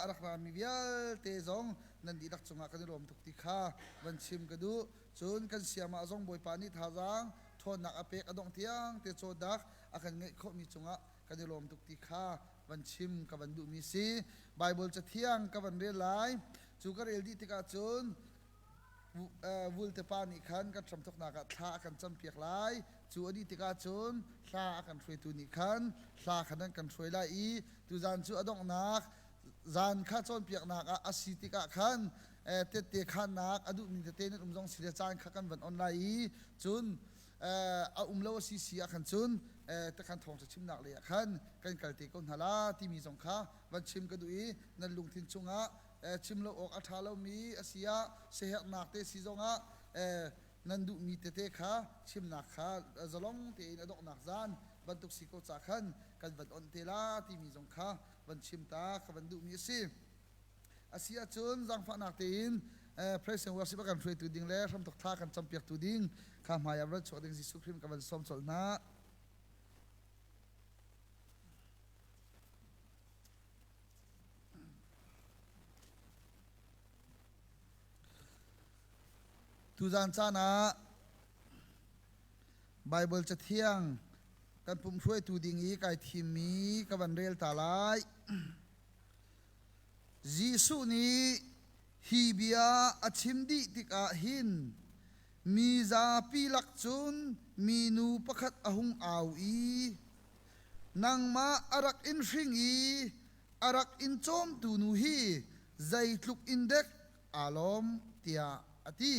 rak rami vialte zong nan dihlak cungah kan i lawm tuk ti kha van chim ka duh. Cun kan siamah zong Bawipa nih thazaang ṭhawnnak a pek a dongh tiang te cawdak a kan ngeih khawhmi cungah kan i lawm tuk ti kha van chim ka van duhmi si. Baibal cathiang ka van rel lai. Cu ka rel dih tikah cun vulte pa nih khan kan hramthawknak ah thla a kan campiak lai. Cu a dih tikah cun hla a kan hruaitu nih khan hla khan an kan hruai lai i tuzan cu a donghnak zan kha cawnpiaknak ah a si tikah khan tette khannak a duhmi tete nan um zong si le caan kha kan van on lai i cun a um lo a si si ah khan cun takhan thawngṭha chimnak lei ah khan kan kal te ko hna la timi zong kha van chim ka duh i nan lungthin chungah chim lo awk a ṭha lomi a si ah siaherhnak te si zongah nan duhmi tete kha chimnak kha zalong tein a donghnak zan bantuk si ko ca khan kan van onh te la timi zong kha van chim ta ka van duhmi a si. A si ahcun zaangfahnak tein praise and worship a kan hruaitu ding le hramthok thla kan campiaktu ding kha hmai ah rat chuak ding Jesuh Khrih ka van sawm colh hna. Tuzan caan ah Baibal Cathiang kan pumh hruaitu ding i kai thimmi ka van rel ta lai. Jesuh nih hi bia a chim dih tikah hin mi zapi lak cun minu pakhat a hung au i, Nangmah a rak in hring i a rak in cawmtu nu hi zeitluk in dek aa lawm tiah a ti.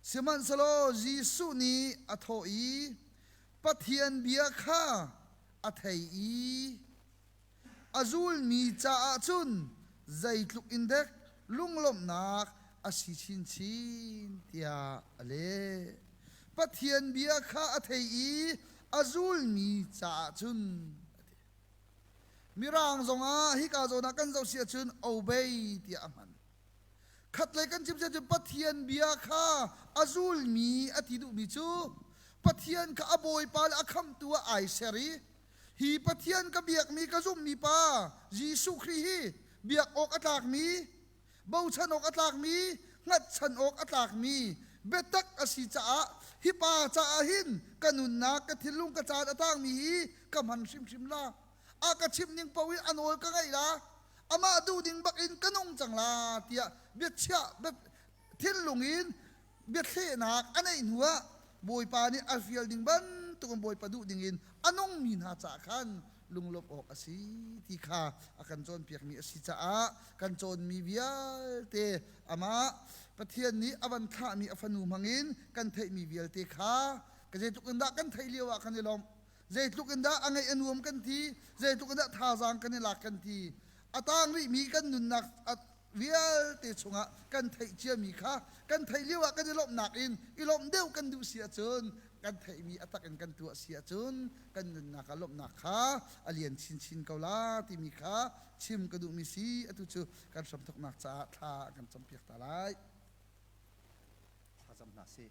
Sihmanhsehlaw Jesuh nih a thawh i, Pathian bia kha a thei i a zulmi caah cun zeitluk in dek lunglawmhnak a si chinchin tiah a leh. Pathian bia kha a thei i a zulmi caah cun a ti. Mirang zongah hika zawn ah kan zoh si ahcun obey tiah a hman. Khatlei kan chim cun Pathian bia kha a zulmi a ti duhmi cu Pathian kha a bawipa le a khamhtu ah ai ser i hi Pathian ka biakmi ka zumhmi pa Jesuh Khrih hi biak awk a tlakmi bochan awk a tlakmi hngatchan awk a tlakmi biatak a si caah hi pa caah hin ka nunnak ka thinlung ka caan a tangmi hi ka hman hrimhrim la a ka chimh ning paoh in a nawl ka ngaih la amah duh ding bak in ka nung cang la tiah biachiah thinlung in biathlehnak a neih hnu ah Bawipa nih a fial ding bantukin Bawipa duh ding in a nungmi hna caah khan lunglawmh awk a si ti kha a kan cawnpiakmi a si caah kan cawnmi vialte amah Pathian nih a van thlahmi a fanu hmangin kan theihmi vialte kha ka zeitluk in dah kan theih lio ah kan i lawmh zeitluk in dah a ngaih a nuam kan ti zeitluk in dah thazaang kan i lak kan ti a tang rihmi kan nunnak vialte chungah kan theih ciami kha kan theih lio ah kan i lawmhnak in i lawmh deuh kan duh si ahcun kan theihmi a tak in kan tuah si ahcun kan nunnak ah lawmhnak kha a lian chinchin ko la timi kha chim ka duhmi si atu cu kan hramthawknak caah thla kan campiak ta lai. Thlacam hna sih.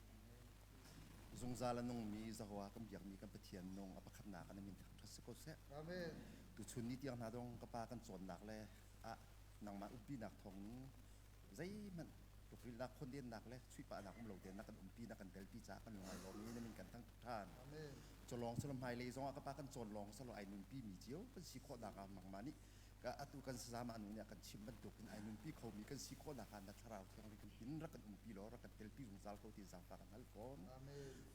Zungzal a nungmi Jehovah kan biakmi kan Pathian nung a pakhatnak ah na min thangṭhat si ko seh. Amen. Tuchun ni tiang hna dong ka pa kan cawnnak le ah nangmah umpinak thawng zeihmanh tlukrilnak khondennak le chuihpahnak um lo tein na kan umpi na kan telpi caah kan lungai lawm i na min kan thangṭhat ṭhan. Culawng silo hmailei zongah ka pa kan cawn lawng silo ai nunpi mi cio kan si khawhnak ah nangmah nih ka atu kan sazama nu nih a kan chimh bantukin ai nunpi khomi kan si khawhnak ah na thlarau thianghlim kan in rak kan umpi law rak kan telpi zungzal ko ti zaangfah kan hal fawn.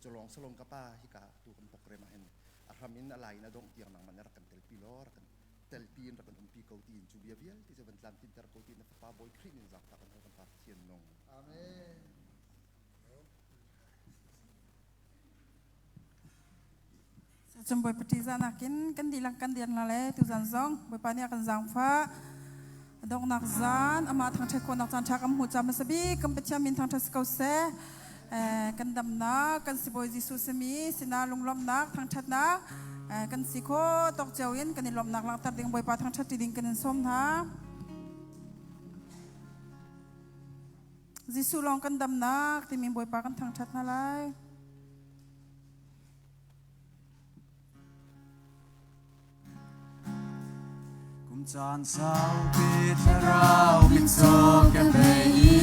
Culawng salong ka pa hika atu kan program ah hin a hram in a lai in a dongh tiang nangmah nih rak kan telpi law rak kan telpi in rak kan umpi ko tiin cu bia vialte cu van tlamtlinter ko tiin na fapa Bawi Khrih ning zaangfah kan hal kan Pa Pathian nung. Amen. Cun Bawipa ṭihzahnak in kan dihlak kan dir hna le tuzan zong Bawipa nih a kan zaangfah. A donghnak zan amah thangṭhat khawhnak caan ṭha kan hmuh caah hmasa bik kan Pathian min thangṭhat si ko seh. Kan damnak kan sibawi Jesuh simi sinah lunglawmhnak thangṭhatnak kan si khawh tawk cio in kan i lawmhnak langhter ding Bawipa thangṭhat ṭi ding kan in sawm hna. Jesuh lawng kan damnak timi Bawipa kan thangṭhat hna lai. Kum caan saupi thlarau mitcaw ka bei i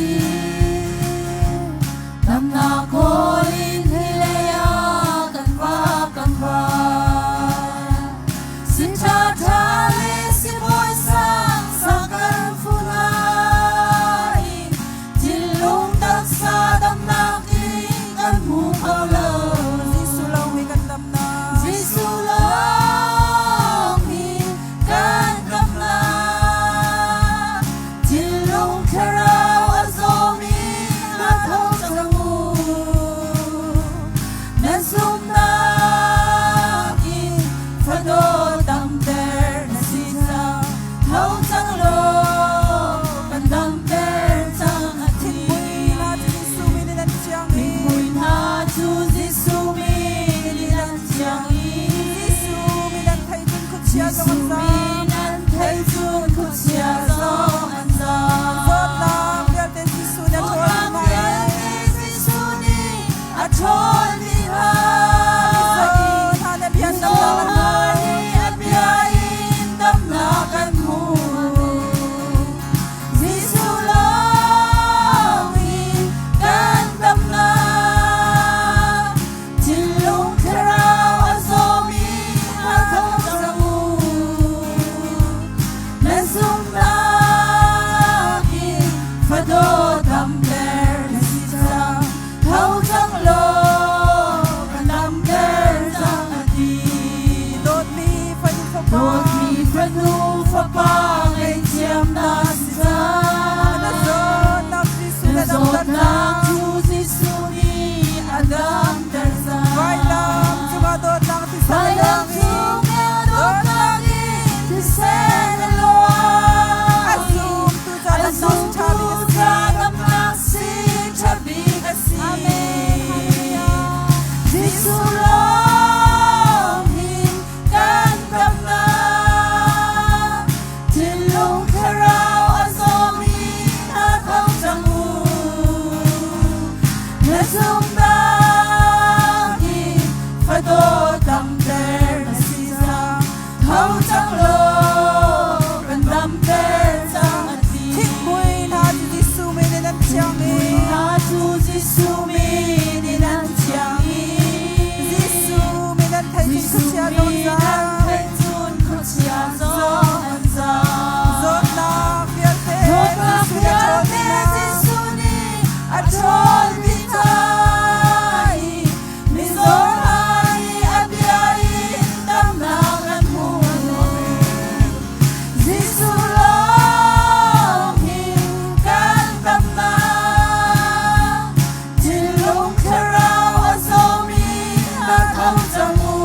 Damnak kawl in hi lei ah kan vak kan vai. Sin ṭha ṭha le sibawi sang sang kan fu lai. Thinlung taksa damnak ding kan hmu kho lo. Jesuh lawng hi kan damnak. Jesuh lawng hi kan damnak. Thinlung thlarau a zawmi na tho cang u. Nan zumhnak in fano damter na si cang. Tho cang law kan damter cang a thi. Thinghmui hna cu Jesuh min in an thiang i Thinghmui hna cu Jesuh min in an thiang i Jesuh min an theih cun khuachia zong an Jesuh zaam. min an theih cun khuachia zong an zaam. Zawtnak vialte Jesuh nih a ṭhawl Zawtnak dih hna i vialte Jesuh nih a ṭhawl dih hna mizaw i hna nih a bia in mizaw damnak an hna hmu. nih a bia in damnak an hmu. Jesuh lawng hi kan damnak. Thinlung thlarau a zawmi hna tho cang u. Nan zumhnak in fado damter na si cang. Tho cang law kan damter cang a ti. Dawtmi fanu fapa. Dawtmi fanu fapa ngaihthiam na si cang. Na zawtnak Jesuh Na na damter zawtnak cang. cu Jesuh nih a damter cang. Vailam cungah dawtnak thisen a Vailam luang i cungah dawtnak in thisen a luang. A zumtu ca A damnak si ṭha zumtu bik a si. ca damnak si ṭha bik a si. Amen. Hallelujah. Jesuh lawng hi kan damnak. Thinlung thlarau a zawmi hna tho cang u. Na zumhnak in fado damter na si cang. Tho cang law kan damter cang a ti. Thinghmui hna cu Jesuh min in an thiang i Thinghmui hna cu Jesuh min in an thiang i Jesuh min an theih cun Jesuh khuachia zong an min an zaam. theih cun khuachia zong an zaam. Zawtnak vialte Zawtnak Jesuh nih a ṭhawl vialte dih hna. Jesuh nih a ṭhawl dih hna i mizaw hna nih a bia in damnak an hmu. Jesuh lawng hi kan damnak. Thinlung thlarau a zawmi hna tho cang u.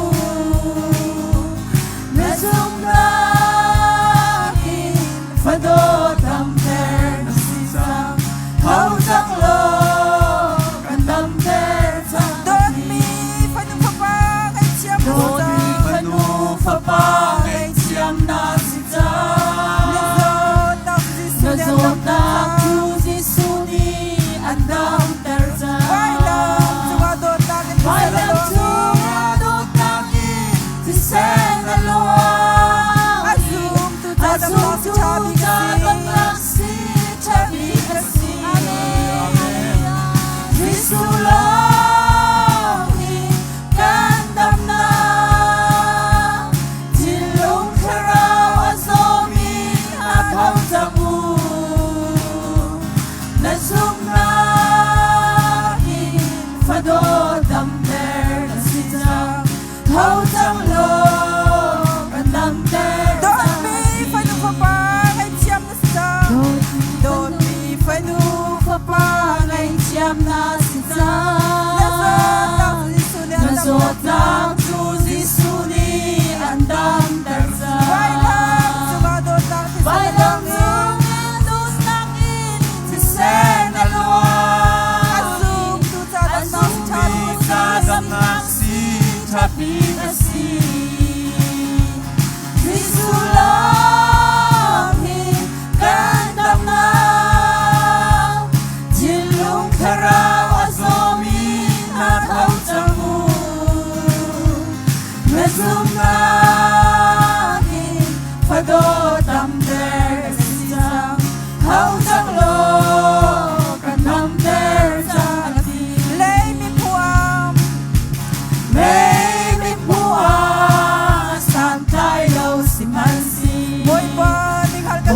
Na zumhnak in fado damter na si cang. Tho cang law kan damter cang a Dawtmi ti. fanu fapa ngaihthiam na si Dawtmi cang. fanu fapa ngaihthiam na si cang. Na zawtnak Jesuh Na nih an damter zawtnak cang. cu Jesuh nih an damter cang. Vailam cungah dawtnak in thisen a Vailam luang i cungah dawtnak in thisen a luang a i zumtu ca a damnak si zumtu ṭha bik a ca si. damnak si ṭha bik a si. Amen. Hallelujah. Jesuh lawng hi kan damnak. Thinlung thlarau a zawmi hna tho cang u. Na zumhnak in fado damter na si cang. Tho cang law kan damter cang a Dawtmi ti. fanu fapa ngaihthiam na si cang. Dawtmi fanu fapa ngaihthiam na si Na zawtnak cang. Jesuh nih an Na damter zawtnak cang. cu Jesuh nih an damter Vailam cang. cungah dawtnak thisen a Vailam luang i cungah dawtnak in thisen a a luang i zumtu ca a damnak si ṭha zumtu bik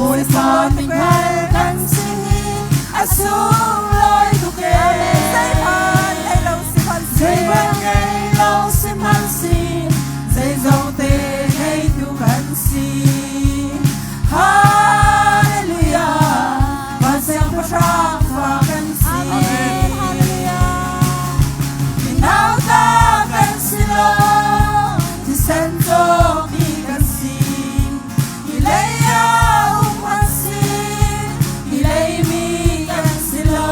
Bawipa mithmai kan si hi a sunglawi tuk ee. Zeihmanh ngei lo sihmanhseh. Zeihmanh ngei lo sihmanhseh, zeizong te ngeitu kan si. Hallelujah, Van Siangpahrang fa kan si. Amen. Hallelujah. Minauta kan si lo, thisen cawkmi kan si. Hi lei ah um an si, hi lei mi kan si lo.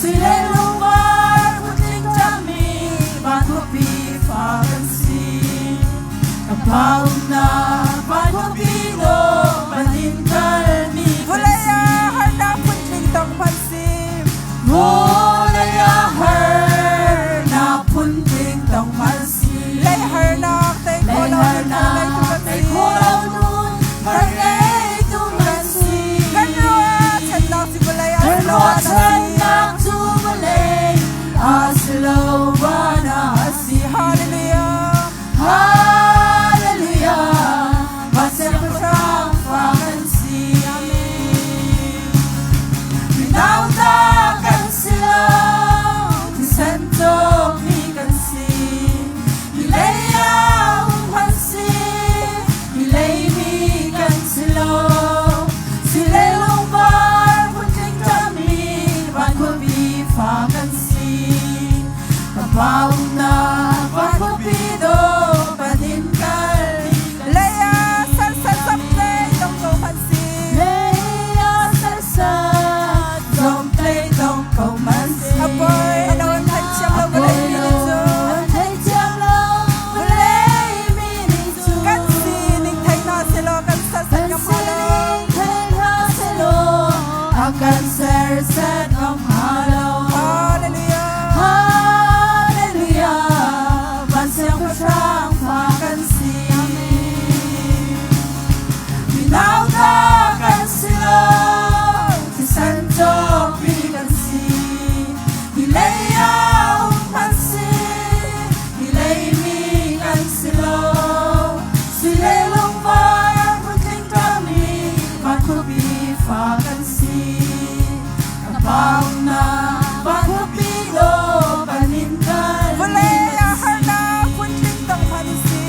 Sui le lungvar putling ṭammi van khuapi fa kan si. Ka pa umnak van khuapi dawh van in kalmi kan Vawlei si. ah harnak phuntling tong hmanh si. Vawlei ah harnak phuntling tong hmanh si. Lei harnak tei khawh lo nun thar ngeitu kan Tei si. khawh lo nun thar ngeitu kan si. Kan ruahchannak cu vawlei ah Kan si lo van a si. ruahchannak cu vawlei ah si lo van ah a si. Hallelujah. Hallelujah, Van Siangpahrang fa kan si. Minauta kan si lo, thisen cawkmi kan si. Hi lei ah um kan si, hi lei mi kan si lo. Sui le lungvar phuntling ṭammi van khuapi fa kan si. Ka pa umnak van khuapi dawh van in kal Lei ah sarsat zomtlei tong ko hmanh si. Lei ah sarsat zomtlei tong ko hmanh si. A poi a lo an theih thiam lo vawlei mi nih cun. An thei thiam lo vawlei mi nih cun. Kan sining thei hna sehlaw kan sarsat Kan ngam hnga lo. sining thei hna sehlaw a kan serset ngam hnga lo. Hallelujah. Hallelujah, Van Siangpahrang fa kan si. Minauta kan si lo, thisen cawkmi kan si. Hi lei ah um kan si, hi lei mi kan si lo. Sui le lungvar phuntling ṭammi van khuapi fa kan si. Ka pa umnak van khuapi dawh kan in kal Vawlei ah harnak phuntling tong hmanh si.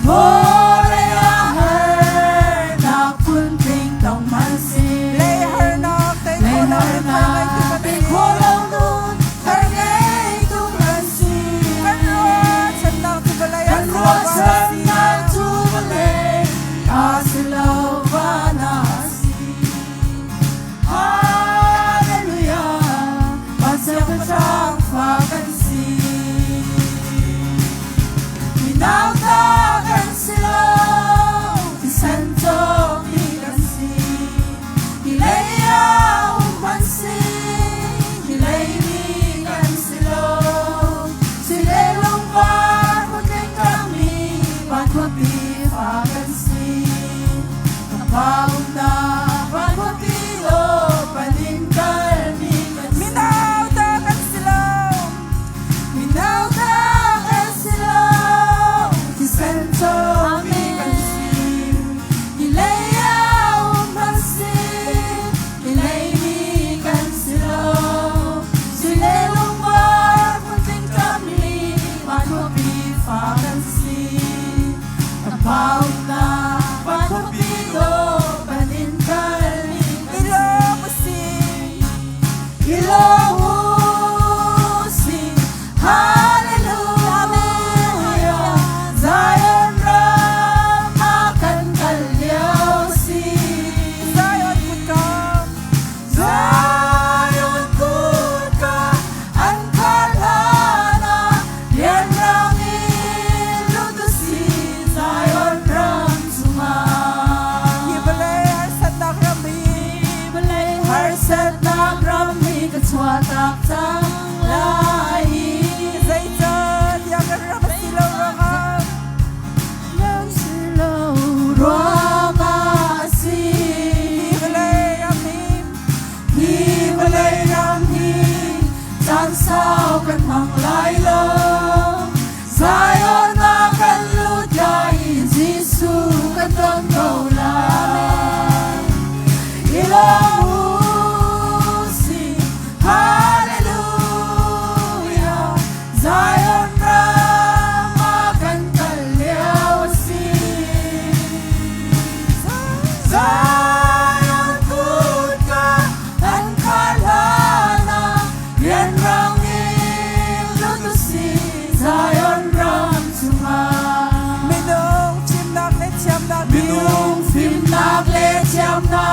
Vawlei ah harnak phuntling tong hmanh si. Lei harnak tei Lei khawh lo nun thar ngeitu harnak kan tei si. khawh lo nun thar ngeitu kan si. Kan ruahchannak cu vawlei ah Kan si lo van a si. ruahchannak cu vawlei ah si lo van ah a si. Hallelujah, Van Siangpahrang fa kan si. Minauta kan si lo, thisen cawkmi kan si. Hi lei ah um kan si, hi lei mi kan si lo. Sui le lungvar phuntling ṭammi van khuapi fa kan si. Ka pa umnak van khuapi dawh van in kalmi kan si. Minauta kan si lo. Minauta kan si lo, thisen cawkmi kan si. Hi lei ah um kan si, hi lei mi kan si lo. Sui le lungvar phuntling ṭammi van khuapi fa kan si. Ka pa umnak van khuapi dawh van in kalmi kan I si. lawm u sih. I lawm u sih, hallelujah. Zion ram ah kan kal lio si. Zion kutka. Zion kutka an khar hlan ah rianrang in lut u sih Zion ram chungah. Hi vawlei harsatnak ram hi. Vawlei harsatnak ram hi ka chuahtak cang lai. Zeicahtiah kan ram a si lo ruangah. Ram si lo ruangah a si. Hi vawlei ram hi. Hi vawlei ram hi caan sau kan hmang lai lo. Zion ah kan lut lai i Jesuh kan ton ko lai.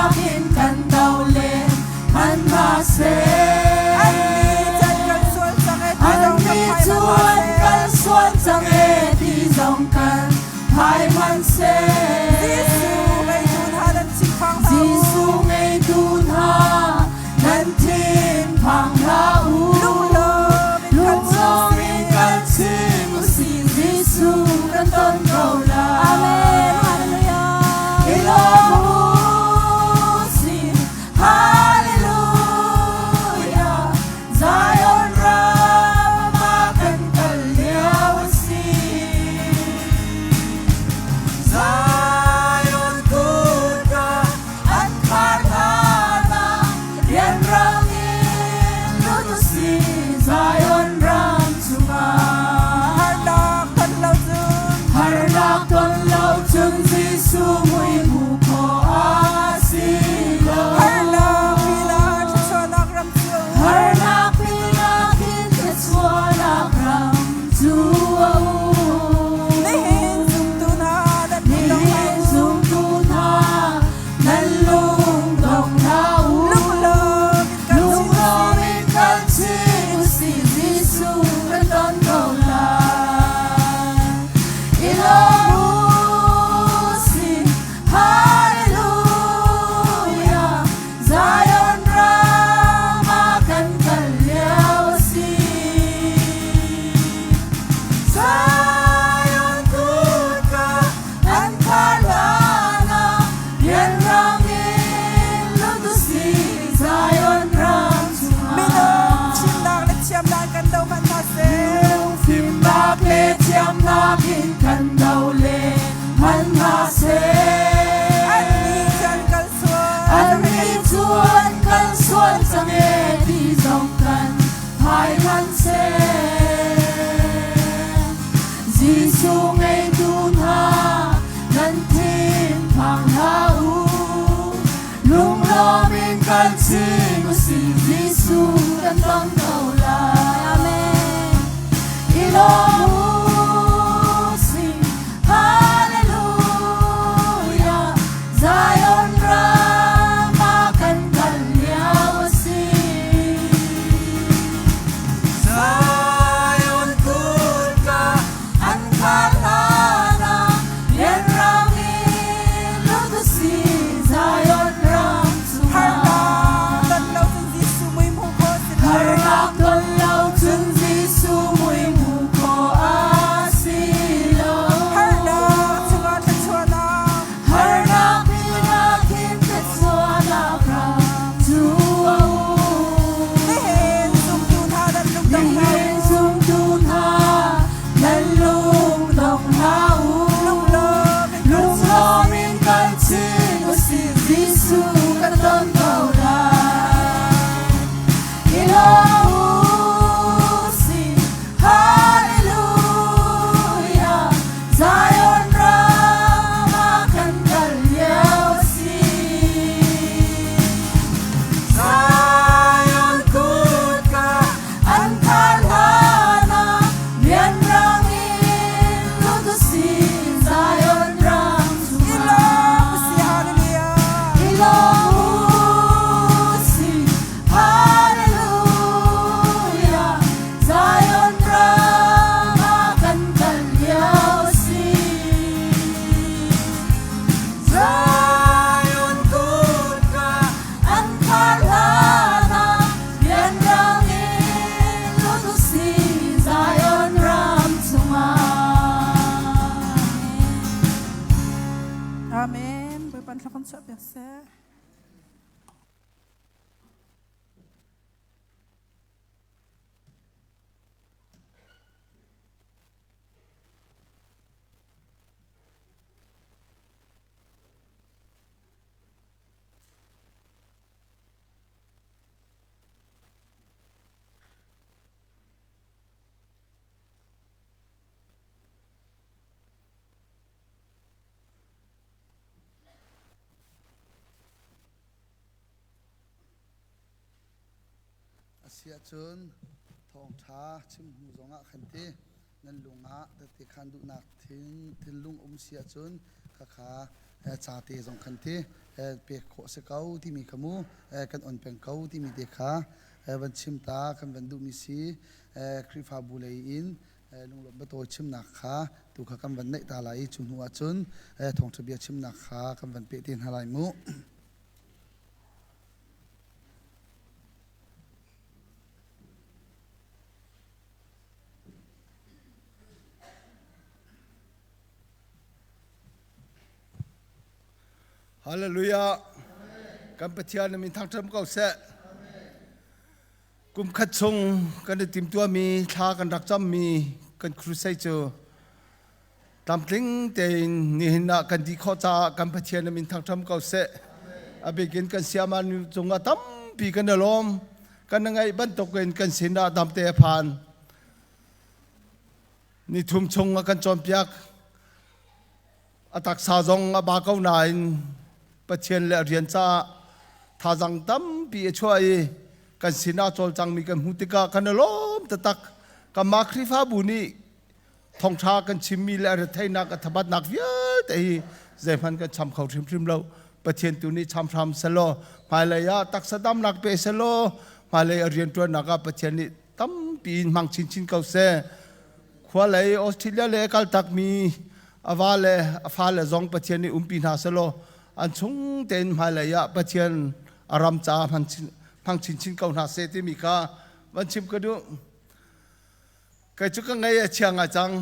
Fimnak in kan do len hmanh hna seh. Annih cu an kal sual cang e ti zong kan phai hmanh seh. Jesuh ngeitu hna nan thin phang hlah u. Lunglawm in kal chin u sih Jesuh kan ton ko lai. Amen. Hallelujah. I lawm u sih. Hallelujah. Zion ram ah kan kal lio a si. Zion kutka an khar hlan ah rianrang in lut u sih Zion ram chungah. Harnak ton lo cun Harnak ton lo cun Jesuh mui hmu khawh a si lo. Harnak pinah thluachuahnak ram cu Harnak pinah hin thluachuahnak ram cu a um. Nihin zumtu hna nan lung dong hlah Nihin u. zumtu hna nan lung dong hlah u. Lunglawm in kal chin u Lunglawm sih. in kal chin u sih Jesuh kan ton ko lai. I lawm u sih Hallelujah Zion ram ah kan kal lio a si. Zion kutka an khar hlan ah rianrang in lut u sih Zion ram Minung chungah. fimnak le thiamnak kan do hmanh hna seh. Fimnak le thiamnak in kan do le hmanh hna seh. Annih cu an kal sual. Annih cu an kal sual cang e ti zong kan phai hmanh seh. Jesuh ngeitu hna nan thin phang hlah u. Lunglawm in kal chin u sih Jesuh kan ton ko lai. Amen. I lawm u sih Hallelujah Zion ram ah kan kal lio a si. Zion kutka an khar hlan ah rianrang in lut u sih Zion ram chungah. Harnak ton lo cun Jesuh mui hmu khawh si lo. Harnak ton lo cun Jesuh mui hmu khawh a si lo. Harnak chungah thluachuahnak. Harnak pinah khin thluachuahnak ram cu a um. Nihin zumtu hna nan lung dong hlah Nihin u. zumtu hna nan lung dong hlah u. Lunglawm in kal chin u Lunglawm sih. in kal chin u sih Jesuh kan ton ko lai. I lawm u sih Hallelujah Zion ram ah kan kal lio a si. Zion kutka an khar hlan ah rianrang in lut u sih Zion ram I lawm u chungah. sih Hallelujah. I lawm u sih Hallelujah Zion ram ah kan kal lio a si. Zion kutka an khar hlan ah rianrang in lut u sih Zion ram chungah. Amen. Bawipa thla kan chuah piak seh. Asiahcun thawngṭha chim hnu zongah khan ti nan lung ah tehte khaan duhnak thinlung um si ahcun. Khakha ca te zong khan ti pek khawh si ko timi kha mu kan on peng ko timi te kha van chim ta kan van duhmi si. Khrihfabu lei in lunglawmh biatawi chimnak kha tu kha kan van neih ta lai i cu hnu ahcun thawngṭha bia chimnak kha kan van peh te hna lai mu. Hallelujah. Kan Pathian na min thangṭhat ko seh. Kum khat chung kan i timtuahmi thla kan rak cammi kan crusade cu tlamtling tein nihin ah kan dih khawh caah kan Pathian na min thangṭhat ko seh. A bikin kan siama nu cungah tampi kan i lawm. Kan ngaih bantukin kan sinah damte a phan. Ni thum chung a kan cawnpiak. A taksa zong a ba ko nain Pathian le a rian caah thazang tampi a chuah i kan sinah cawlcangmi kan hmuh tikah kan i lawm taktak. Kanmah Khrihfabu nih thawngṭha kan chimmi le a retheihnak a thabatnak vialte hi zeihmanh kan cham kho hrimhrim lo. Pathian tu nih cham hram selaw hmailei ah taksa damnak pe selaw hmailei a rianṭuannak ah Pathian nih tampi in hmang chinchin ko seh. Khua lei Australia le kal takmi a va le a fale zong Pathian nih umpi hna selaw an chung tein hmailei ah Pathian a ram caah hmang chinchin ko hna seh timi kha van chim ka duh. Kei cu ka ngei a chia ngai cang.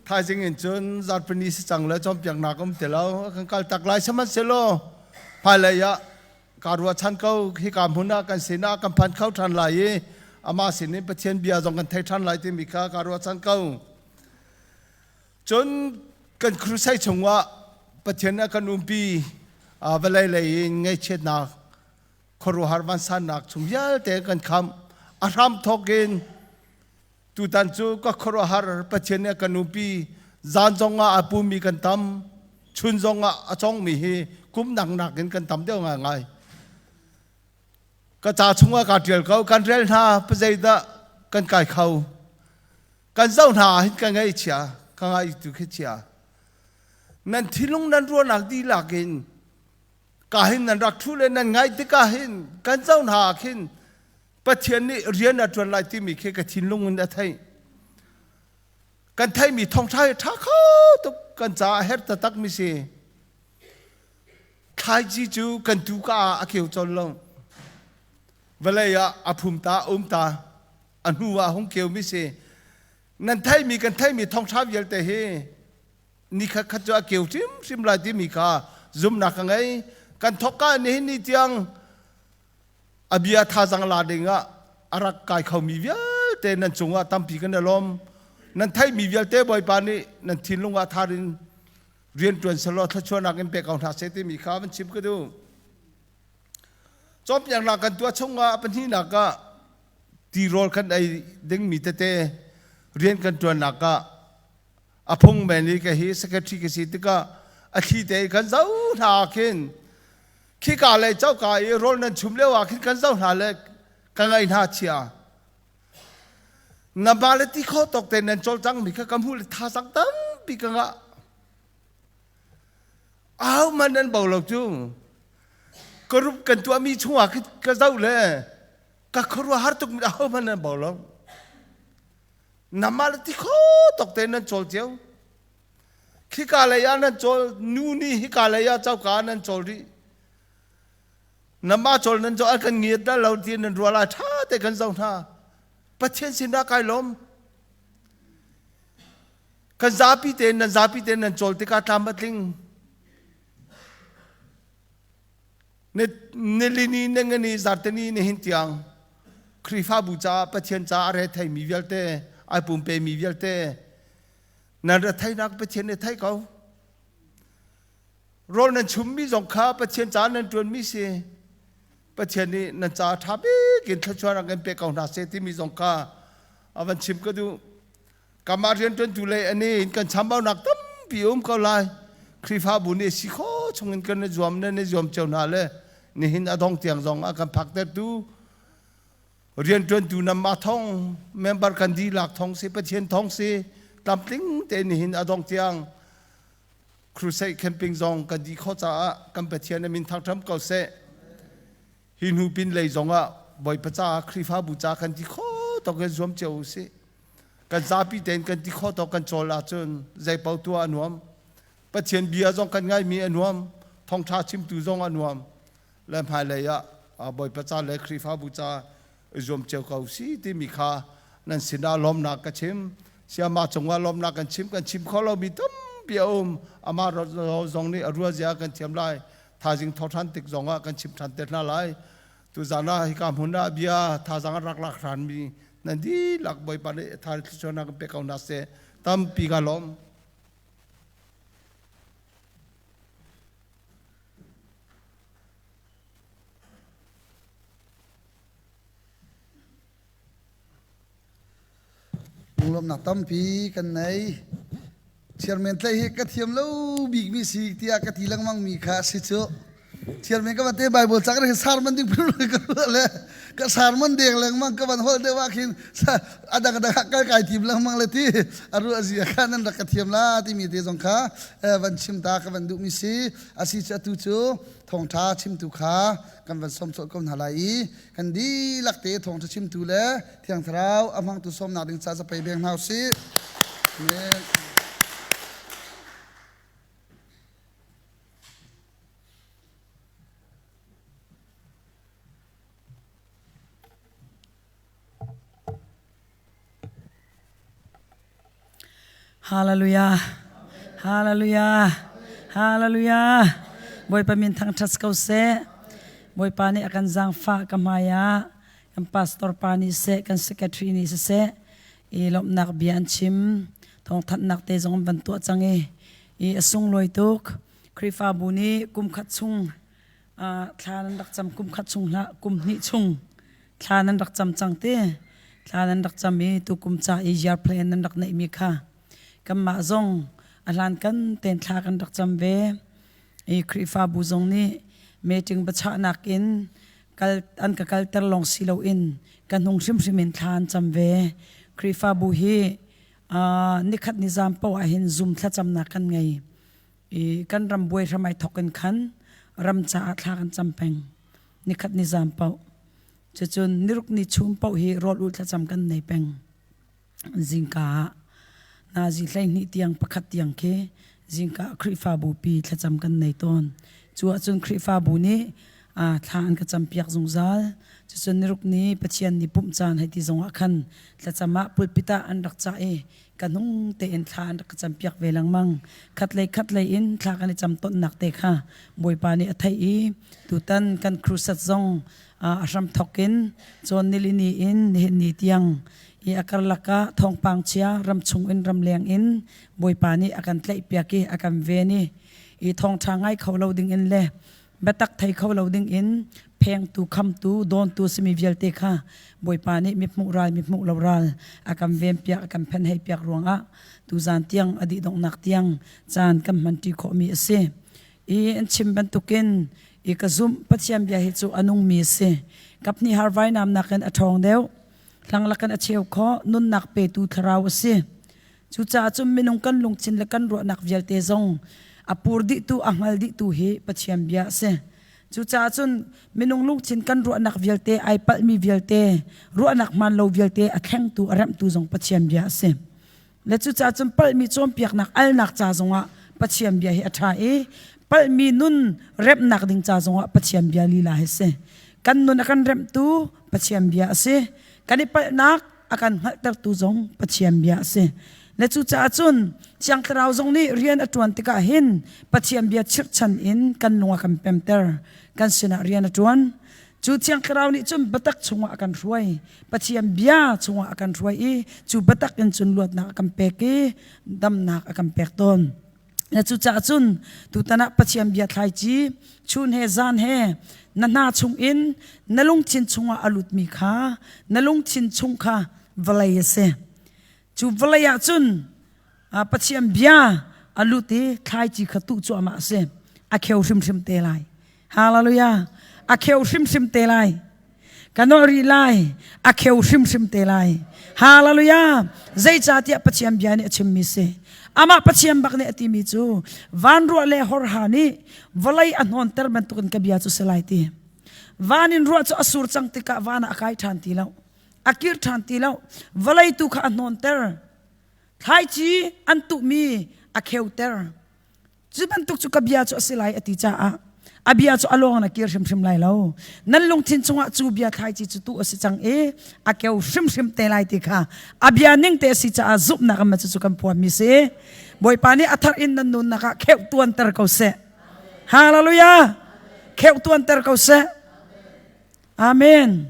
Thaizing in cun zarhpini si cang le cawnpiaknak um ti lo. Kan kal tak lai sihmanhsehlaw hmailei ah Kaa ruahchan ko hika hmun ah kan sinah kan phan kho ṭhan lai i amah sinin Pathian bia zong kan thei ṭhan lai timi kha kaa ruahchan ko. Cun kan crusade chungah Pathian a kan umpi vawlei lei in ngaihchiatnak khuaruahhar vansannak chung vialte kan khamh. A hram thawk in tutan cu ka khuaruahhar Pathian nih a kan umpi zan zongah a pumi kan tam chun zongah a congmi hi kum dang nakin kan tam deuh ngaingai ka ca chungah kaa ṭial ko kan rel hna pazeidah kan kai kho kan zoh hna hin ka ngaih chia ka ngai tu khi chia nan thinlung nan ruahnak dihlak in ka hin nan rak ṭhu le nan ngaih tikah hin kan zoh hna ah khin Pathian nih rian a ṭuan lai timi khi ka thinlung in a theih. Kan theihmi thawngṭha hi ṭha kho tuk kan caah a herh taktak mi si. Thlaici cu kan tu ka ah a keu colh lo. Vawlei ah a phum ta, a um ta, a hnu ah a hung keu mi si. Nan theihmi kan theihmi thawngṭha vialte hi ni khat khat cu a keu hrimhrim lai timi kha zumhnak ka ngei. Kan thawkka nihin ni tiang a bia thazang la ding ah a rak kai khomi vialte nan cungah tampi kan i lawm. Nan theihmi vialte Bawipa nih nan thinlung ah thar in rianṭuan selaw thluachuahnak in pe ko hna seh timi kha van chim ka duh. Cawnpiaknak kan tuah chungah a pahnihnak ah tirawl kan ei dingmi tete rian kan ṭuannak ah a phung men i ka hi secretary ka si tikah a thli te kan zoh hna khin Khika lei coka i rawl nan chum lio ah khin kan zoh hna le ka ngaih hna chia. Na ba le ti kho tawk te nan cawlcang mi kha ka hmuh le thazang tampi ka ngah. Au man nan bo lo cu. Ka rup kan tuahmi chungah khi ka zoh le ka khuaruahhar tuk mi aho hmanh nan bo lo. Namah le ti kho tawk te nan cawl cio. Khika lei ah nan cawl, nu nih hika lei ah coka ah nan cawl rih. Namah cawl nan cawl an kan ngiat dah lo ti nan ruah lai ṭha te kan zoh hna. Pathian sinah kai lawm. Kan zapi tein nan zapi tein nan cawl tikah tlam a tling. Nilini nengani zarteni nihin tiang Khrihfabu caah Pathian caah a re theimi vialte ai pumpe mi vialte Nan retheihnak Pathian nih thei ko. Rawl nan chummi zong kha Pathian ca nan ṭuanmi si. Pathian nih nan ca ṭha bik in thluachuahnak in pe ko hna seh timi zong kha a van chim ka duh. Kamah rianṭuantu lei ani in kan chambaunak tampi um ko lai. Khrihfabu nih si kho chungin kan i zuam nan i zuam cio hna le nihin a dong tiang zong a kan phaktertu Rianṭuantu nanmah thong, member kan dihlak thong si, Pathian thong si, tlamtling tein nihin a dong tiang. Crusade camping zong kan dih khawh caah kan Pathian a min thangṭhat ko seh. Hi hnu pin lei zong ah Bawipa caah Khrihfabu ca kan ti kho tawk in zuam cio usih. Kan zapi tein kan ti kho tawk kan cawl ahcun zeipaoh tuah a nuam. Pathian bia zong kan ngaimi a nuam. Thawngṭha chimtu zong a nuam. Le hmailei ah Bawipa ca le Khrihfabu ca i zuam cio ko si timi kha nan sinah lawmnak ka chim. Siama cungah lawmnak kan chim kan chim kho lomi tampi a um. Amah zong nih a ruazia kan thiam lai. Thaizing tho ṭhan tik zongah kan chim ṭhan te hna lai. Tuzan ah hika hmun ah bia thazaang a rak lak hranmi nan dihlak Bawipa nih tha thluachuahnak in pe ko hna seh. Tampi ka lawm. Lunglawmhnak tampi kan nei. Chairman tlaih hi ka thiam lo bikmi si tiah ka ti lengmang mi kha a si cu. Chairman ka van te Bible cak ri sarman ding phun ka ruah le ka sarman deng lengmang ka van hol deuh ah khin a dang dang ah kal kai tim lengmang le ti a ruah zia kha nan rak ka thiam la timi te zong kha van chim ta ka van duh mi si asi cu atu cu thawngtha chimtu kha kan van som cawlh ko hna lai i kan dihlak te thawngtha chimtu le Thiang Thlarau a hmangtu sawmnak ding ca zapei beng hna usih. Amen. Hallelujah. Hallelujah. Hallelujah. Bawipa min thangṭhat ko seh. Bawipa nih a kan zaangfah ka hmai ah kan pastor pa nih seh kan secretary nih siseh i lawmhnak bia an chim thawngthanhnak te zong an van tuah cang i i a sunglawi tuk Khrihfabu nih kum khat chung thla nan rak cam kum khat chung hlah kum hnih chung thla nan rak cam cang te thla nan rak cam i tukum ca i year plan nan rak neihmi kha kanmah zong a hlan kan ten thla kan rak cam ve i Khrihfabu zong nih meeting biachahnak in kal an ka kalter lawng si loin ka hnung hrimhrim in thla an cam ve Khrihfabu hi nikhat nizam paoh ah hin zum thlacamnak kan ngei i kan ram buai hram ai thok in khan ram caah thla kan cam peng nikhat nizam paoh cucun niruk ni chum paoh hi rawl ul thlacam kan nei peng zingka ah nazi 12 tiang pakhat tiang khi zingka Khrihfabu pi thlacam kan nei tawn cu ahcun Khrihfabu nih thla an ka campiak zungzal cucun niruk ni Pathian ni pumh caan hei ti zong ah khan thlacam ah pulpit ah an rak cah i ka hnung tein thla an rak ka campiak ve lengmang. Khatlei khatlei in thla kan i cam tonnak te kha Bawipa nih a theih i tutan kan crusade zong a hram thok in cawn nilini in nihin ni tiang i a karlak ah thawngpang chia ram chung in ramleng in Bawipa nih a kan tlaihpiak i a kan ven i i thawngṭha ngai kho lo ding in le biatak thei kho lo ding in phengtu khamtu dawntu simi vialte kha Bawipa nih mithmuh ral mithmuh lo ral a kan venpiak a kan phenhei piak ruangah tuzan tiang a dih donghnak tiang caan kan hmanṭi khawhmi a si. I an chim bantukin i ka zumh Pathian bia hi cu a nungmi a si. Kaphnih har vainam nakin a ṭhawng deuh. Hlanglakin a cheu khawh nunnak petu thlarau a si. Cucaah cun minung kan lungthin le kan ruahnak vialte zong a pur dihtu a hngal dihtu hi Pathian bia a si. Cucaah cun minung lungthin kan ruahnak vialte ai palhmi vialte ruahnak hmaan lo vialte a thlengtu a remhtu zong Pathian bia a si. Le cucaah cun palhmi cawnpiaknak alnak ca zongah Pathian bia hi a ṭha i palhmi nun remhnak ding ca zongah Pathian bia lila hi si. Kan nun a kan remhtu Pathian bia a si. Kan i palhnak a kan hngalhtertu zong Pathian bia a si. Le cucaah cun Thiang Thlarau zong nih rian a ṭuan tikah hin Pathian bia chirhchan in kan lung a kan pemter, kan sinah rian a ṭuan. Cu Thiang Thlarau nih cun biatak chungah a kan hruai, Pathian bia chungah a kan hruai i cu biatak in cun luatnak a kan pek i damnak a kan pek tawn. Na cucaah cun tutan ah Pathian bia thlaici chun he zan he na hna chungin na lungthin chungah a lutmi kha na lungthin chung kha vawlei a si. Cu vawlei ah cun Pathian bia a lut i thlaici kha tuh cuahmah a si. A kheu hrimhrim te lai. Hallelujah. A kheu hrimhrim te lai. Ka nolh rih lai, a kheu hrimhrim te lai. Hallelujah! Zeicahtiah Pathian bia nih a chimmi si. Amah Pathian bak nih a timi cu van ruah le horha nih vawlei a hnawnter bantukin ka bia cu si lai ti. Van in ruah cu a sur cang tikah van ah a kai ṭhan ti lo. A kir ṭhan ti lo. Vawlei tu kha a hnawnter. Thlaici an tuhmi a kheuter. Cu bantuk cu ka bia cu a si lai a ti caah a bia cu a lawng na kir hrimhrim lai lo. Nan lungthin chungah cu bia thlaici cu tuh a si cang i a keu hrimhrim te lai ti kha a bia ning te a si caah zumhnak in cucu kan phuanmi si. Bawipa nih a thar in nan nunnak ah kheuh tuanter ko seh. Hallelujah! Kheuh tuanter ko seh. Amen.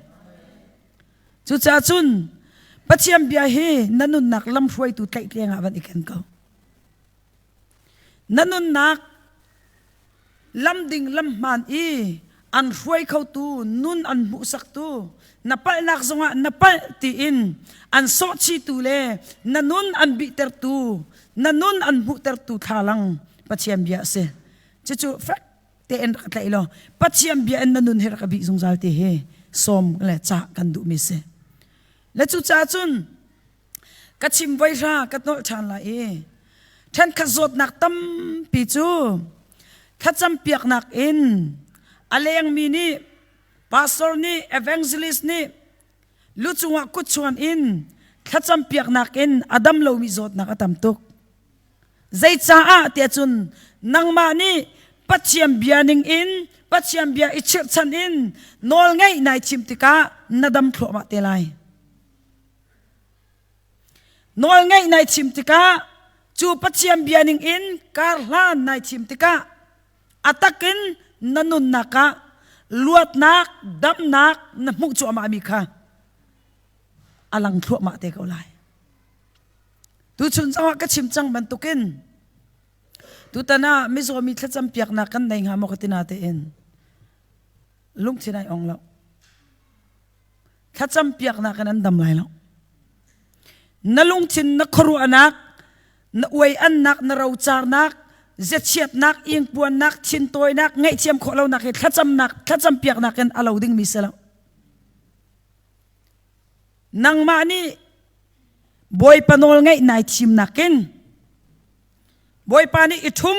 Cucaah cun Pathian bia hi na nunnak lamhruaitu tlaihtleng ah van i ken ko. Na nunnak lamding lamhmaan i an hruai khotu nun an hmuhsaktu na palhnak zongah na palh tiin an sawhchitu le na nun an bihtertu na nun an hmuhtertu thlalang Pathian bia a si. Cucu fek tein rak tlaih law Pathian bia in na nun hi rak bih zungzal ti hi sawm le cah kan duhmi si. Le cucaah cun Ka chim voi hra ka nolh ṭhan lai i ṭhenkhat zawtnak tampi cu thlacam piaknak in a lengmi nih pastor nih evangelist nih lu cungah kut chuan in thlacam piaknak in a dam lomi zawtnak a tam tuk. Zeicaah tiah cun nangmah nih Pathian bia ning in Pathian bia i chirhchan in nawl ngeih nai thim tikah na dam thluahmah te lai. Nawlngeih nai thim tikah cu Pathian bia ning in kar hlan nai thim tikah a takin na nunnak ah luatnak damnak na hmuh cuahmah mi kha a lang thluahmah te ko lai. Tuchun zongah ka chim cang bantukin tutan ah mizaw mi thlacam piaknak kan nei hnga maw ka ti na tein lungthin ai ong lo. Thlacam piaknak in an dam lai lo. Na lungthin na khuaruahnak, na uai-annak, na rocarnak, ziachiatnak, ingpuannak, thintawinak, ngaihthiam khawh lonak hi thlacamnak, thlacam piaknak in a lo dingmi si lo. Nangmah nih Bawipa nawl ngaih nai thimnak in Bawipa nih i ṭhum,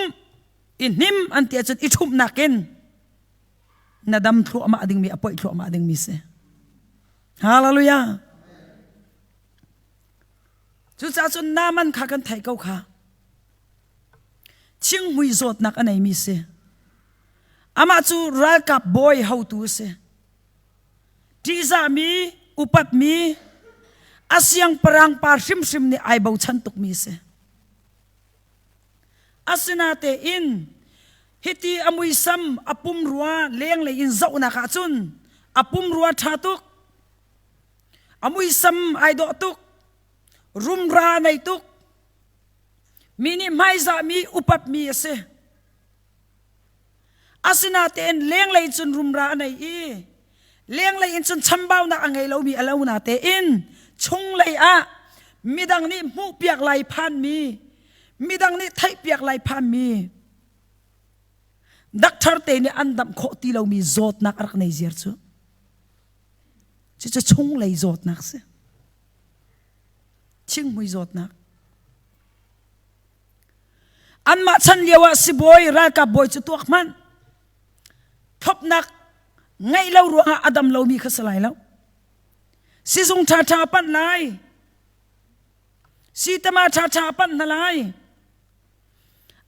i hnim an ti ahcun i ṭhumhnak in na dam thluahmah dingmi a poih thluahmah dingmi si. Hallelujah. Cucaah cun Naaman kha kan theih ko kha. Thinghmui zawtnak a neimi si. Amah cu ralkap bawi hotu a si. Ṭihzahmi, upatmi, a siangpahrang pa hrimhrim nih ai bochan tukmi a si. Asinatein hiti a muisam a pumrua lenglei in zohnak ahcun a pumrua ṭha tuk, a muisam ai dawh tuk, rumra a nei tuk, mi nih hmaizahmi upatmi a si. Asinatein lenglei cun rumra a nei i lenglei in cun chambaunak a ngei lomi a lo natein chunglei ah midang nih hmuhpiak lai phanmi midang nih theihpiak lai phanmi doctor te nih an damh khawh ti lomi zawtnak a rak nei ziar cu cucu chunglei zawtnak si thinghmui zawtnak Anmah chan lio ah sibawi ralkap bawi cu tuak hmanh. Thlopnak ngeih lo ruangah a dam lomi kha si lai lo. Sizung ṭhaṭha a panh lai. Sitama ṭhaṭha a panh hna lai.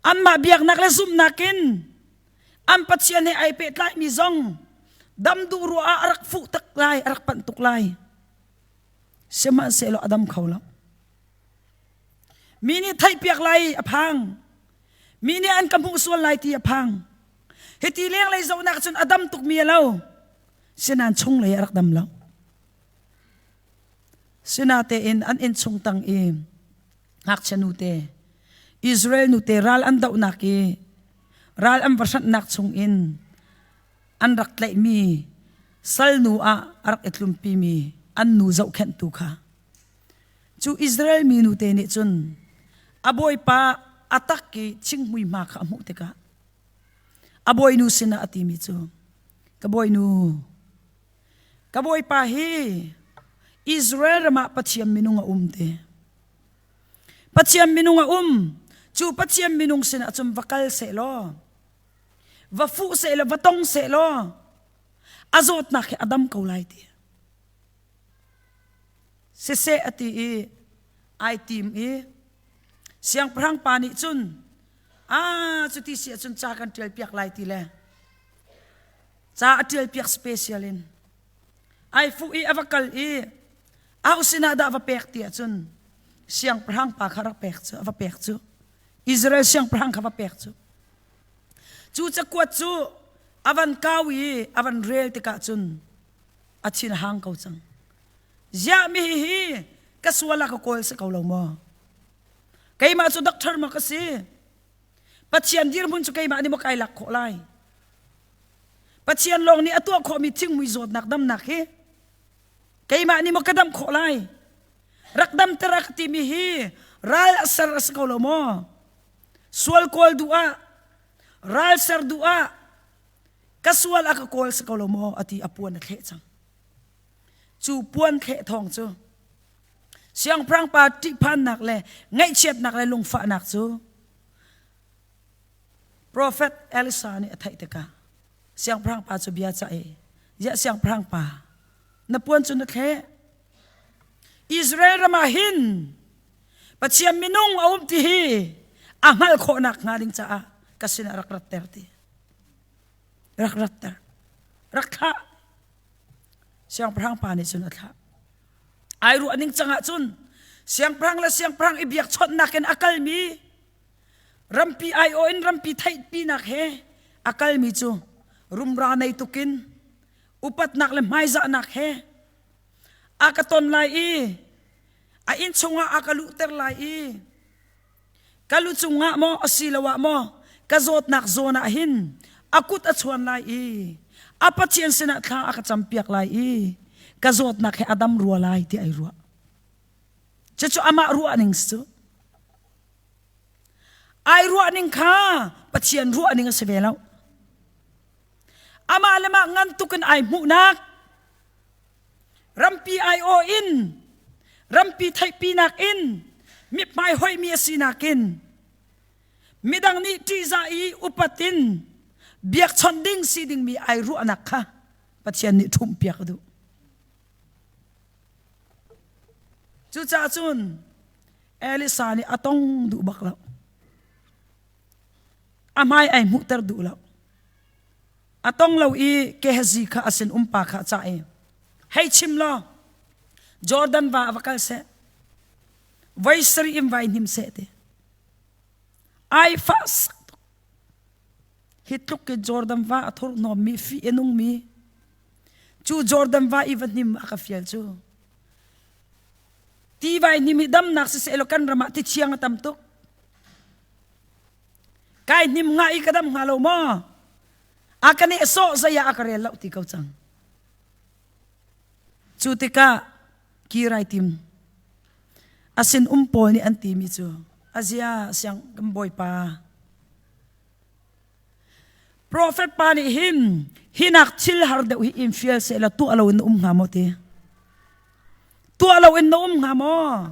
Anmah biaknak le zumhnak in an Pathian he ai pehtlaimi zong dam duh ruah ah a rak fuh tak lai, a rak panh tuk lai. Sihmanhsehlaw a dam kho lo. Mi nih theihpiak lai a phang. Mi nih an ka hmuh sual lai ti a phang. Hiti lenglei zohnak cun a dam tukmi a lo. Sinain chunglei a rak dam lo. Sinatein an inn chung tang i ngakchia nute Israel nute ral an dohnak i ral an va hranhnak chung in an rak tlaihmi salnu ah a rak i tlumpimi an nu zohkhenhtu kha Cu Israel mi nute nih cun a bawipa a tak i thinghmui hma kha a hmuh tikah a bawinu sinah a timi cu, Ka bawinu, Ka bawipa hi Israel ram ah Pathian minung a um te. Pathian minung a um. Cu Pathian minung sinah cun va kal seh law, va fuh seh law, va tong seh law, a zawtnak hi a dam ko lai ti. Siseh a ti i ai tim i siangpahrang pa nih cun a cuti si ahcun ca kan ṭial piak lai ti le ca a ṭial piak special in ai fuh i a va kal i au sinah dah va pek ti ahcun siangpahrang pa kha rak pek cu a va pek cu Israel siangpahrang kha va pek cu cu cakuat cu a van kau i a van rel tikah cun a thin a hang ko cang. Ziah mi hi ka sual ah ka kawl si ko lo maw? Keimah cu doctor maw ka si? Pathian dirhmun cu keimah nih maw kai lak khawh lai? Pathian lawng nih a tuah khawhmi thingmui zawtnak damnak hi keimah nih maw ka dam khawh lai? Rak damter a ka timi hi ral a ser a si ko lo maw? Sual kawl duh ah, ral ser duh ah, ka sual a ka kawl si ko lo maw a ti a puan a thleh cang cu puan thleh thawng cu siangpahrang pa ṭihphannak le ngaihchiatnak le lungfahnak cu profet Elisa nih a theih tikah siangpahrang pa cu bia cah i ziah siangpahrang pa na puan cu na thleh Israel ram ah hin Pathian minung a um ti hi a hngalh khawhnak hnga ding caah ka sinah rak ratter ti rak ratter rak thlah siangpahrang pa nih cun a thlah ai ruah ning cangah cun siangpahrang le siangpahrang i biakchawnhnak in a kalmi rampi aiawh in rampi theihpinak he a kalmi cu rumra nei tukin upatnak le hmaizahnak he a ka ton lai i a inn chungah a ka luhter lai i ka lu cungah maw asiloah maw ka zawtnak zawn ah hin a kut a chuan lai i a Pathian sinah thla a ka campiak lai i ka zawtnak he a dam rua lai ti ai ruah. Cucu amah ruah ning cu. Ai ruah ning kha Pathian ruah ning a si ve lo. Amah le mah ngan tuk in ai hmuhnak rampi aiawh in rampi theihpinak in mithmai hoihmi a sinak in midang nih ṭihzah i upat in biakchawnh ding si dingmi ai ruahnak kha Pathian nih ṭhumhpiak a duh. Cucaah cun Elisa nih a tong duh bak lo. A hmai ai hmuhter duh lo. A tong lo i Gehazi kha a sin umpa kha a cah i, Hei chim law, Jordan va ah va kal seh, voi sarih in vai hnim seh ti. Ai fah sak tuk. Hi tluk in Jordan va a thurhnawmmi, fih a nungmi, cu Jordan va i va hnim a ka fial cu. Ti vai hnim hi damnak siseh law kan ram ah ti thiang a tam tuk. Kai hnim hnga i ka dam hnga lo maw? A ka neh sawh zei ah a ka rel lo ti ko cang. Cu tikah kirai tim a sin um pawl nih an timi cu azia siang kan bawipa Prophet pa nih hin hinak thil har deuh hi in fial seh la tuah lo in na um hnga maw ti tuah lo in na um hnga maw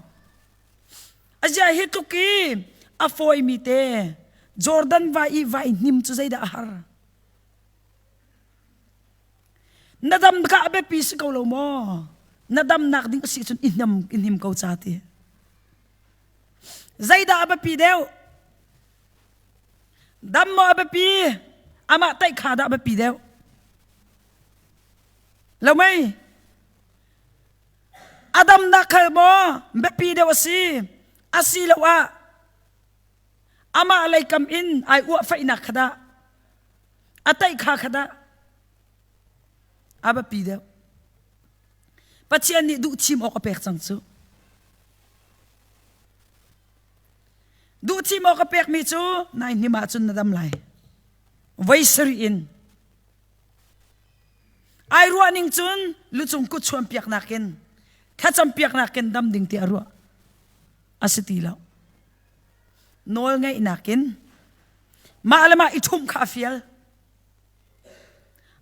Azia hi tluk i a fawimi te Jordan vai i vai hnim cu zeidah a har? Na dam ka a biapi si ko lo maw? Na damnak ding a si cun i hnim, i hnim ko ca ti. Zeidah a biapi deuh? Dam maw a biapi? Amah taih kha dah a biapi deuh? Lo mei? A damnak khal maw biapi deuh a si asiloah amah leikam in ai uah faihnak kha dah a taih kha kha dah a biapi deuh Pathian nih duh thim awk a pek cang cu duh thim awk a pekmi cu nai hnim ahcun na dam lai voi sarih in Ai ruah ning cun lucung kut chuan piak nakin thlacam piak nakin dam ding ti a ruah a si ti lo. Nawl ngeih nakin mah le mah i ṭhumh kha a fial.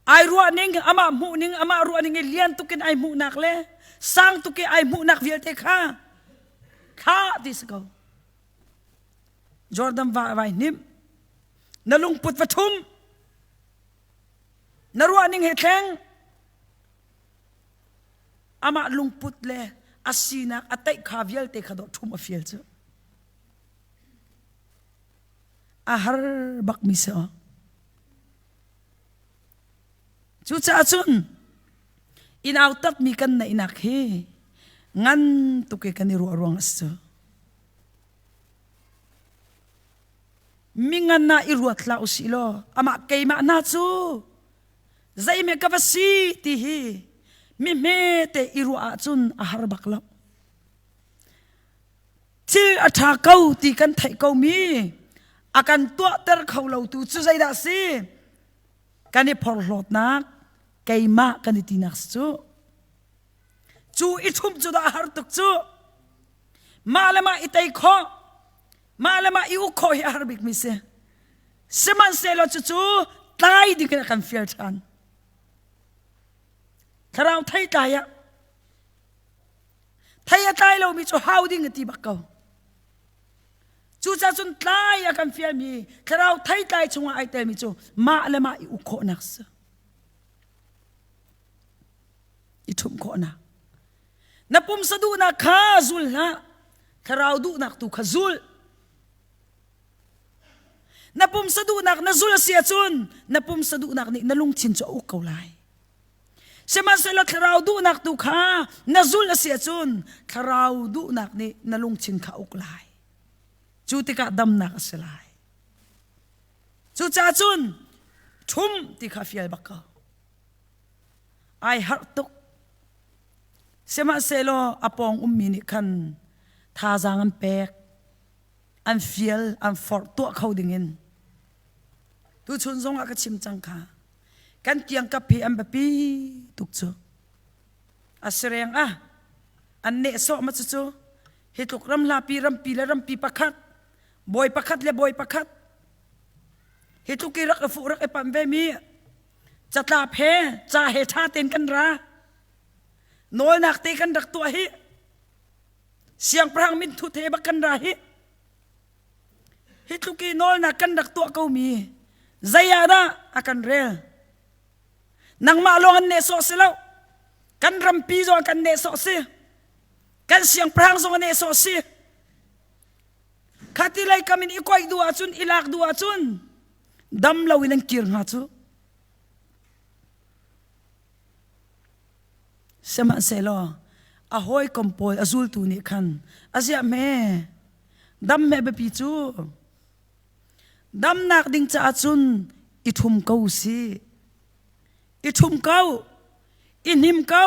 Ai ruah ning, amah hmuh ning, amah ruah ning i lian tuk in ai hmuhnak le sang tuk i ai hmuhnak vialte kha thla ti si ko. Jordan va vai hnim. Na lungput va thum. Na ruah ning he thleng. Amah lungput le a sinak a teih kha vialte kha dawh ṭhum a fial cu. A har bak mi si aw. Cucaah cun inn au takmi kan neihnak hi ngan tuk i kan i ruah ruang a si cu. Mi ngan ah i ruat hlah usih law amah keimah hna cu zeime ka va si ti hi mi hmete i ruah ahcun a har bak lo. Thil a ṭha ko ti kan theih komi a kan tuahter kho lotu cu zeidah a si? Kan i phorhlawtnak keimah kan i tinak si cu. Cu i ṭhumh cu dah a har tuk cu. Mah le mah i tei khawh, mah le mah i uk khawh hi a har bikmi si. Sihmanhsehlaw cucu tlai ding in a kan fial ṭhan. Thlarau thei tlai ah Thei a tlai lomi cu hau ding a ti bak ko. Cucaah cun tlai a kan fialmi thlarau theitlai chungah ai telmi cu mah le mah i uk khawhnak si. I ṭhumh khawhnak. Na pumsa duhnak kha zul hlah. Thlarau duhnak tu kha zul. Na pumsa duhnak na zul a si ahcun na pumsa duhnak nih na lungthin cu a uk ko lai. Sihmanhsehlaw thlarau duhnak tu kha na zulh a si ahcun thlarau duhnak nih na lungthin kha uk lai. Cu tikah damnak a si lai. Cucaah cun ṭhum ti kha fial bak ko. Ai harh tuk. Sihmanhsehlaw a pawng ummi nih khan thazaang an pek, an fial, an forh tuah kho dingin. Tuchun zongah ka chim cang kha. Kan kiangkap hi an biapi tuk cu. A sireng ah an nehsawh ma cucu hi tluk ram hlapi rampi le rampi pakhat bawi pakhat le bawi pakhat hi tluk i rak i fuh rak i pamh ve mi catlap he ca he ṭha tein kan ra nawlnak te kan rak tuah hi siangpahrang min thut he bak kan ra hi Hi tluk i nawlnak kan rak tuah komi zei ah dah a kan rel? Nangmah lawng an nehsawh si lo. Kan rampi zong kan nehsawh si. Kan siangpahrang zong a nehsawh si. Khati lei kam in i koih duh ahcun i lak duh ahcun dam lo in an kir hnga cu. Sihmanhsehlaw a hawikom pawl a zultu nih khan a ziah hme dam hme biapi cu damnak ding caah cun i ṭhum ko si i ṭhum ko i hnim ko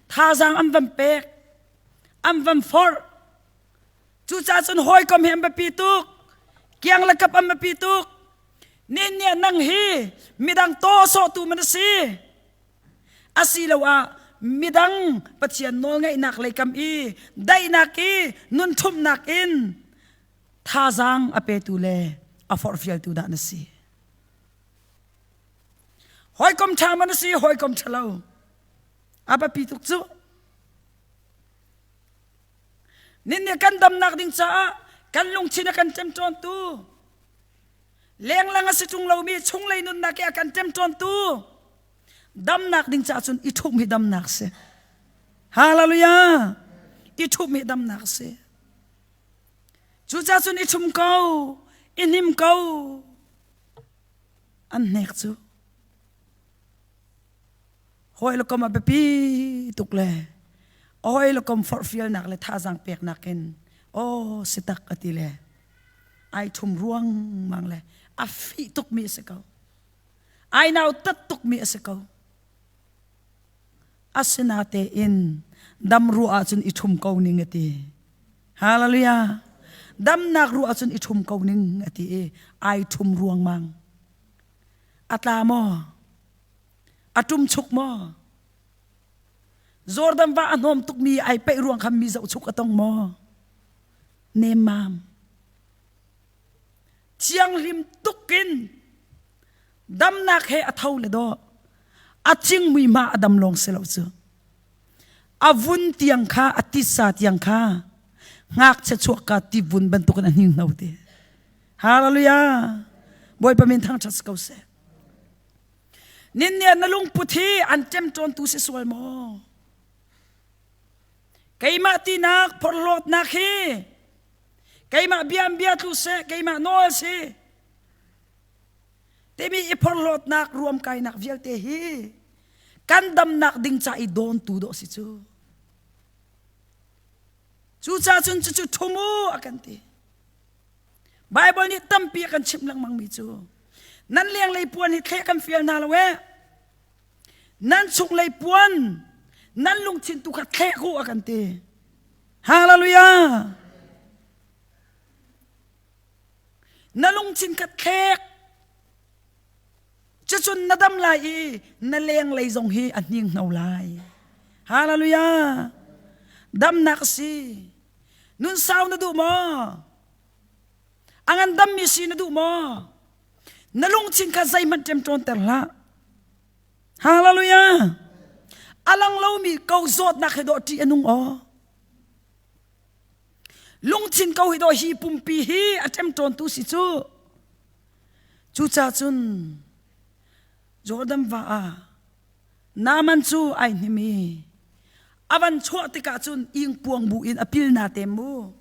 thazaang an van pek an van forh cucaah cun hawikom hi an biapi tuk kiang le kap an biapi tuk Nin nih nang hi midang taw sawhtu man a si. Asiloah midang Pathian nawlngaihnak lei kam i daihnak i nunthumnak in thazaang a petu le a forhfialtu dah na si. Hawikom ṭha man a si, hawikom ṭhalo. A biapi tuk cu. Nin nih kan damnak ding caah kan lungthin a kan ṭemṭawntu Lenglang a si ṭung lomi chunglei nunnak i a kan ṭemṭawntu damnak ding caah cun i ṭhumh hi damnak si. Hallelujah! I ṭhumh hi damnak si. Cucaah cun i ṭhum ko, i hnim ko. An hnek cu. Hawi le kom a biapi tuk le hawi le kom forhfialnak le thazaang peknak in aw si tak a ti le ai ṭhum ruangmang le a fih tukmi a si ko. Ai nautat tukmi a si ko. Asinatein dam ruah ahcun i ṭhum ko ning a ti. Hallelujah. Damnak ruah ahcun i ṭhum ko ning a ti i ai ṭhum ruangmang. A tla maw? A ṭum chuk maw? Jordan va a hnawm tukmi ai peih ruang khan mi zohchuk a tong maw? Nemmam. Thianghlim tuk in Damnak he a tho le dawh. A cing mui ma a dam lawng si lo cu. A vun tiang kha a titsa tiang kha ngakchia chuak ka ti vun bantukin a hning hno ti. Hallelujah. Bawipa min thangṭhat si ko seh. Nin nih na lungput hi an ṭemṭawntu si sual maw? Keimah tinak phorhlawtnak hi keimah biam bia tlu seh, keimah nawl si. Timi i phorhlawtnak ruamkainak vialte hi kan damnak ding ca i dawntu dawh si cu. Cucaah cun cucu ṭhum u a kan ti. Baibal nih tampi a kan chimh lengmangmi cu nan lenglei puan hi thleh kan fial hna lo ee. Nan chunglei puan nan lungthin tu kha thleh u a kan ti. Hallelujah! Na lungthin kha thlek. Cucun na dam lai i na lenglei zong hi a hninghno lai. Hallelujah! Damnak a si. Nun sau na duh maw? A ngandammi si na duh maw? Na lungthin kha zeihmanh ṭemṭawnter hlah. Hallelujah! A lang lomi ko zawtnak hi dawh ṭih a nung aw. Lungthin ko hi dawh hi pumpi hi a ṭemṭawntu si cu. Cucaah cun Jordan va ah Naaman cu ai hnim i a van chuah tikah cun ingpuang bu in a pil na tem mu.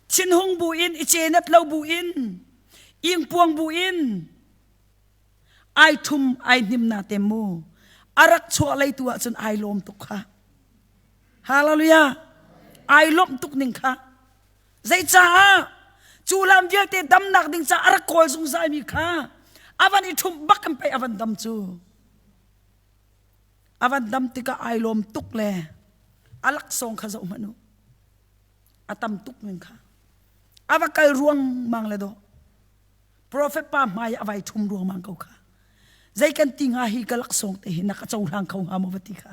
Thinhung bu in i cenat lo bu in ingpuang bu in ai thum ai hnim na tem mu. A rak chuah lei tu ah cun ai lawm tuk kha. Hallelujah. Ai lawmh tuk ning kha. Zeicaah cu lam vialte damnak ding caah a rak kawl zungzalmi kha a van i ṭhumh bak in pei a van dam cu. A van dam tikah ai lawm tuk le a laksawng kha zoh hmanh u. A tam tuk ning kha. A va kal ruangmang le dawh. Profet pa hmai a vai ṭhum ruangmang ko kha. Zei kan ti hnga hi ka laksawng te hi na ka cohlang kho hnga maw va ti kha.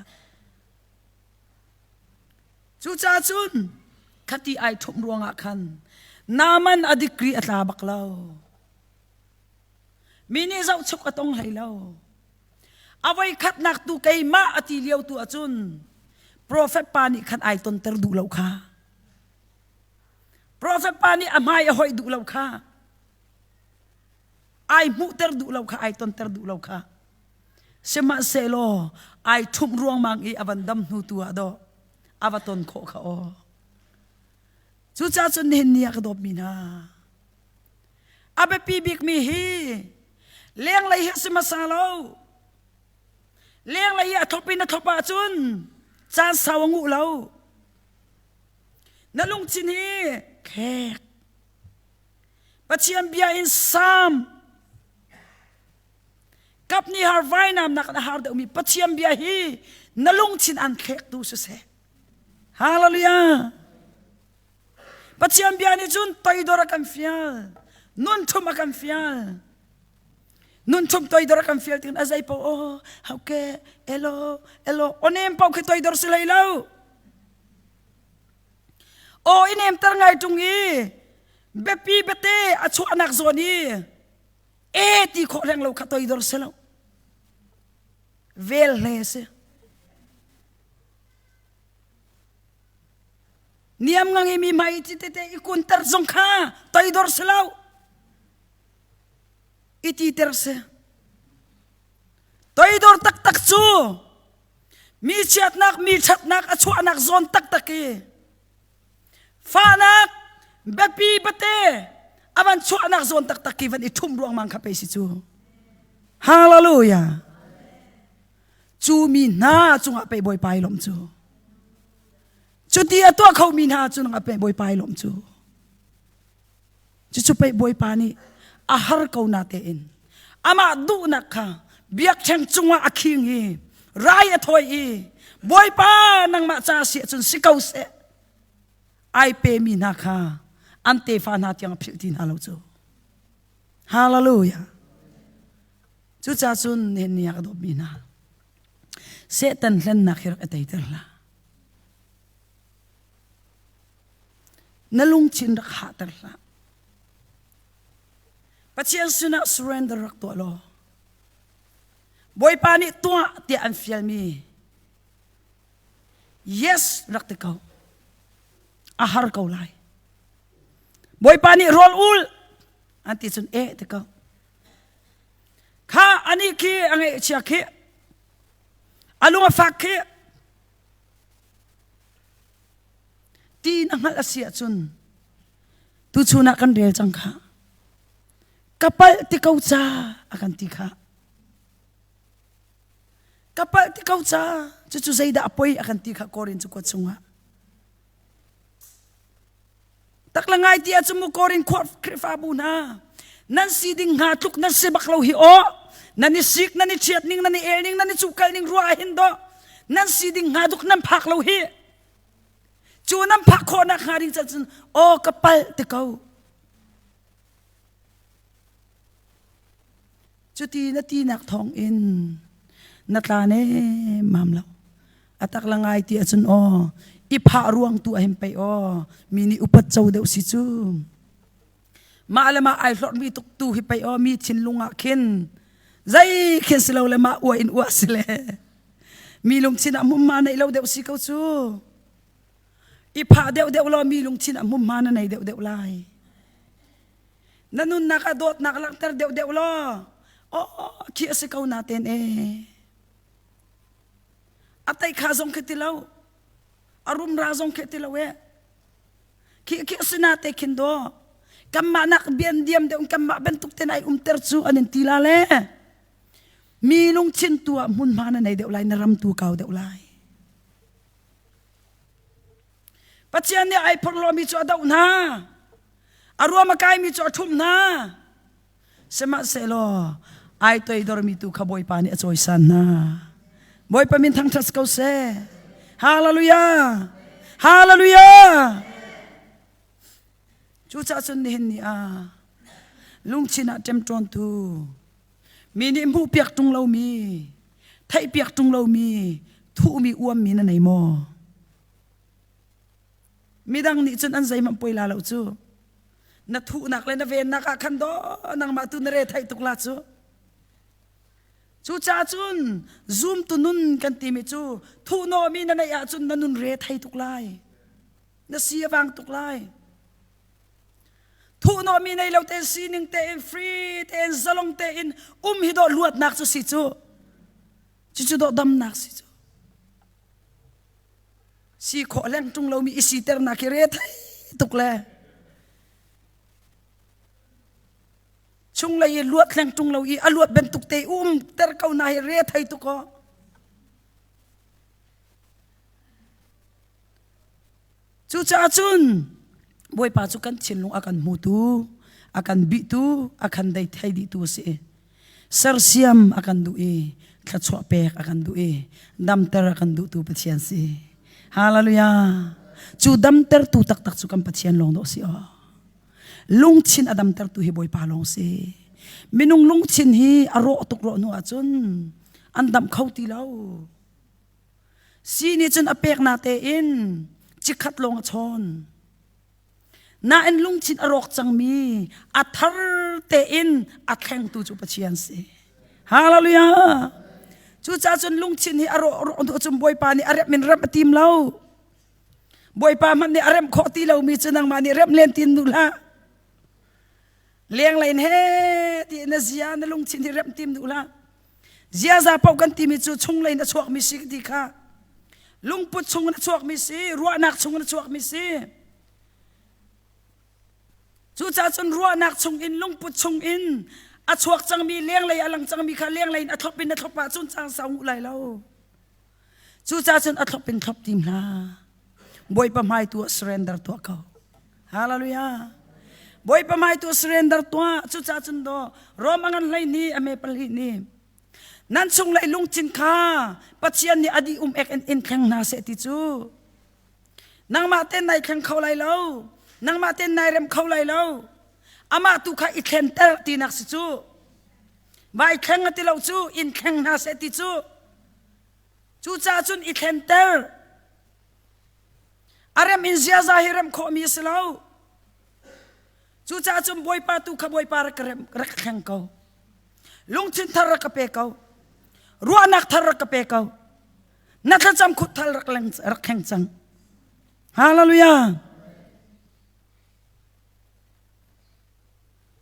Cucaah cun khati ai ṭhumh ruangah khan Naaman a degree a tla bak lo. Mi nih zohchuk a tong hlei lo. A voi khatnak tu keimah a ti lio tu ahcun profet pa nih khan ai tonter duh lo kha. Profet pa nih a hmai a hoih duh lo kha. Ai hmuhter duh lo kha, ai tonter duh lo kha. Sihmanhsehlaw ai ṭhumh ruangmang i a van dam hnu tu ah dawh a va ton khawh kha aw. Cucaah cun nihin ni ah ka dawtmi hna, a biapi bikmi hi lenglei hi a si hmasa lo. Lenglei i a thlop in a thlop ahcun caan sau a nguh lo. Na lungthin hi khek. Pathian bia in sam Kap nih har vainam nak a har deuhmi Pathian bia hi na lungthin an thlektu siseh. Hallelujah. Pathian bia nih cun toidor a kan fial. Nun thum a kan fial. Nun thum toidor a kan fial tin a zei po oh hauke elo elo onem pau khi toidor si hlei lo. O i nem ter ngai tung i biapi bete a chuahnak zawn i e ti khawh hleng lo kha toidor si lo vel hle si niam ngang i mi mai ti tete i kunter zong kha toidor si lo i ti ter si toidor taktak cu mi chiatnak mi ṭhatnak a chuahnak zawn taktak i Fahnak biapi bate a van chuahnak zawn taktak ki van i ṭhum ruangmang kha pei si cu. Hallelujah. Cu mi hna cungah pei Bawipa i lawm cu. Cuti a tuah kho mi hna cungah pei Bawipa i lawm cu. Cucu pei Bawipa nih a har ko na tein amah duhnak kha biakṭheng cungah a khing i rai a thawi i Bawipa nangmah ca si ahcun si ko seh ai pemi hna kha an tefa hna tiang a philh ti hna lo cu. Hallelujah. Cucaah cun nihin ni ah ka dawtmi hna Satan hlennak hi rak i teiter hlah. Na lungthin rak hahter hlah. Pathian sinah surrender rak tuah law. Bawipa nih tuah tiah an fialmi yes rak ti ko. A har ko lai. Bawipa nih rawl ul an ti cun eh ti ko. Kha ani khi a ngeihchia khi a lung a fak khi ti na hngalh a si ahcun tuchun ah kan rel cang kha ka palh ti ko ca a kan ti kha ka palh ti ko ca cucu zeidah a poi a kan ti kha Korin cu kuat chungah tak la ngai ti ahcun mu Korin khua Khrihfabu hna nan si ding hnga tluk nan si bak lo hi aw nan i sik nan i chiat ning nan i el ning nan i cukal ning ruah ah hin do nan si ding hnga duk nan phak lo hi cu nan phak khawhnak hnga ding cun aw ka palh ti ko Cuti na tinak thawng in na tla ne mam lo. A tak la ngai ti ahcun aw i phah ruang tu ahim pei aw mi nih upat co deuh si cu. Mah le mah ai hlorh mi tuk tu hi pei aw mi thinlung ah khin zei khin si lo le mah ua in ua si le mi lungthin ah hmunhma neih lo deuh si ko cu. I phah deuh deuh law mi lungthin ah hmunhma na nei deuh deuh lai. Na nunnak ah dawtnak langhter deuhdeuh law aw khi a si ko naten e. A tei kha zong khi ti lo. A rumra zong khi ti lo e. Khi khi a si na te khin do. Kanmah nak bian diam deuh kanmah bantuk ten ai umter cu an in ti la le. Mi lungthin tu ah hmunhma na nei deuh lai na ram tu kau deuh lai. Pathian nih ai phorhlawmi cu a doh hna. A ruam a kaimi cu a ṭhumh hna. Sihmanhsehlaw ai toidormi tu kha Bawipa nih a cawisan hna. Bawipa min thangṭhat ko seh. Hallelujah! Hallelujah! Cucaah cun nihin ni ah lungthin ah ṭemṭawntu mi nih hmuhpiak ṭung lomi theihpiak ṭung lomi thuhmi uammi na nei maw? Midang nih cun an zeihmanh poi la lo cu. Na thuhnak le na vennak ah khan daw nangmah tu na re theih tuk la cu. Cucaah cun zumtu nun kan timi cu thuhnawhmi na neih ahcun na nun re thei tuk lai. Na si a vang tuk lai. Thuhnawhmi nei lo tein sining tein free tein zalong tein um hi dawh luatnak cu si cu. Cucu dawh damnak si cu. Si khawh leng ṭung lomi i siternak hi re thei tuk le chunglei i luat hleng ṭung lo i a luat bantuk te um ter ko na hi re thei tuk aw. Cucaah cun Bawipa cu kan thinlung a kan hmutu, a kan bihtu, a kan dei thei dihtu a si. Sersiam a kan duh i thluachuah pek a kan duh i damter a kan duhtu Pathian si. Hallelujah. Cu damtertu taktak cu kan Pathian lawng dawh si aw. Lungthin a damtertu hi Bawipa lawng si. Minung lungthin hi a rawh tuk rawh hnu ahcun an damh kho ti lo. Si nih cun a pek na tein cikhat lawng a chawn. Nain lungthin a rawk cangmi a thar tein a thlengtu cu Pathian si. Hallelujah! Cucaah cun lungthin hi a rawh rawh hnu cun Bawipa nih a remh in remh a tim lo. Bawipa hmanh nih a remh khawh ti lomi cu nangmah nih remh len tin duh hlah. Lenglei in he ti na zia na lungthin hi remh tim duh hlah. Ziaza paoh kan timi cu chunglei in a chuakmi si ti kha lungput chung in a chuakmi si ruahnak chung in a chuakmi si cucaah cun ruahnak chung in lungput chung in a chuak cangmi lenglei a lang cangmi kha lenglei in a thlop in a thlop ahcun cang sau nguh lai lo cucaah cun a thlop in thlop tim hna Bawipa hmai tu ah surrender tuah ko Hallelujah. Bawipa hmai tu surrender tuah. Cucaah cun do Rom a ngan hlei ni a me pali ni. Nan chunglei lungthin kha Pathian nih a dih um ek in in thleng hna seh ti cu. Nangmah ten nai thleng kho lai lo. Nangmah ten nai rem kho lai lo. Amah tu kha i thlenter tinak si cu. Vai thleng a ti lo cu in thleng hna seh ti cu. Cucaah cun i thlenter. A rem in ziaza hi remh khawhmi a si lo. Cucaah cun Bawipa tu kha Bawipa rak ka rem, rak ka thleng ko. Lungthin thar rak ka pe ko. Ruahnak thar rak ka pe ko. Na thlacam khut thal rak leng rak thleng cang. Hallelujah.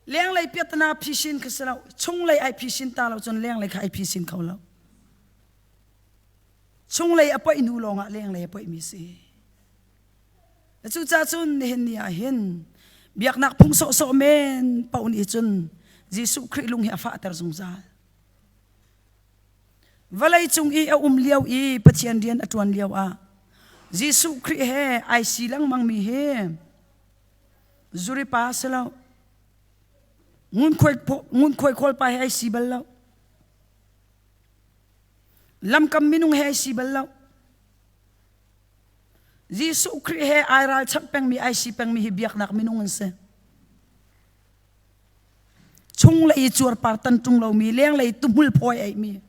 Lenglei piatana phisin kha si lo. Chunglei ai phisin ta lo cun lenglei kha ai phisin kho lo. Chunglei a poih hnu lawngah lenglei a poih mi si. Cucaah cun nihin ni ah hin biaknak phung sawhsawh men paoh nih cun Jesuh Khrih lung hi a fahter zungzal. Vawlei cung i a um lio i Pathian rian a ṭuan lio ah Jesuh Khrih he ai si lengmang mi hi zuripa si lo ngunkhuai khawl pa he ai si bal lo lamkam minung he ai si bal lo Jesuh Khrih he ai ralchanh pengmi ai si pengmi hi biaknak minung an si. Chunglei i cuarpar tan ṭung lomi, lenglei tuhmul phawi eimi.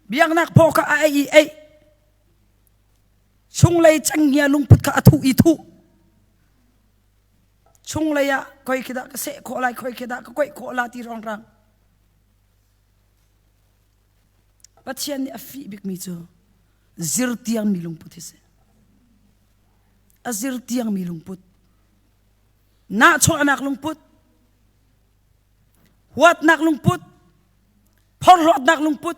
Biaknak phaw kha a ei i ei. Chunglei cenghngia lungput kha a thuh i thuh. Chunglei ah khoi khi dah ka seh khawh lai, khoi khi dah ka koih khawh la ti rang Pathian nih a fih bikmi cu zirtiangmi lungput hi si. A zirtiangmi lungput. Nahchuahnak lungput. Huatnak lungput. Phorhlawtnak lungput.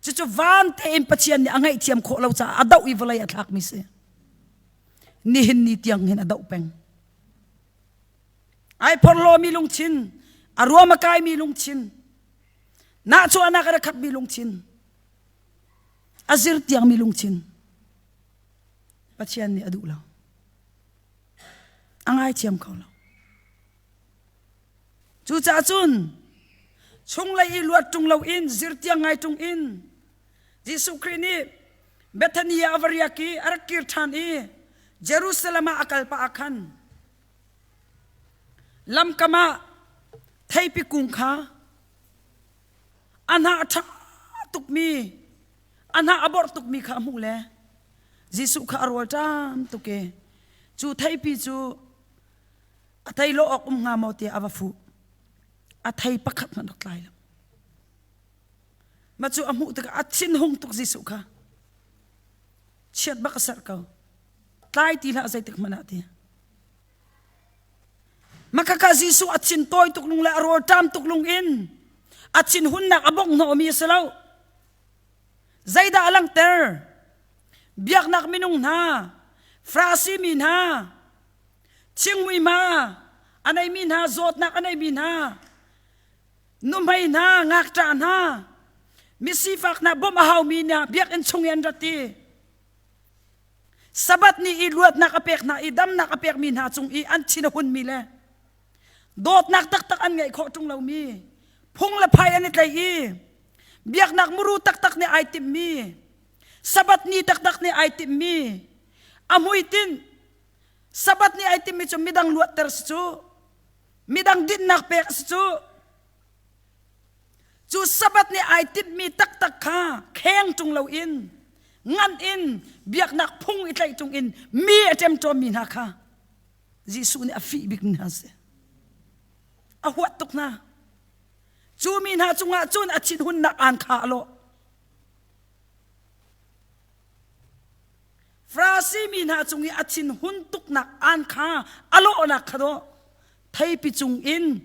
Cucu van tein Pathian nih a ngaihthiam khawh lo caah a doh i vawlei a thlakmi si. Nihin ni tiang hin a doh peng. Ai phorhlawmi lungthin, a ruam a kaimi lungthin, nahchuahnak a khatmi lungthin, a zirtiangmi lungthin Pathian nih a duh lo. A ngaithiam kho lo. Cucaah cun chunglei i luat ṭung loin zirtiang ngai ṭung in Jesuh Khrih nih Bethany ah a va riak i a rak kir ṭhan i Jerusalem ah a kal pah ah khan Lamkam ah theipi kung kha a hnah a ṭha tukmi, a hnah a borh tukmi kha a hmuh le Jesuh kha a rawl ṭam tuk i cu theipi cu a thei lawh awk um hnga maw tiah a va fuh. A thei pakhat hmanh rak tlai lo. Mah cu a hmuh tikah a thinhung tuk Jesuh kha. Chiat bak a serh ko. Tlai ti hlah zeitik hmanh ah ti. Makaka Jesuh a thin tawi tuk lung le a rawl ṭam tuk lung in a thin hunnak a bongh hnawhmi a si lo. Zeidah a langhter? Biaknak minung hna, Farasi mi hna, thingmui hma a neimi hna, zawtnak a neimi hna, nuhmei hna, ngakṭah hna, misifak hna, bawmh a haumi hna biakinn chung i an rat i Sabbath ni i luatnak a pek hna i damnak a pekmi hna cung i an thin a hunmi le dawtnak taktak an ngeih khawh ṭung lomi phung le phai an i tlaih i biaknak muru taktak nih ai timhmi Sabbath ni taktak nih ai timhmi a hmuitinh Sabbath ni ai timhmi cu midang luatter si cu midang dinnak pek si cu Cu Sabbath nih ai timhmi taktak kha kheng ṭung loin ngan in biaknak phung i tlaih ṭung in mi a ṭemṭawmmi hna kha Jesuh nih a fih bikmi hna a si. A huat tuk hna. Cu mi hna cungah cun a thinhunnak aan kha a lawh. Farasi mi hna cung i a thinhun tuknak aan kha a lawhnak kha dawh theipi cung in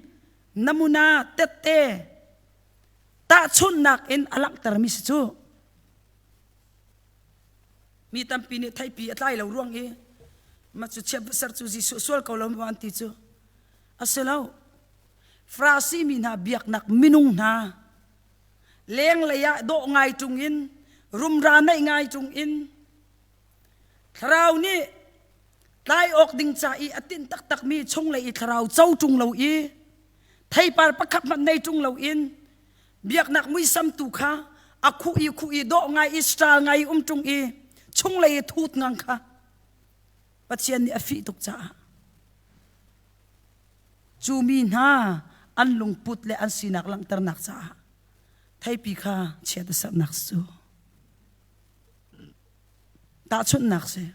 namuna tette tahchunhnak in a langhtermi si cu mi tampi nih theipi a tlai lo ruang i mah cu chiat ser cu Jesuh sual ko lo maw an ti cu a si lo Farasi mi hna biaknak minung hna lenglei ah dawh ngai ṭung in rumra neih ngai ṭung in thlarau nih tlai awk ding ca i a tinh taktakmi chunglei i thlarau co ṭung lo i theipar pakhat hmanh nei ṭung lo in biaknak muisam tu kha a khuh i khuh i dawh ngai i style ngai i um ṭung i chunglei i thut ngang kha Pathian nih a fih tuk caah cu mi hna an lungput le an sinak langhternak caah theipi kha chiat a sernak cu tahchunhnak si.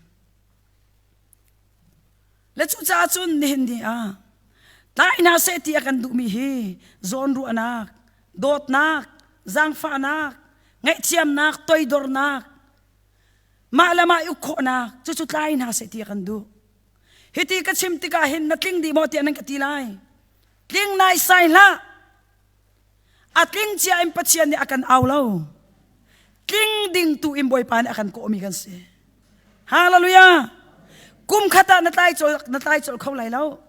Le cucaah cun nihin ni ah. Tlai hna seh ti a kan duhmi hi zawnruahnak, dawtnak, zaangfahnak, ngaihthiamnak, toidornak, mah le mah i uk khawhnak cucu tlai hna seh ti a kan duh. Hiti ka chim tikah hin na tling dih maw tiah nan ka ti lai. Tling naisai hlah. A tling cia in Pathian nih a kan au lo. Tling ding tu in Bawipa nih a kan kawhmi kan si. Hallelujah. Kum khat ah na tlai col na tlai col kho lai lo.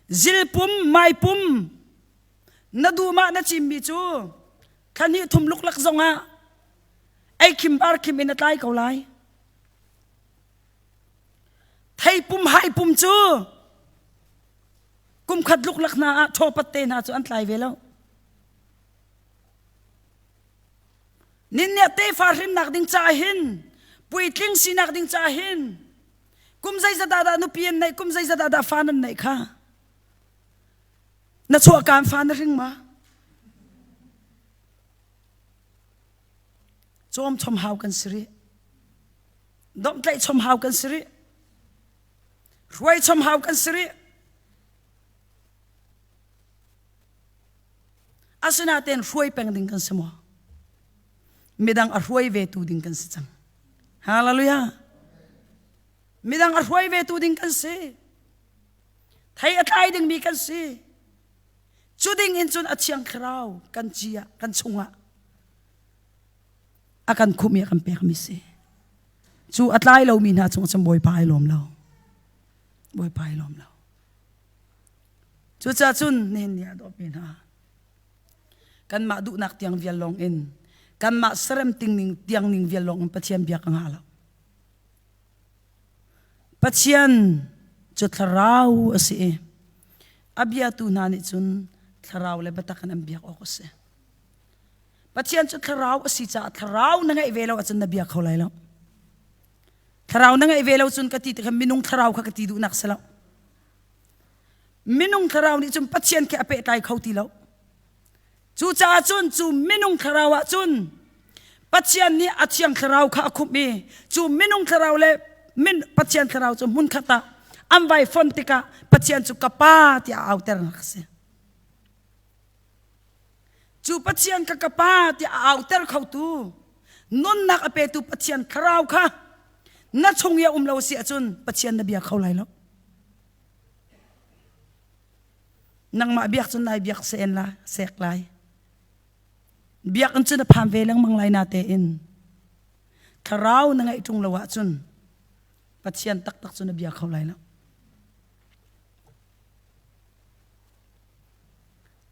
Zilpum maipum na duhmah na cimmi cu thla thum luklak zongah ei khim bar khim in na tlai ko lai. Theipum haipum cu Kumkhat luklak hna ah ṭhawpat te hna cu an tlai ve lo. Nin nih tefa hrinnak ding caah hin puitling sinak ding caah hin kum zeizat ah dah nupi an neih kum zeizat ah dah fa nan neih kha na chuahkaan fa na hring ma cawm chom hau kan si rih domhtlaih chom hau kan si rih Hruai chom hau kan si rih. Asinain hruai peng ding kan si maw? Midang a hruai ve tu ding kan si cang. Hallelujah. Midang a hruai ve tu ding kan si. Thei a tlai dingmi kan si. Cu ding in cun a thiang thlarau kan ci ah kan chungah a kan khumh i a kan pekmi si. Cu a tlai lomi hna cung cun Bawipa ai lawm lo. Bawipa ai lawm lo. Cucaah cun nihin ni ah dawtmi hna kanmah duhnak tiang vial lawng in kanmah serem ting ning tiang ning vial lawng in Pathian bia ka ngah lo. Pathian cu thlarau a si i a biatu hna nih cun thlarau le biatak in an biak awk a si. Pathian cu thlarau a si caah thlarau na ngeih ve lo ahcun na bia kho lai lo. Thlarau na ngeih ve lo cun ka ti tikhan minung thlarau kha ka ti duhnak si lo. Minung thlarau nih cun Pathian khi a pehtlai kho ti lo. Cucaah cun cu minung thlarau ah cun Pathian nih a thiang thlarau kha a khumh i cu minung thlarau le min Pathian thlarau cu hmunkhat ah an vai fon tikah Pathian cu ka pa tiah a auter nak a si. Cu Pathian kha ka Pa tiah a auter khotu nunnak a petu Pathian thlarau kha na chung i a um lo si ahcun Pathian na bia kho lai lo. Nangmah biak cun nai biak sen la sek lai. Biakinn cu na phan ve lengmang lai na tein thlarau na ngeih ṭung lo ahcun Pathian taktak cu na bia kho lai lo.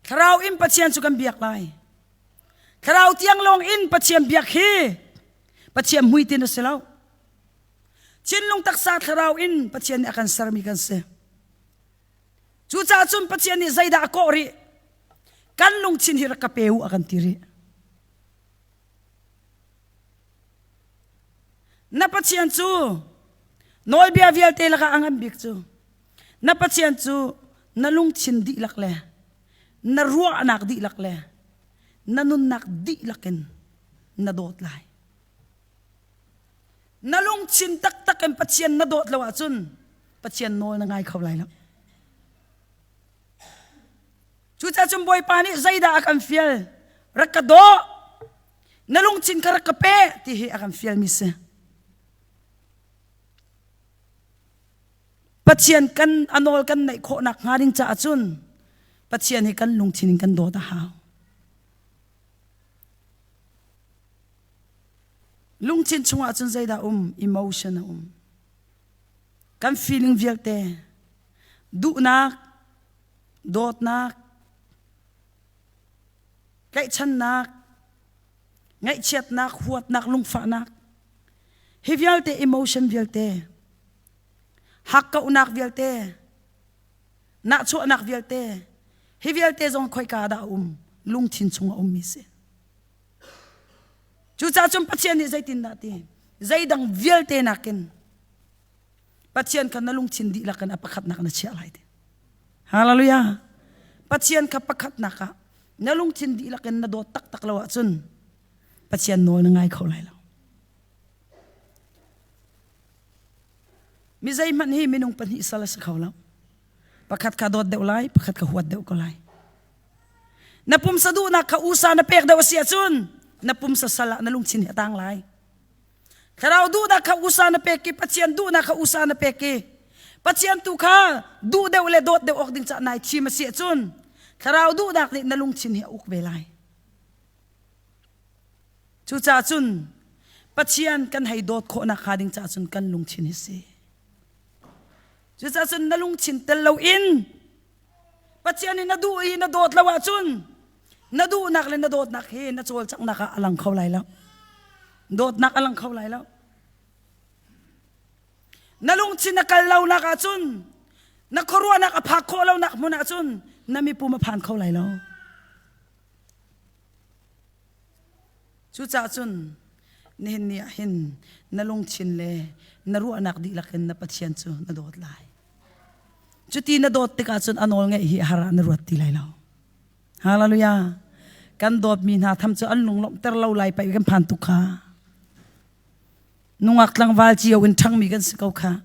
Thlarau in Pathian cu kan biak lai. Thlarau tiang lawng in Pathian biak hi Pathian hmuitin a si lo. Thinlung taksa thlarau in Pathian nih a kan sermi kan si. Cucaah cun Pathian nih zeidah a kawh rih? Kan lungthin hi rak ka pe u a kan ti rih. Na Pathian cu nawlbia vialte lakah a ngan bik cu Na Pathian cu na lungthin dihlak le na ruahnak dihlak le na nunnak dihlak in na dawt lai. Na lungthin taktak in Pathian na dawt lo ahcun Pathian nawl na ngai kho lai lo. Cucaah cun Bawipa nih zeidah a kan fial? Rak ka daw! Na lungthin kha rak ka pe ti hi a kan fialmi si. Pathian kan a nawl kan neih khawhnak hnga ding caah cun Pathian hi kan lungthin in kan dawt a hau. Lungthin chungah cun zeidah um? Emotion a um. Kan feeling vialte duhnak, dawtnak, tlaihchannak, ngaihchiatnak, huatnak, lungfahnak hi vialte emotion vialte hakkauhnak vialte nahchuahnak vialte hi vialte zong khoika dah a um lungthin chung a ummi si cucaah cun Pathian nih zeitindah ti zeidang vialte nakin Pathian kha na lungthin dihlak in a pakhatnak na chiah lai ti Hallelujah Pathian kha pakhatnak ah na lungthin dihlak in na dawt taktak lo ahcun Pathian nawl na ngai kho lai lo Mi zeihmanh hi minung pahnih sal a si kho lo. Pakhat kha dawt deuh lai, pakhat kha huat deuh ko lai. Na pumsa duhnak kha usa na pek deuh a si ahcun na pumsa sal ah na lungthin hi a tang lai. Thlarau duhnak kha usa na pek i Pathian duhnak kha usa na pek i Pathian tu kha duh deuh le dawt deuh awk ding caah nai thim a si ahcun Thlarau duhnak nih na lungthin hi a uk ve lai. Cucaah cun Pathian kan hei dawt khawhnak hnga ding caah cun kan lungthin hi si. Cucaah cun na lungthin tel loin Pathian i na duh i na dawt lo ahcun na duhnak le na dawtnak hi na cawlcanghnak ah a lang kho lai lo. Dawtnak a lang kho lai lo. Na lungthin na kal lonak ahcun na khuaruahnak a phak khawh lonak hmun ahcun na mipum a phan kho lai lo. Cucaah cun nihin ni ah hin na lungthin le na ruahnak dihlak in na Pathian cu na dawt lai. Cuti na dawt tikah cun a nawl ngeih hi har ah na ruat ti lai lo. Hallelujah. Kan dawtmi hna tham cu an lunglawmhter lo lai paih kan phan tuk kha. Nungak tlangval cio in ṭhangmi kan si ko kha.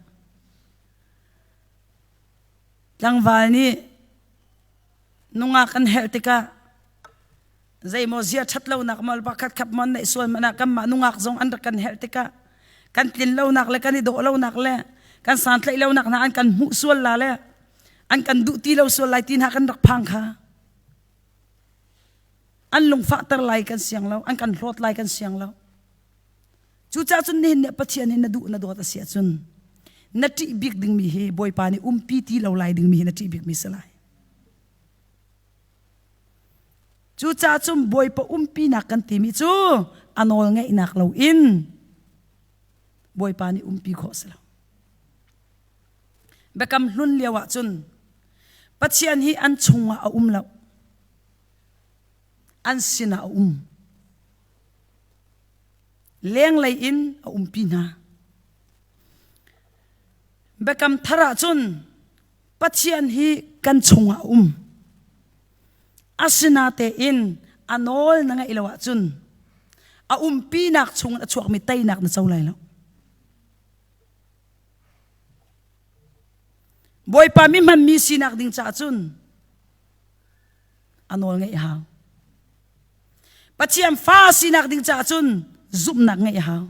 Tlangval nih nungak an helh tikah zeimaw zia ṭhat lonak maw pakhat khat maw an neih sual hmanh ah kanmah nungak zong an rak kan helh tikah kan tlin lonak le kan i dawh lonak le kan santlaih lonak hna an kan hmuh sual la le an kan duh ti lo sual lai ti hna kan rak phang kha an lungfahter lai kan siang lo an kan hlawt lai kan siang lo cucaah cun nihin nih Pathian hi na duh na dawt a si ahcun na ṭih bik dingmi hi Bawipa nih umpi ti lo lai dingmi hi na ṭih bikmi si lai Cucaah cun Bawipa umpinak kan timi cu a nawl ngeihnak loin Bawipa nih umpi khawh si lo. Biakam hlun lio ah cun Pathian hi an chungah a um lo. An sinah a um. Lenglei in a umpi hna. Biakam thar ah cun Pathian hi kan chungah a um. Asinatein a nawl na ngeih lo ahcun a umpinak chungin a chuakmi teinak na co lai lo. Bawipa mi hmanmi sinak ding caah cun a nawl ngeih a hau. Pathian fa sinak ding caah cun zumhnak ngeih a hau.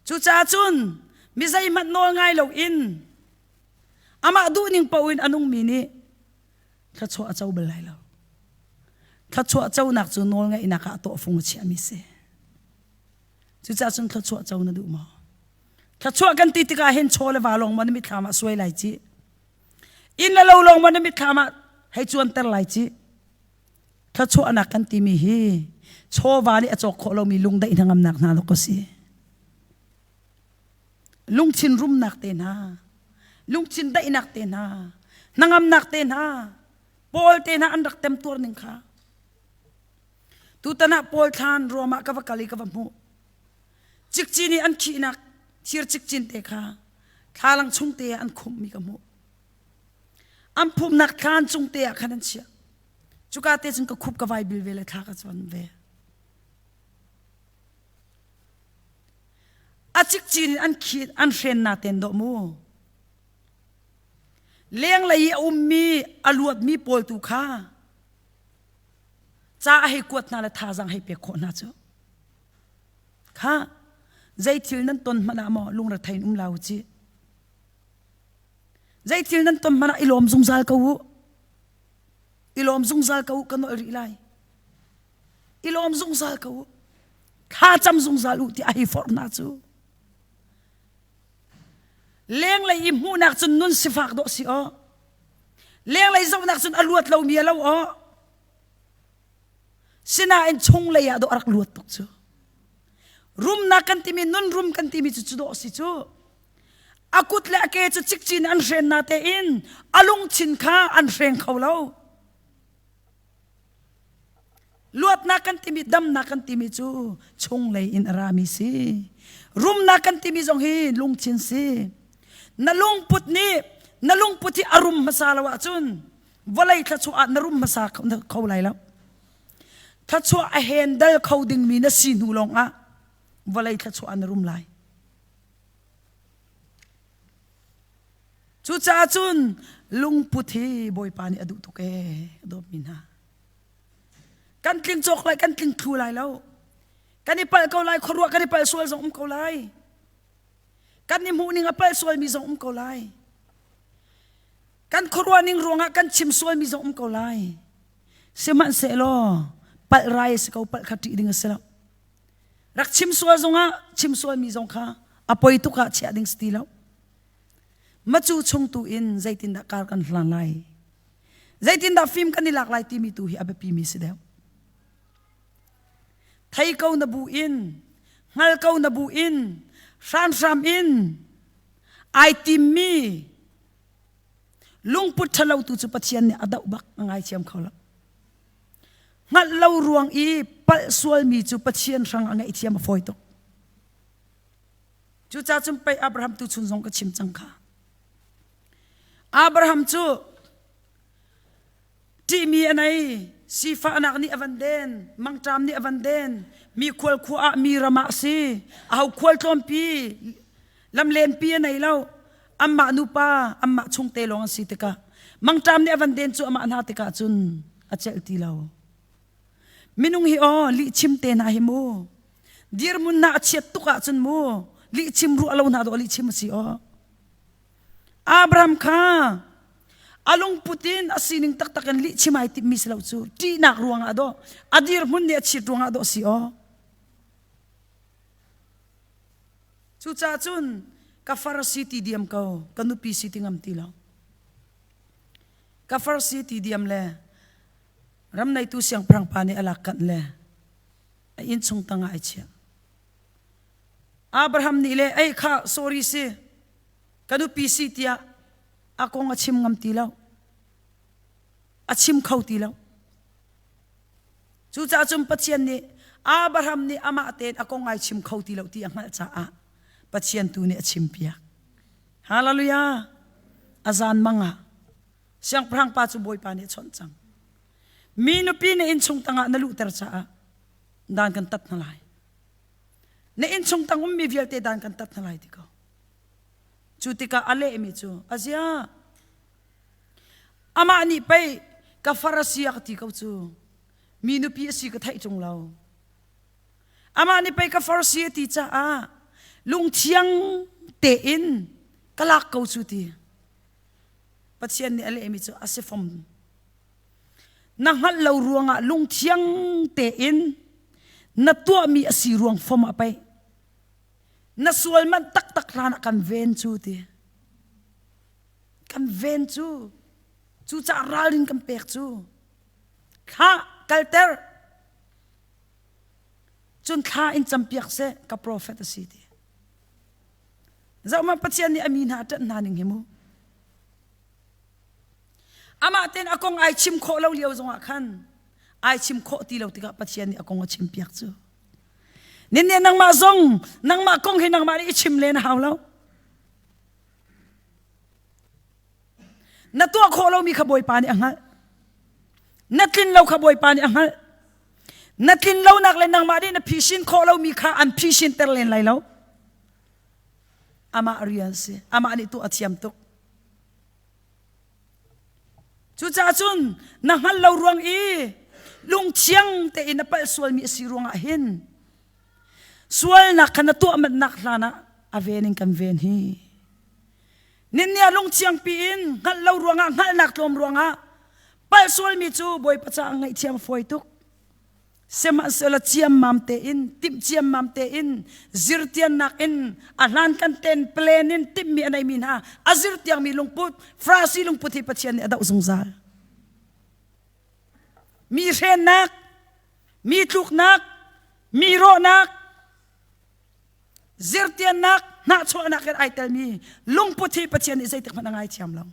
Cucaah cun mi zeihmanh nawl ngai loin amah duhning paoh in a nungmi nih thluachuah a co bal lai lo. Thluachuah conak cu nawl ngeihnak ah tawhfung a chiahmi si. Cucaah cun thluachuah co na duh maw? Thluachuah kan ti tikah hin chaw le va lawng maw na mitthlam ah suai lai ci? Inn le lo lawng maw na mitthlam ah hei cuanter lai ci? Thluachuahnak kan timi hi chawva nih a cawk khawh lomi lungdaih hnangamnak hna dawk a si. Lungthin rumnak te hna, lungthin daihnak te hna, hnangamnak te hna, Paul te hna an rak temtuar ning kha. Tutan ah Paul thlan Rom ah ka va kal i ka va hmuh. Cikcin i an khihnak thir cikcin te kha thlalang chung te ah an khumhmi ka hmuh. An phumnak thlan cung te ah khan an chiah. Cuka te cun ka khup ka vai bil ve le thla ka chuan ve. A cikcin in an khi an hren na ten dawh mu. Lenglei i a ummi a luatmi pawl tu kha ca a hei kuat hna le thazaang hei pek khawh hna cu. Kha zei thil nan ton hmanh ah maw lungrethei in um la u ci. Zei thil nan ton hmanh ah i lawm zungzal ko u. I lawm zungzal ko u ka nolh rih lai. I lawm zungzal ko u. Thla cam zungzal u ti a hei forh hna cu. Lenglei i hmuhnak cun nun sifak dawh si aw. Lenglei zohnak cun a luat lomi a lo aw. Sinain chunglei ah dawh a rak luat tuk cu. Rumnak kan timi nun rum kan timi cu cu dawh si cu. A kut le a ke cu cikcin an hren na tein a lungthin kha an hreng kho lo. Luatnak kan timi damnak kan timi cu chunglei in a rami si. Rumnak kan timi zong hi lungthin si. Na lungput nih na lungput hi a rum hmasa lo ahcun vawlei thluachuah ah na rum hmasa kho lai lo. Thluachuah a handle kho dingmi na si hnu lawngah vawlei thluachuah ah na rum lai. Cucaah cun lungput hi Bawipa nih a duh tuk ee, a dawtmi hna. Kan tling cawk lai, kan tling thlu lai lo. Kan i palh ko lai, khuaruah kan i palh sual zong um ko lai. Kan i hmuh ning a palh sualmi zong um ko lai. Kan khuaruah ning ruangah kan chim sualmi zong um ko lai. Sihmanhsehlaw palh rai a si ko, palh kha ṭih ding a si lo. Rak chim sual zongah chim sualmi zong kha a poi tuk ah chiah ding si ti lo. Macu chung tu in zeitindah kar kan hlan lai? Zeitindah fim kan i lak lai timi tu hi a biapi mi si deuh. Thei ko na bu in, hngal ko na bu in, hramhram in ai timmi lungput ṭhalo tu cu Pathian nih a doh bak a ngaithiam kho lo. Hngalh lo ruang i palh sualmi cu Pathian hrang a ngaihthiam a fawi tuk. Cucaah cun pei Abraham tuchun zong ka chim cang kha. Abraham cu ṭihmi a nei, sifahnak nih a van den, mangṭam nih a van den, mi khual khua ah mi ram ah a si, aho khual tlawmpi, lamlenpi a nei lo, amah nupa, amah chungte lawng an si tikah mangṭam nih a van den cu amah hna tikah cun a celh ti lo. Minung hi aw lihchim te hna hi mu dirhmun hna a chiat tuk ahcun mu lihchim ruah lo hna dawh lihchim a si aw. Abraham kha a lungput in a sining taktak in lihchim ai timhmi si lo cu ṭihnak ruangah dawh a dirhmun nih a chiat ruangah dawh si aw. Cucaah cun ka far si ti diam ko, ka nupi si ti ngam ti lo. Ka far si ti diam le ram neitu siangpahrang pa nih a lak kanh le a innchung tangah ai chiah. Abraham nih le ei kha sorry si ka nupi si tiah a kong a chim ngam ti lo. A chim kho ti lo. Cucaah cun Pathian nih Abraham nih amah tein a kong ai chim kho ti lo ti a hngalh caah Pathian tu nih a chimpiak. Hallelujah! A zan mang ah siangpahrang pa cu Bawipa nih a chawnh cang. Mi nupi na innchung tangah na luhter caah dan kan tat hna lai. Na innchung tang ummi vialte dan kan tat hna lai ti ko. Cu tikah a lehmi cu azia Amah nih pei ka far a si a ka ti ko cu. Mi nupi a si ka theih ṭung lo. Amah nih pei ka far si a ti caah lungthiang tein ka lak ko cu ti. Pathian nih a lehmi cu a si fom. Na hngalh lo ruangah lungthiang tein na tuahmi a si ruang fom ah pei na sual manh taktak hlan ah kan ven cu ti. Kan ven cu cucaah ralrin kan pek cu thla kalter cun thla in campiak seh ka profet a si ti zohmanh Pathian nih a mi hna a ṭanh hna ning hi mu amah ten a kong ai chim khawh lo lio zongah khan ai chim khawh ti lo tikah Pathian nih a kong a chim piak cu nin nih nangmah zong nangmah kong hi nangmah nih i chim len a hau lo Na tuah khawh lomi kha Bawipa nih a hngalh. Na tlin lo kha Bawipa nih a hngalh. Na tlin lonak le nangmah nih na phisin khawh lomi kha an phisin ter len lai lo. Amah rian si. Amah nih tuah a thiam tuk. Cucaah cun na hngal lo ruang i lungthiang tein na palh sualmi a si ruangah hin Sualnak kha na tuah manhnak hlan ah a ven in kan ven hi. Ninni ah lungthiang piin hngalh lo ruangah hngalhnak tlawm ruangah palh sualmi cu Bawipa caah ngaihthiam a fawi tuk. Sihmanhsehlaw ciammam tein, timh ciammam tein, zirtiannak in, a hlankan tein plan in timhmi a neimi hna, a zirtiangmi lungput, Farasi lungput hi Pathian nih a doh zungzal. Mi hrennak, mi tluknak, mi rawhnak, zirtiannak, hnahchuahnak in ai telmi lungput hi Pathian nih zeitik hmanh a ngaithiam lo.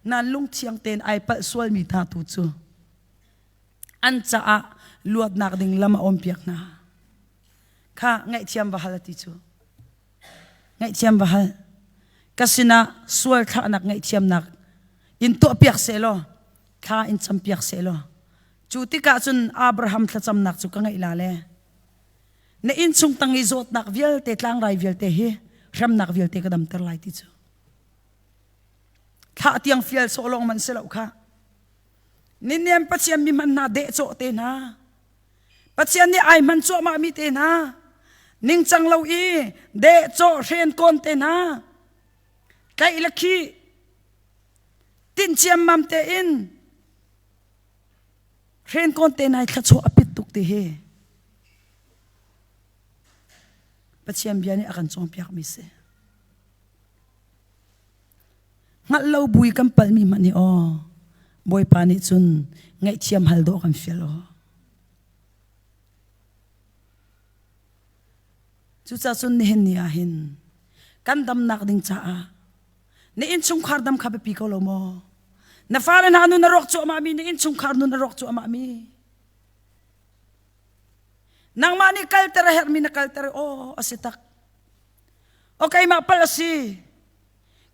Nan lungthiang tein ai palh sualmi hna tu cu an caah luatnak ding lam a awmpiak hna. Kha ngaihthiam va hal a ti cu. Ngaihthiam va hal. Ka sinah sual thlahnak ngaihthiamnak in tuahpiak seh law thla in campiak seh law cu tikah cun Abraham thlacamnak cu ka ngaih la le na innchung tang i zawtnak vialte tlangrai vialte hi Hremnak vialte ka damter lai ti cu. Thlah tiang fial sawh lawng man si lo kha. Ninian Pathian mi hman hna dehcawh te hna. Pathian nih ai hman cuahmah mi te hna. Ningcang lo i dehcawh hren kawn te hna. Tlaih le khih tinh ciammam tein hren kawn te nai thluachuah a pit tuk ti hi Pathian bia nih a kan cawnpiak mi si. Hngalh lo bui kan palmi hmanh hi aw Bawipa nih cun ngaihthiam hal dawh kan fial aw. Cucaah cun nihin ni ah hin kan damnak ding caah na innchungkhar dam kha biapi ko lo maw? Na fale hna nun a rawk cuahmah mi, na innchungkhar nun a rawk cuahmah mi. Nangmah nih kalter a herhmi na kalter aw a si tak. O keimah palh a si.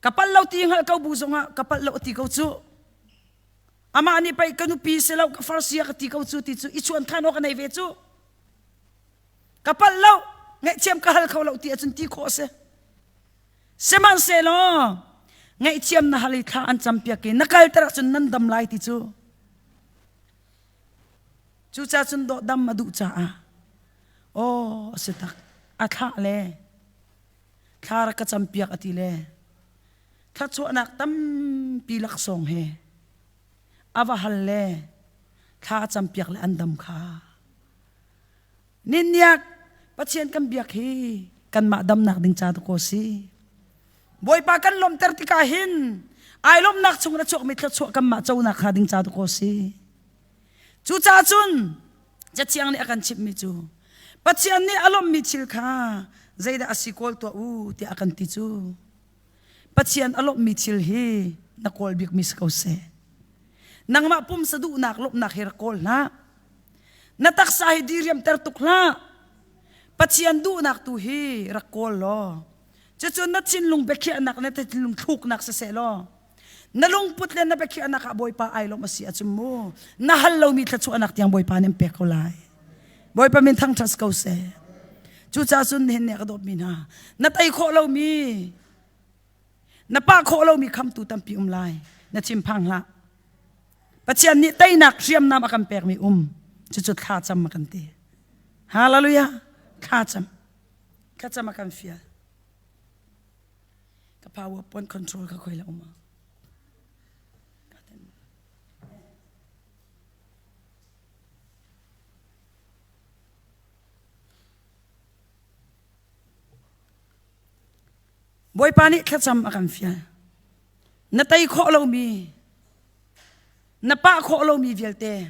Ka palh lo ti hngalh ko bu zongah ka palh lo a ti ko cu. Amah nih pei ka nupi si lo ka farsia ka ti ko cu ti cu i chuan khan awk a nei ve cu. Ka palh lo ngaihthiam ka hal kho lo ti ahcun ti khawh a si. Sihmanhsehlaw ngaihthiam na hal i thla an campiak i na kalter ahcun nan dam lai ti cu. Cucaah cun dawh dam a duh caah aw a si tak a thlah le thla rak ka campiak a ti le thluachuahnak tampi laksawng he a va hal le thla a campiak le an dam kha Ninniak Pathian kan biak hi kanmah damnak ding ca tu ko si. Bawipa kan lawmhter tikah hin ai lawmhnak chung in a chuakmi thluachuah kanmah conak hnga ding ca tu ko si. Cucaah cun Cathiang nih a kan chimhmi cu Pathian nih a lawmhmi thil kha zeidah a si kawl tuah u tiah a kan ti cu. Pathian a lawmhmi thil hi na kawl bikmi si ko seh. Nangmah pumsa duhnak lawmhnak hi rak kawl hlah. Na taksa hi diriamter tuk hlah. Pathian duhnak tu hi rak kawl law cucu na thinlung biakhiahnak na thinlung thluknak siseh law na lungput le na biakhiahnak ah Bawipa ai lawmh a si ahcun mu na hal lomi thluachuahnak tiang Bawipa nih an pek ko lai. Bawipa min thangṭhat ko seh. Cucaah cun nihin ni a ka dawtmi hna na tei khawh lomi na pah khawh lomi khamtu tampi um lai na thinphang hlah. Pathian nih teinak hriamnam a kan pekmi um cucu thlacam a kan ti. Hallelujah thlacam thlacam a kan fial. Ka power point control ka khoi la um. Bawipa nih thlacam a kan fial. Na tei khawh lomi, na pah khawh lomi vialte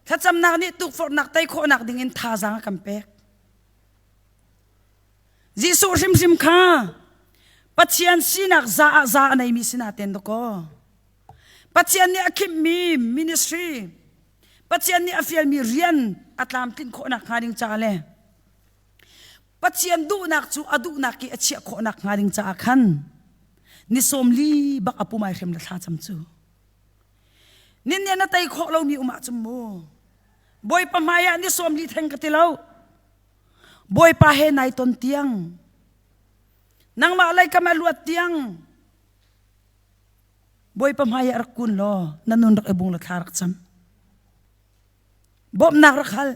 thlacamnak nih tukforhnak tei khawhnak dingin thazaang a kan pek. Jesuh hrimhrim kha Pathian sinak za ah za a neimi sinaten dakaw. Pathian nih a khimhmi ministry, Pathian nih a fialmi rian a tlamtlinh khawhnak hnga ding caah le Pathian duhnak cu a duhnak i a chiah khawhnak hnga ding caah khan ni sawm li bak a pumai hrem le thlacam cu. Nin nih na tei khawh lomi um ahcun mu Bawipa hmai ah ni sawm li theng ka ti lo. Bawipa he nai ton tiang nangmah lei kam a luat tiang Bawipa hmai ah rak kun law na nun rak i bung la thla rak cam. Bawmhnak rak hal.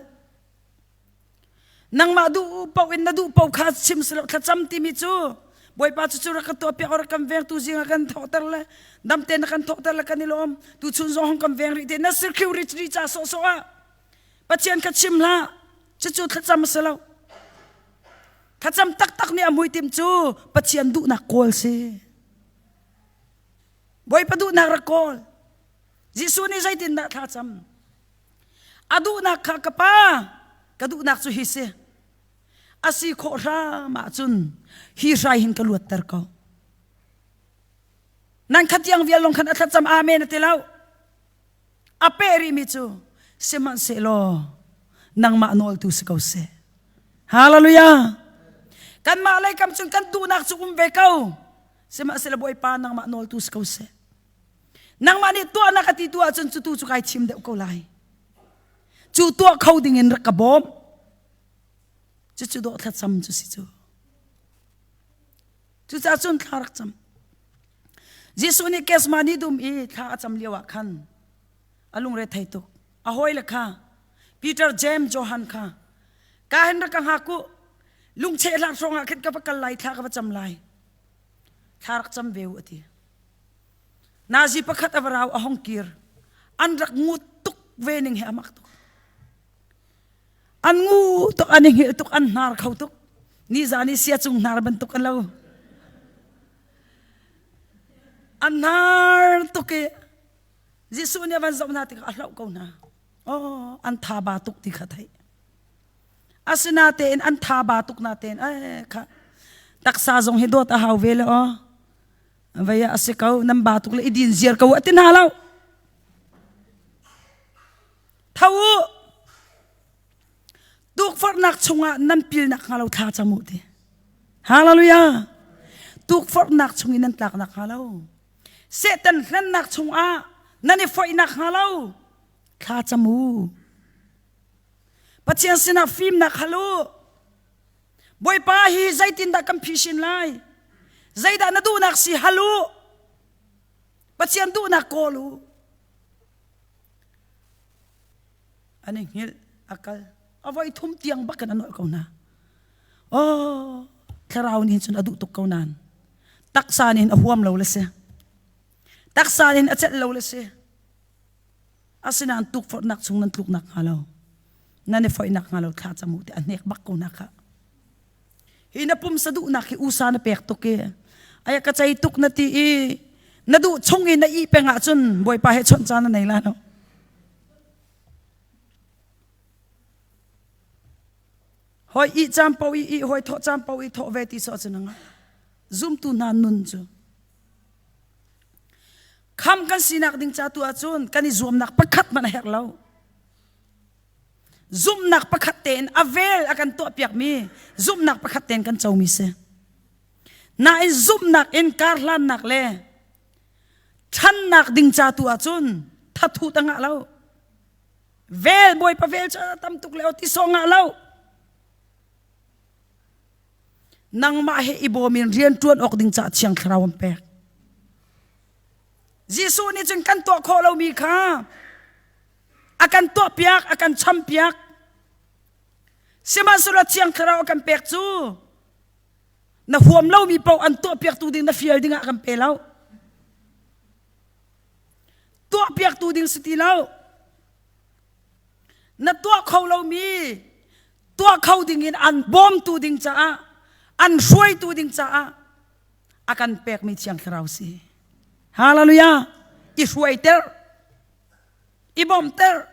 Nangmah duh paoh in na duh paoh kha chim si lo thlacam timi cu Bawipa cu cu rak ka tuah piak rak kan veng tu zing ah kan thawhter le dam te na kan thawhter le kan i lawm tu chun zong hong kan veng rih te na sirkhiu ri ri ca sawhsawh ah Pathian kha chim hlah cucu thlacam a si lo thlacam taktak nih a muitim cu Pathian duhnak kawl si Bawipa duhnak rak kawl Jesuh nih zeitindah thlacam A duhnak kha ka pa, ka duhnak cu hi si. A si khawh hram ahcun hi hrai hin ka luatter ko. Nan khatiang vial lawng khan a thlacam amen a ti lo. A peh rihmi cu sihmanhsehlaw nangmah nawltu si ko seh. Hallelujah. Kanmah lei kam cun kan duhnak cu um ve ko. Sihmanhsehlaw Bawipa nangmah nawltu si ko seh. Nangmah nih tuah na ka ti tu ahcun cu tu cu kai thim deuh ko lai. Cu tuah kho ding in rak ka bawm. Cucu dawh thlacam cu si cu. Cucaah cun thla rak cam. Jesuh nih Gethsemane dum i thla a cam lio ah khan a lungre thei tuk. A hawile kha Peter, James, Johan kha ka hin rak ka hngak u. Lungcheh hlah hrawng ah khin ka va kal lai, thla ka va cam lai. Thla rak cam ve u a ti. Nazi pakhat a va rau a hong kir. An rak ngut tuk ve ning he a mak tuk. An ngu tuk, an i hngilh tuk, an hnar kho tuk. Nizan i sia cung hnar bantuk an lo. An hnar tuk i Jesuh nih a van zoh hna tikah a hlauh ko hna. Oh, an tha ba tuk ti kha theih. Asinatein an tha ba tuk natein eh kha taksa zong hi dawt a hau ve le aw. Vei ah a si ko nan ba tuk le i din ziar ko a ti hna lo. Tho u! Tukforhnak chungah nan pilnak hnga lo thla cam u ti. Hallelujah! Tukforhnak chung i nan tlaknak hnga lo. Satan hlennak chungah nan i foihnak hnga lo. Thla cam u. Pathian sinah fimnak hal u. Bawipa hi zeitindah kan phisin lai? Zeidah na duhnak si hal u. Pathian duhnak kawl u. An i hngilh a kal. A voi thum tiang bak in a nolh ko hna. Oh, thlarau nih cun a duh tuk ko nain taksa nih a huam lo le si. Taksa nih a celh lo le si. Asinain tukforhnak chung nan tluknak hnga lo. Nan i foihnak hnga lo thla cam u ti a hnek bak ko hna kha. Hi na pumsa duhnak hi usa na pek tuk i aya ka cei tuk na ti i na duh chung i na ih peng ahcun Bawipa he chawnh caan na nei la lo. Hoi ih caan paoh i ih hoi thawh caan paoh i thawh ve ti sawh cu na ngah. Zumtu hna nun cu kham kan sinak ding ca tu ahcun kan i zuamnak pakhat hmanh a herh lo. Zumhnak pakhat tein a vel a kan tuahpiakmi zumhnak pakhat tein kan comi si. Nain zumhnak in karhlannak le ṭhannak ding ca tu ahcun thathut a ngah lo. Vel Bawipa vel cu tam tuk le ti sawh ngah lo. Nangmah he i bawm in rian ṭuan awk ding caah Thiang Thlarau an pek. Jesuh nih cun kan tuah khawh lomi kha a kan tuahpiak a kan champiak sihmanhsehlaw thiang thlarau a kan pek cu na huam lomi paoh an tuahpiaktu ding na fial dingah kan pe lo tuahpiaktu ding si ti lo na tuah kho lomi tuah kho ding in an bawmtu ding caah an hruaitu ding caah a kan pekmi thiang thlarau si hallelujah i hruaiter i bawmter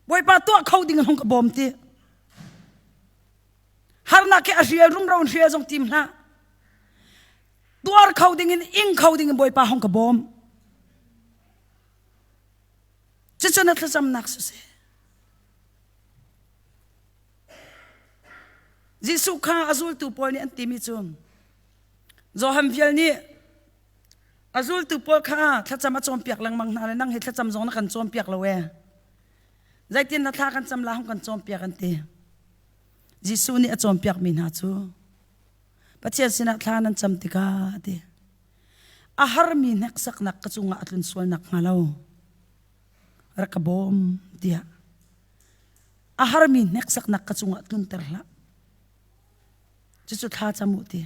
Bawipa tuah kho ding hong ka bawm ti harnak hi a hrial rumro in hrial zong tim hlah tuar kho ding in ing kho ding in Bawipa hong ka bawm cucu na thlacamnak siseh Jesuh kha a zultu pawl nih an timi cu Johan vial nih A zultu pawl kha thlacam a cawnpiak lengmang hna le nang hi thlacam zong na kan cawnpiak lo ee. Zeitin na thla kan cam la hung kan cawnpiak an ti. Jesuh nih a cawnpiakmi hna cu Pathian sinah thla nan cam tikah a ti. A harmi hneksaknak ka cungah a tlun sualnak hnga lo rak ka bawm tiah a harmi hneksaknak ka cungah tlunter hlah. Cucu thla cam u ti.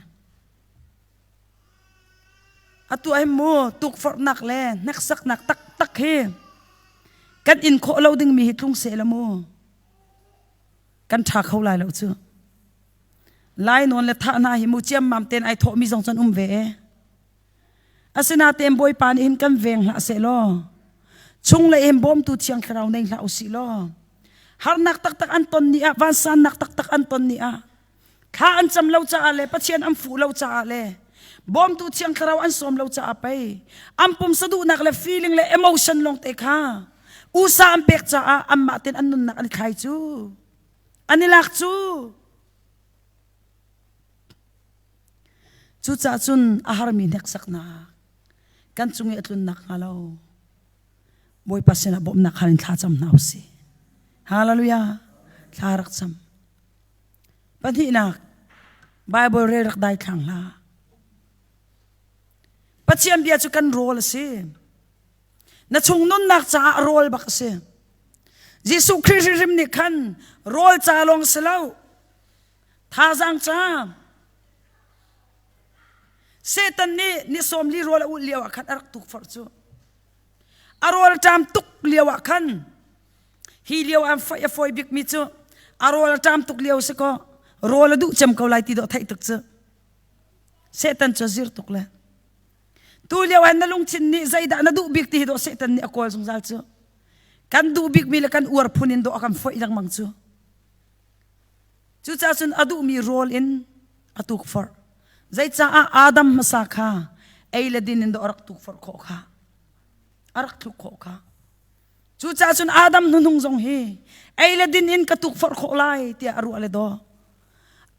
Atu ah hin mu tukforhnak le hneksaknak taktak hi kan in khawh lo dingmi hi tlung seh la mu. Kan ṭha kho lai lo cu. Lai nawn le thah hna hi mu ciammam tein ai thawhmi zong cun um ve e. Asinain Bawipa nih hin kan veng hlah seh law chunglei hin bawmtu thiang thlarau nei hlah usih law harnak taktak an ton ni ah vansannak taktak an ton ni ah Thla an cam lo caah le Pathian an fuh lo caah le bawmtu thiang thlarau an sawm lo caah pei an pumsa duhnak le feeling le emotion lawngte kha usa an pek caah anmah ten an nunnak an i thlai cu an i lak cu cucaah cun a harmi hneksaknak kan cung i a tlunnak hnga lo Bawipa sinah bawmhnak hal in thla cam hna usih Hallelujah thla rak cam Pahnihnak, Bible rel rak dai thlang hlah. Pathian bia cu kan rawl a si. Na chung nunnak caah rawl bak a si. Jesuh Khrih hrimhrim nih khan rawl ca lawng si lo, thazaang ca. Satan nih ni sawmli rawl a ulh lio ah khan a rak tukforh cu. A rawl a ṭam tuk lio ah khan hi lio an foih a fawi bikmi cu a rawl a ṭam tuk lio si kaw rawl a duh cem ko lai ti dawh theih tuk cu. Satan cu a zir tuk le tu lio ah na lungthin nih zeidah na duh bik ti hi dawh Satan nih a kawl zungzal cu. Kan duh bikmi le kan uar phun in dawh a kan foih lengmang cu. Cucaah cun a duhmi rawl in a tukforh. Zeicaah Adam hmasa kha ei le din in dawh a rak tukforh khawh kha? A rak thluk khawh kha. Cucaah cun Adam hnuhnung zong hi ei le din in ka tukforh khawh lai tiah a ruah le daw.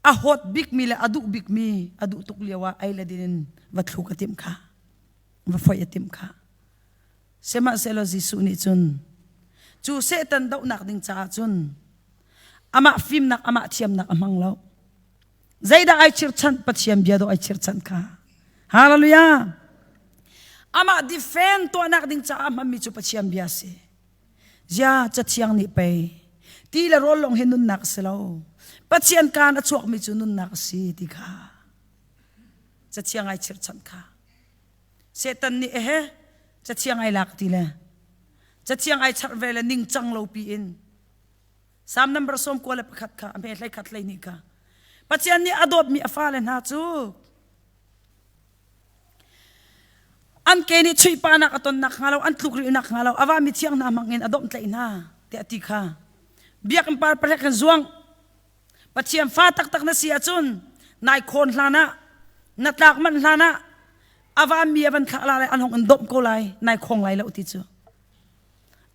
A hawt bikmi le a duh bikmi a duh tuk lio ah ei le din in va thluk a timh kha. Va foih a timh kha. Sihmanhsehlaw Jesuh nih cun cu Satan dohnak ding caah cun amah fimnak amah thiamnak a hmang lo. Zeidah ai chirchanh Pathian bia dawh ai chirchanh kha. Hallelujah. Amah defend tuahnak ding caah hmanmi cu Pathian bia si. Zia cathiang nih pei ti le rawl lawng hi nunnak a si lo. Pathian kaan a chuakmi cu nunnak a si ti kha. Cathiang ai chirchanh kha. Satan nih ehe cathiang ai lak ti le cathiang ai charh ve le ningcang lo pi in Psalm number 91 kha a hme hlei khat hlei hnih kha Pathian nih a dawtmi a fale hna cu an ke nih chuihpanak a tonnak hnga lo an tlukrilnak hnga lo a va mi thiang hna hmang in a domhtlaih hna tiah ti kha biakinn par pahlek kan zuang Pathian fa taktak na si ahcun nai khawn hlan ah na tlak manh hlan ah a vanmi a van thlah la lai an hong in domh ko lai nai khong lai lo ti cu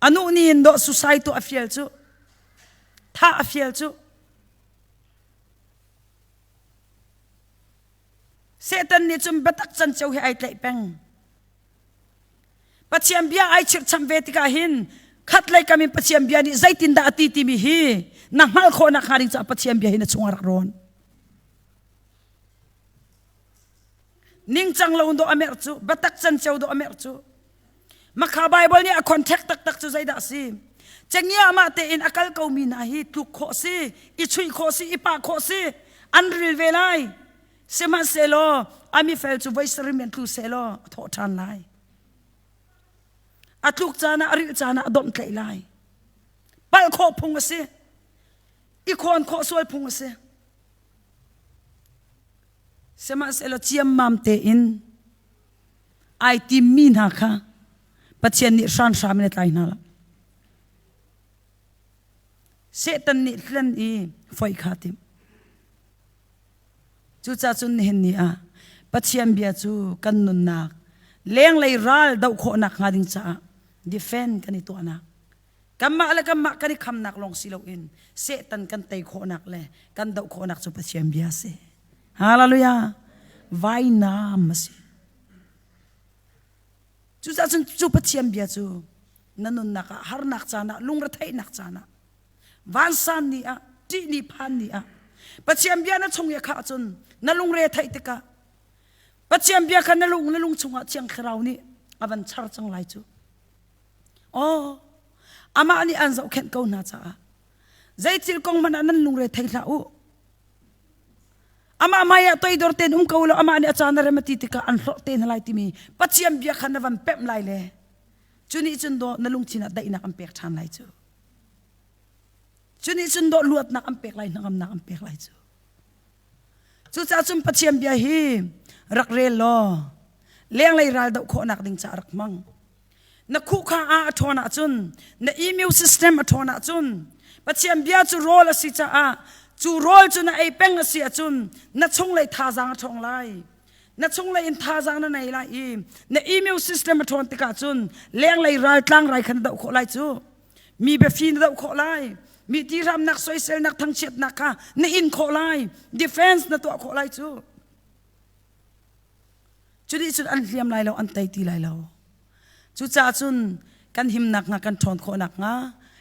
anu ni in dawh suicide tu a fial cu thah a fial cu Satan nih cun biatak can ceu hi ai tlaih peng Pathian bia ai chirhcham ve tikah hin khatlei kam in Pathian bia nih zeitindah a ti timi hi na hngalh khawh nakhnga ding caah Pathian bia hi na chungah rak rawn. Ningcang lo dawh a merh cu, biatak canceo dawh a merh cu. Makha Bible nih a contact taktak cu zeidah a si? Cengia mah tein a kal komi hna hi tluk khawh si, i chuih khawh si, i pah khawh si, an ril ve lai. Sihmanhsehlaw a mifel cu voi sarih in tlu sehlaw a thawh ṭhan lai. A tluk caan ah a rilh caan ah a domhtlaih lai. Palh khawh phung a si. I khawn khawh sual phung a si. Sihmanhsehlaw ciammam tein ai timmi hna kha Pathian nih hranhram in a tlai hna lo. Satan nih hlen i foih kha a timh. Cucaah cun nihin ni ah Pathian bia cu kan nunnak lenglei ral doh khawhnak hnga ding caah defend kan i tuahnak kanmah le kanmah kan i khamnak lawng si loin Satan kan tei khawhnak le kan doh khawhnak cu Pathian bia a si. Hallelujah! Vainam a si. Cucaah cun cu Pathian bia cu na nunnak ah harnak caan ah lungretheihnak caan ah vansan ni ah ṭih ni phan ni ah Pathian bia na chung i a khah cun na lungre theih tikah Pathian bia kha na lung na lung chungah Thiang Thlarau nih a van char cang lai cu. Aw, amah nih an zohkhenh ko hna caah zei thil kong hmanh ah nan lungre thei hlah u. Amah hmai ah toidor tein um ko law amah nih a caan a rem a ti tikah an hlorh te hna lai timi Pathian bia kha na van pemh lai le cu nih cun dawh na lungthin ah daihnak an pek ṭhan lai cu. Cu nih cun dawh luatnak an pek lai hnangamnak an pek lai cu. Cucaah cun Pathian bia hi rak rel law lenglei ral doh khawhnak ding caah rak hmang. Na khuhkha ah a ṭhawn ahcun, na immune system a ṭhawn ahcun, Pathian bia cu rawl a si caah cu rawl cu na ei peng a si ahcun na chunglei thazaang a ṭhawng lai. Na chunglei in thazaang na nei lai i na immune system a ṭhawn tikah cun lenglei ral tlangrai kha na doh khawh lai cu. Mi biafi na doh khawh lai. Mi tihramnak, soiselnak, thangchiatnak kha na in khawh lai. Defense na tuah khawh lai cu. Cu nih cun an hliam lai lo, an tei ti lai lo. Cucaah cun kan himnak hnga, kan ṭhawn khawhnak hnga,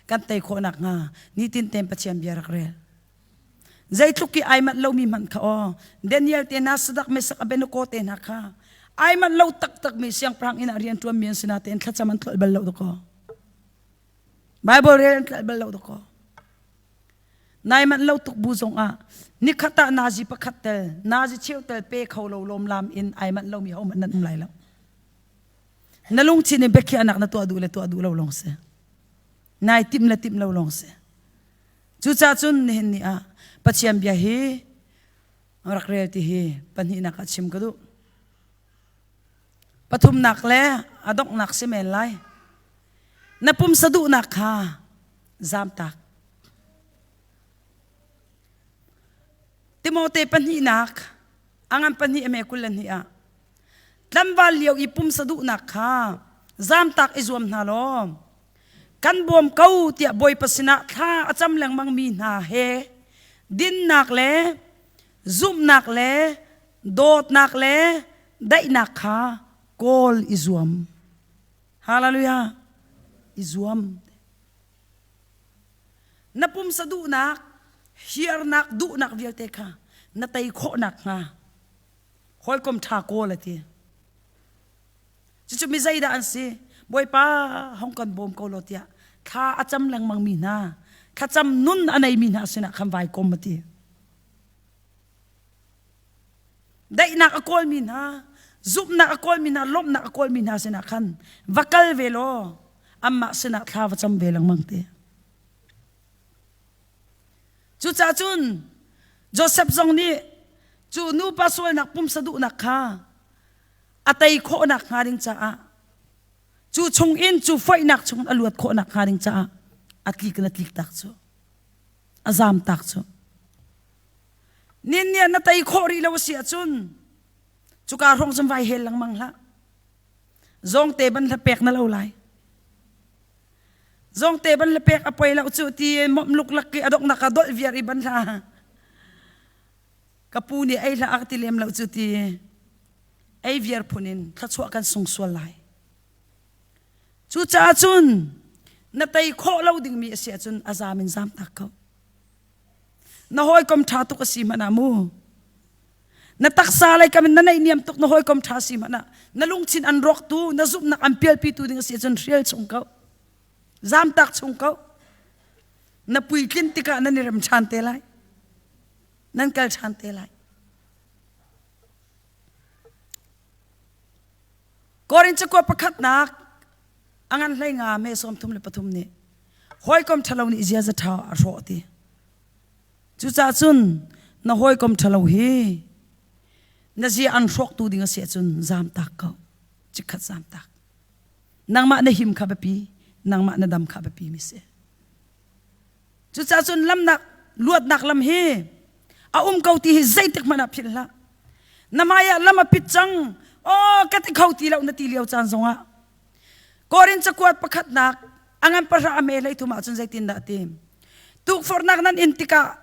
kan tei khawhnak hnga nitin tein Pathian bia rak rel. Zeitluk i ai manh lomi hmanh kha aw Daniel te hna Sadak Mesak Abednego te hna kha ai manh lo taktakmi siangpahrang inn ah rian ṭuanmi an si natein thlacam an tlolh bal lo dakaw. Bible rel an tlolh bal lo dakaw. Nai manh lo tuk bu zongah nikhat ah nazi pakhat tel nazi cheu tel pe kho lo lawmlam in ai manh lomi ho hmanh nan um lai lo. Na lungthin in biakhiahnak na tuah duh le tuah duh lo lawng si. Nai timh le timh lo lawng si. Cucaah cun nihin ni ah Pathian bia hi rak rel ti hi pahnihnak ah chim ka duh. Pathumnak le a donghnak si men lai. Na pumsa duhnak kha zamtak. Timote pahnihnak a ngan pahnih a me 22 ah tlamval lio i pumsa duhnak kha zamtak i zuam hna law kan bawm ko tiah Bawipa sinah thla a cam lengmang mi hna he dinnak le zumhnak le dawtnak le daihnak kha kawl i zuam. Hallelujah. I zuam. Na pumsa duhnak, hiarnak, duhnak vialte kha na tei khawh nakhnga hawikom ṭha kawl a ti. Cucu mi zeidah an si? Bawipa hong kan bawm ko law tiah thla a cam lengmang mi hna, thlacam nun a neimi hna sinah khan vai kom a ti. Daihnak a kawlmi hna, zumhnak a kawlmi hna, lawmhnak a kawlmi hna sinah khan va kal ve law anmah sinah thla va cam ve lengmang te. Cucaah cun Joseph zong nih cu nupa sualnak pumsa duhnak kha a tei khawhnak hnga ding caah cu chungin cu foihnak chungin a luat khawhnak hnga ding caah a tlik in a tlik tak cu a zam tak cu nin nih na tei khawh rih lo a si ahcun cuka hrawng cun vai hel lengmang hlah zawngte ban hla pek na lo lai zawngte ban hla pek a poi lo cu ti mom luk lak ki a dok nak a dolh viar i ban hla ka pu nih ei hlah a ka ti lem lo cu ti ei viar phun in thluachuah kan sung sual lai. Cucaah cun na tei khawh lo dingmi a si ahcun a zam in zam tak ko. Na hawikom ṭha tuk a si hmanh ah mu. Na taksa lei kam in na naihniam tuk na hawikom ṭha si hmanh ah na lungthin an rawktu, na zumhnak an pialpitu ding a si ahcun hrial chung ko. Zam tak chung ko. Na puitlin tikah nan i rem ṭhan te lai. Nan kal ṭhan te lai. Korin cakua pakhatnak a ngan hlei nga me 33 nih hawikom ṭhalo nih ziaza ṭha a hrawh ti. Cucaah cun na hawikom ṭhalo hi na zia an hrawktu ding a si ahcun zaam tak ko. Chikkhat zaam tak. Nangmah na him kha biapi, nangmah na dam kha biapi mi si. Cucaah cun lamnak luatnak lam hi a um ko ti hi zeitik hmanh ah philh hlah. Na hmai ah lam a pit cang. Aw ka ti kho ti lo na ti lio caan zongah Korin cakuat pakhatnak a ngan pahra a me hlei thum ahcun zeitindah a ti? Tukforhnak nan in tikah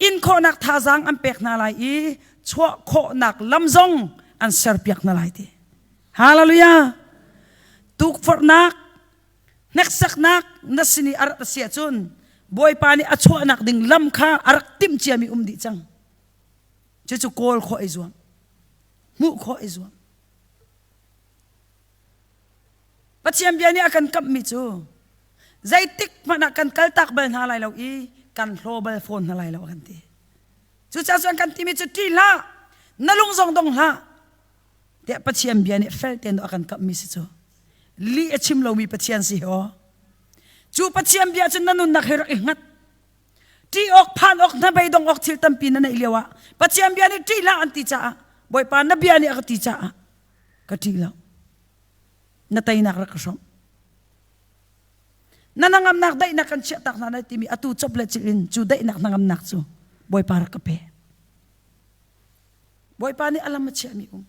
in khawhnak thazaang an pek hna lai i chuah khawhnak lam zong an serpiak hna lai ti. Hallelujah! Tukforhnak Hneksaknak na sin i a rat a si ahcun Bawipa nih a chuahnak ding lam kha a rak timh ciami um dih cang. Cucu kawl khawh i zuam. Hmuh khawh i zuam. Pathian bia nih a kan kamhmi cu zeitik hmanh ah kan kaltak bal hna lai lo i kan hlaw bal fawn hna lai lo a kan ti. Cucaah cun kan timi cu ṭih hlah, na lung zong dong hlah. Tiah Pathian bia nih fel tein a kan kamhmi si cu. Lih a chim lomi Pathian si hi aw. Cu Pathian bia cu na nunnak he rak i hngat. Ṭih awk, phan awk, hnabeidong awk thil tampi na neih lio ah Pathian bia nih ṭih hlah an ti caah Bawipa na bia nih a ka ti caah ka ṭih lo. Na teinak rak ka hrawmh. Na hnangamnak daihnak kan chiahtak hna lai timi atu cop le cil in cu daihnak hnangamnak cu Bawipa rak ka pe. Bawipa nih a lam a chiahmi um.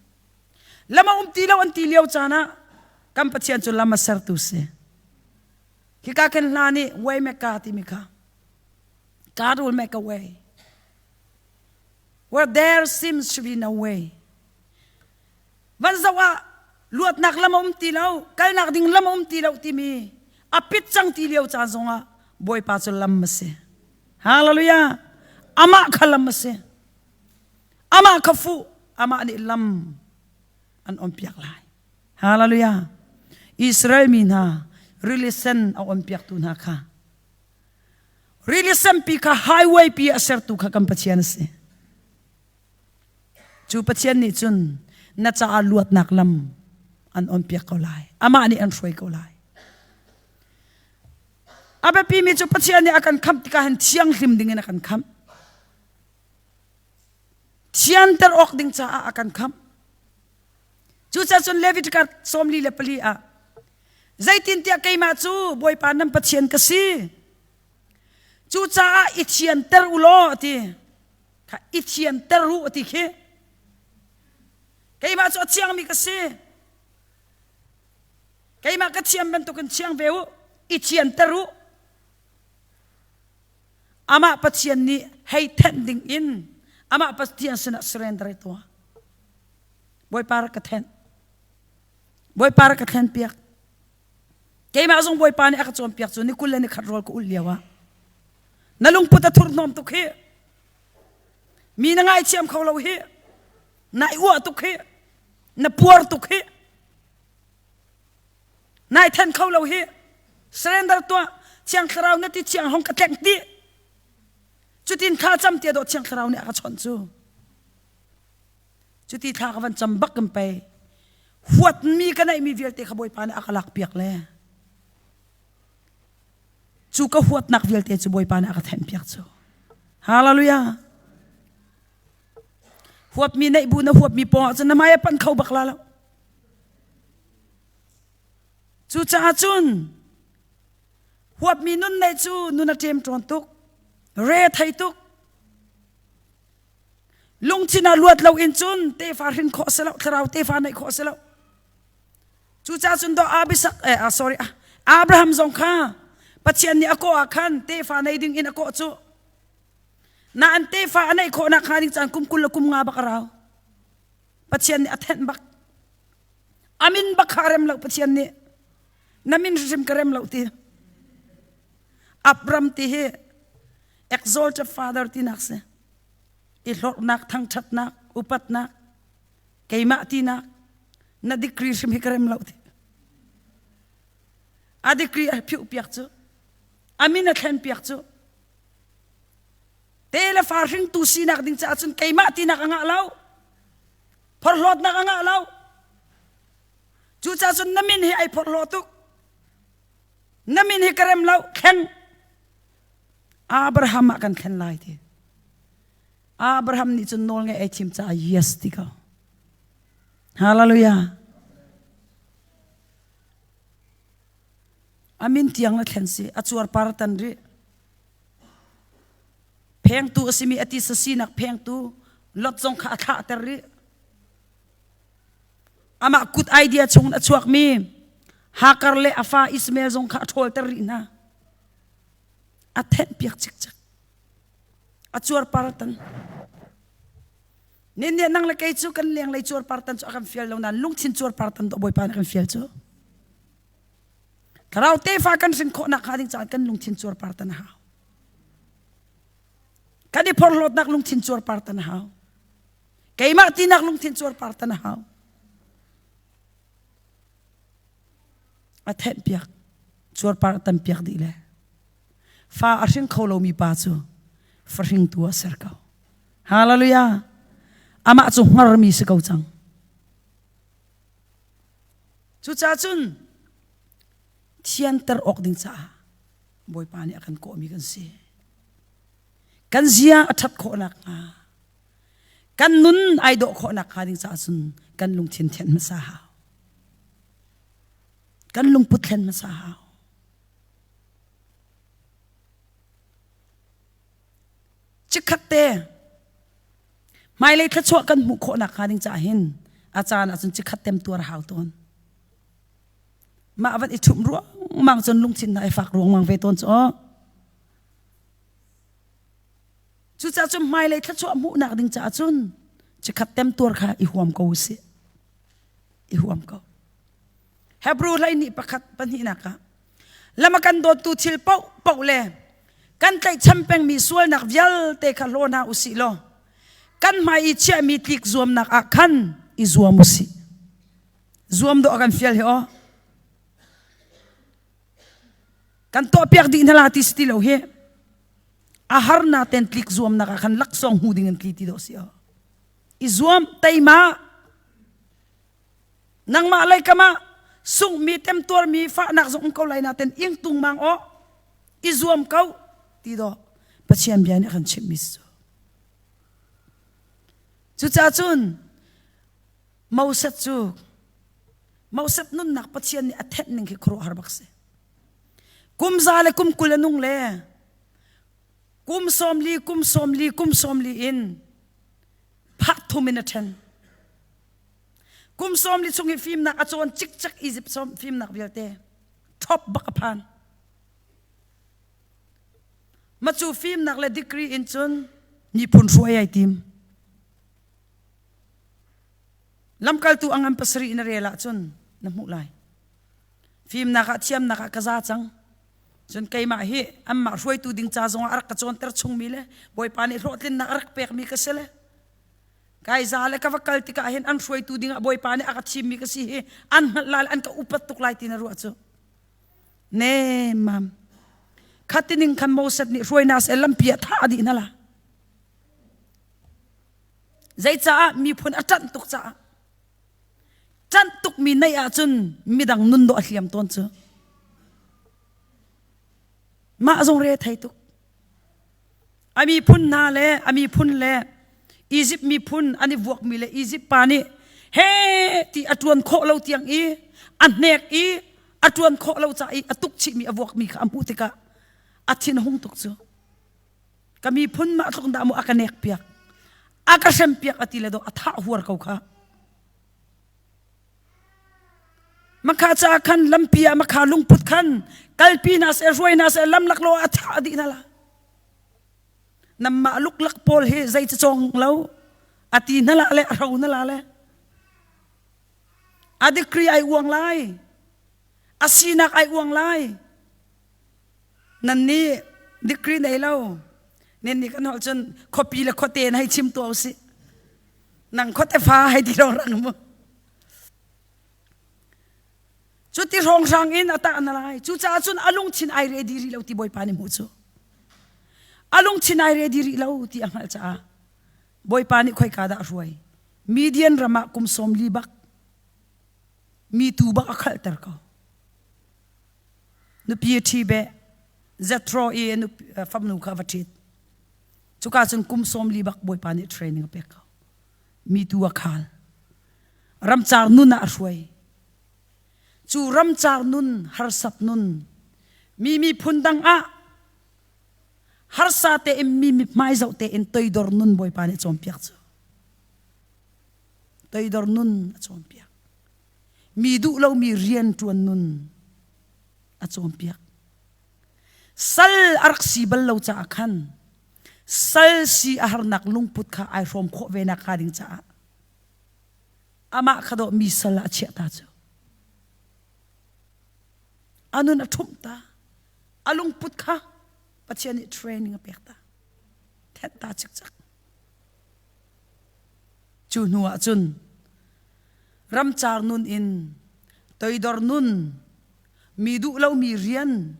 Lam a um ti lo an ti lio caan ah kan Pathian cu lam a sertu si. Hika khin hla nih way maker timi kha God will make a way where there seems to be no way. Van zoh ah luatnak lam a um ti lo, kalnak ding lam a um ti lo timi a pit cang ti lio caan zongah Bawipa cu lam a si. Hallelujah! Amah kha lam a si. Amah kha fuh. Amah nih lam an on piak lai. Hallelujah. Israel mi hna rili sen a on piaktu hna kha rili senpi kha highway pi a sertu kha kan Pathian a si. Cu Pathian nih cun na caah luatnak lam an on piak ko lai. Amah nih an hruai ko lai. A biapimi cu Pathian nih a kan khamh tikah hin thianghlim ding in a kan khamh. Thianter awk ding caah a kan khamh. Cucaah cun Leviticus 44 ah zeitintiah keimah cu Bawipa nan Pathian ka si. Cucaah i thianter u law a ti. Kha i thianter u a ti khi. Keimah cu a thiangmi ka si. Keimah ka thiam bantukin thiang ve u, i thianter u. Amah Pathian nih hei thenh ding in amah Pathian sinah surrender i tuah. Bawipa rak ka thenh. Bawipa rak ka thlen piak. Keimah zong Bawipa nih a ka cawnpiak cu ni 20 le ni khat rawl ka ulh lio ah. Na lungput a thurhnawm tuk hi. Mi na ngaithiam kho lo hi. Na i uah tuk hi. Na puar tuk hi. Nai then kho lo hi. Surrender tuah. Thiang Thlarau na ti thiang hong ka tlengh dih. Cutin thla cam tia dawh Thiang Thlarau nih a ka chawnh cu. Cuti thla ka van cam bak kan pei. Huatmi ka neihmi vialte kha Bawipa nih a ka lak piak le. Cu ka huatnak vialte cu Bawipa nih a ka thenh piak cu. Hallelujah. Huapmi neih bu na huapmi pawng ahcun na hmai a panh kho bak la lo. Cucaah cun huapmi nun neih cu nun a ṭem ṭawn tuk, re thei tuk. Lungthin ah luat lo in cun tefa hrin khawh si lo, thlarau tefa neih khawh si lo. Cucaah cun dawh Abisak eh ah sorry ah Abraham zong kha Pathian nih a kawh ah khan tefa nei ding in a kawh cu. Na an tefa a neih khawh nak hnga ding caan kum 20 le kum nga bak a rau. Pathian nih a thenh bak. Amin bak kha a rem lo Pathian nih. Na min hrim ka rem lo ti. Abram ti hi exalted father tinak si. I hlorhnak, thangṭhatnak, upatnak, keimah tinak, na degree hrim hi ka rem lo ti. A degree a phiuh piak cu. A min a thlen piak cu. Te le fa hringtu sinak ding caah cun keimah tinak a ngah lo. Phorhlawtnak a ngah lo. Cucaah cun na min hi ai phorhlaw tuk. Na min hi ka rem lo, thleng. Abraham ah kan thlen lai ti. Abraham nih cun nawl ngeih ai thim caah yes ti ko. Hallelujah. A min tiang na thlen si, a cuar par tan rih. Phengtu a simi a tisa sinak phengtu Lot zong kha a thlahter rih. Amah kut idea chung a chuakmi Hakar le a fa Ismael zong kha a ṭhawlter rih hna. A thenhpiak cikcek. A cuarpar tan. Nin nih nang le kei cu kan lenglei cuarpar tan cu a kan fial lo nain lungthin cuarpar tan dawh Bawipa nih a kan fial cu. Thlarau tefa kan hrin khawhnak hnga ding caah kan lungthin cuarpar tan a hau. Kan i phorhlawtnak lungthin cuarpar tan a hau. Keimah tinak lungthin cuarpar tan a hau. A thenh piak, cuarpar a tan piak dih le fa a hring kho lomi pa cu fahringtu a ser ko. Hallelujah. Amah cu hngarmi si ko cang. Cucaah cun thianter awk ding caah Bawipa nih a kan kawhmi kan si. Kan zia a ṭhat khawh nakhnga, kan nun ai dawh khawh nakhnga ding caah cun kan lungthin thianh hmasa hau. Kan lungput thlen hmasa hau. Chikkhat te Hmailei thluachuah kan hmuh khawh nakhnga ding caah hin a caan ahcun cikhat tem tuar hau tawn. Mah van i ṭhumh ruangmang cun lungthin hna i fak ruangmang ve tawn cu aw. Cucaah cun hmailei thluachuah hmuhnak ding caah cun cikhat tem tuar kha i huam ko usih. I huam ko. Hebrew hlei nih pakhat pahnihnak ah lama kan dawttu thil paoh paoh le Kan tlaihchan pengmi sualnak vialte kha hlaw hna usih law kan hmai i chiahmi tlik zuamnak ah khan i zuam usih. Zuam dawh a kan fial hi aw. Kan tuahpiak dih hna la ti si ti lo hi. A har na ten tlik zuamnak ah khan laksawng hmu ding in tli ti dawh si aw. I zuam teima nangmah lei kam ah sunghmi temtuarmi fahnak zong um ko lai naten ing tung mang aw i zuam ko ti dawh Pathian bia nih a kan chimhmi si cu. Cucaah cun Moses cu Moses nunnak Pathian nih a thenh ning khi khuaruahhar bak si. Kum za le kum 20 a nung le kum 40 kum 40 kum 40 in phah thum in a ṭhen. Kum 40 chung hi fimnak a cawn cikcek Egypt fimnak vialte top bak a phan. Macu fimnak le degree in cun miphun hruai ai tim. Lamkaltu a ngan pasarih na rel ahcun na hmuh lai. Fimnak ah thiamnak ah ka za cang. Cun keimah hi anmah hruaitu ding ca zongah a rak ka cawnter chungmi le Bawipa nih hlawhtlinnak a rak pekmi ka si le kai za le ka va kal tikah hin an hruaitu dingah Bawipa nih a ka thimmi ka si hi an hngalh lai le an ka upat tuk lai ti na ruah cu. Ne mam. Khatining khan Moses nih hruaina se lampi ah thah dih hna la. Zeicaah miphun a ṭanh tuk caah. Ṭanh tukmi neih ahcun midang nun dawh a hliam tawn cu. Mah zong re thei tuk. A miphun hna le a miphun le Egypt miphun an i vuakmi le Egypt pa nih he ti a ṭuan khawh lo tiang i a hnek i a ṭuan khawh lo ca i a tuk chihmi a vuakmi kha a hmuh tikah a thin a hung tuk cu. Ka miphun mah tluk dah mu a ka nek piak a ka hrem piak a ti le do a thah huar ko kha. Makha ca khan lampi ah makha lungput khan kalpi hna seh hruai hna seh lam lak lo a thah dih hna la. Namah luklak pawl hi zei ca cawng lo a ti hna la le a hro hna la le a degree ai uang lai a sinak ai uang lai Nan nih degree nei lo. Nen nih kan holh cun khuapi le khuate in hei chim tuah usih. Nang khuate fa hei ti rong rang mu. Cu ti hrawnghrang in a tah na lai. Cucaah cun a lungthin ai ready rih lo ti Bawipa nih hmuh cu. A lungthin ai ready rih lo ti a hngalh caah Bawipa nih khoika dah a hruai. Midian ram ah kum 40 bak mi tu bak a khalhter ko. Nupi a ṭhi beh. Jethro i famnu kha a va ṭhit. Cuka cun kum 40 bak Bawipa nih training a pek ko. Mi tu a khal. Ramcar nun ah a hruai. Cu ramcar nun, harsat nun, mi miphun dang ah harsa tein mi mithmai zoh tein toidor nun Bawipa nih a cawnpiak cu. Toidor nun a cawnpiak. Mi duh lomi rian ṭuan nun a cawnpiak. Sal a rak si bal lo caah khan sal si a harnak lungput kha ai hrawm khawh ve nak hnga ding caah amah kha dawh mi sal ah a chiah ta cu. A nun a ṭhumh ta. A lungput kha Pathian nih training a pek ta. Thenh ta cikcak. Cu hnu ah cun ramcar nun in toidor nun mi duh lomi rian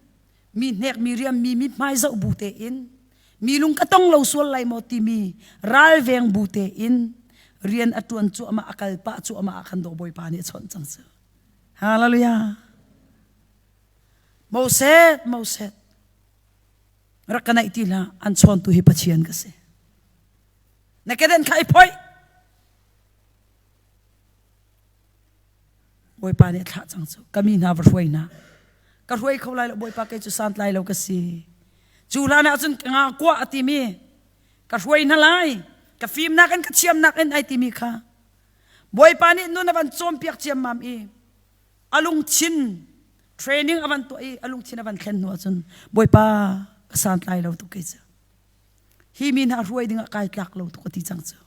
mi hnekmi rian mi mithmai zoh bu tein mi lung ka tong lo sual lai maw timi ralveng bu tein rian a ṭuan cuahmah a kal pah cuahmah ah khan dawh Bawipa nih a chawnh cang cu. Hallelujah. Moses, Moses, rak ka naih ti hlah an chawntu hi Pathian ka si. Na keden kha i phoih. Bawipa nih a thlah cang cu. Ka mi hna va hruai hna. Ka hruai kho lai lo Bawipa kei cu santlai lo ka si. Cu hlan ah cun nga kua a timi ka hruai hna lai. Ka fimnak in ka thiamnak in ai timi kha. Bawipa nih nun a van cawnpiak ciammam i a lungthin training a van tuah i a lungthin a van thlen hnu ahcun Bawipa ka santlai lo tuk kei cu. Hi mi hna hruai dingah kai tlak lo tuk a ti cang cu.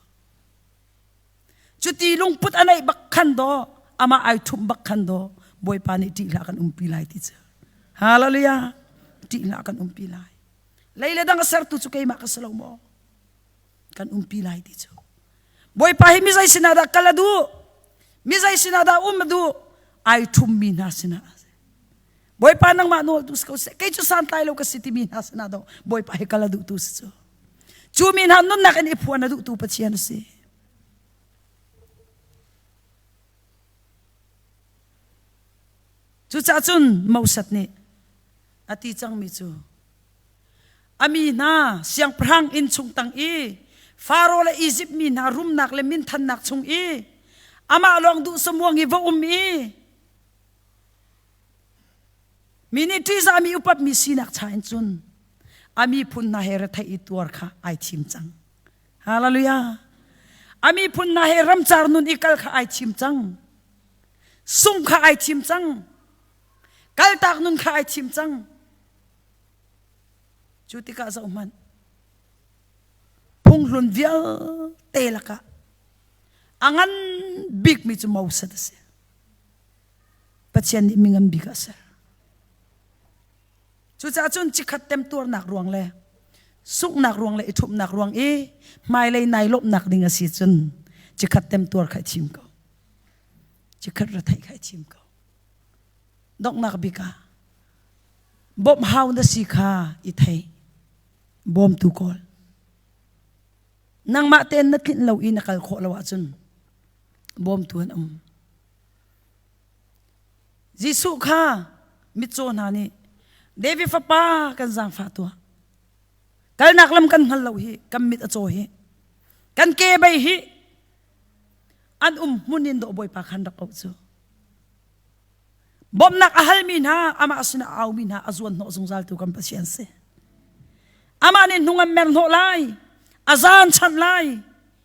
Cuti lungput a neih bak khan daw amah ai ṭhumh bak khan daw Bawipa nih ṭih hlah kan umpi lai ti cu. Hallelujah! Ṭih hlah kan umpi lai. Lei le dang a sertu cu keimah ka si lo maw? Kan umpi lai ti cu. Bawipa hi mizei sinah dah kal a duh? Mizei sinah dah um a duh? Ai ṭhummi hna sinah. Bawipa nangmah nawl tu si ko seh. Kei cu santlai lo ka si timi hna sinah dah Bawipa hi kal a duh tu si cu. Cu mi hna nunnak in i phuan a duhtu Pathian a si. Cucaah cun Moses nih a ti cangmi cu a mi hna siangpahrang inn chung tang i Faro le Izipt mi hna rumnak le minthannak chung i amah lawng duh samuang i va um i mi nih ṭihzahmi upatmi sinak cha in cun a miphun hna he retheih i tuar kha ai thim cang. Hallelujah. A miphun hna he ramcar nun i kal kha ai thim cang. Sung kha ai thim cang. Kaltak nun kha ai thim cang. Cu tikah zoh hmanh. Phunghlun vialte lakah a ngan bikmi cu Moses a si. Pathian nih mi ngan bik ah a ser. Cucaah cun cikhat temtuarnak ruang le sunghnak ruang le i ṭhumhnak ruang i hmailei nai lawmhnak ding a si cun cikhat temtuar kha i thim ko. Cikhat retheih kha i thim ko. Donghnak bik ah bawmh hau na si kha i thei. Bawmtu kawl. Nangmah tein na tlinh lo i na kal khawh lo ahcun bawmtu an um. Jesuh kha mitcaw hna nih David fapa kan zaangfah tuah. Kalnak lam kan hngal lo hi, kan mit a caw hi, kan ke bei hi an um hmun in dawh Bawipa khan rak auh cu. Bawmhnak a halmi hna, amah sinah a aumi hna a zuan hnawh zungzal tu kan Pathian si. Amah nih hnung an mer hnawh lai, a zaan chanh lai,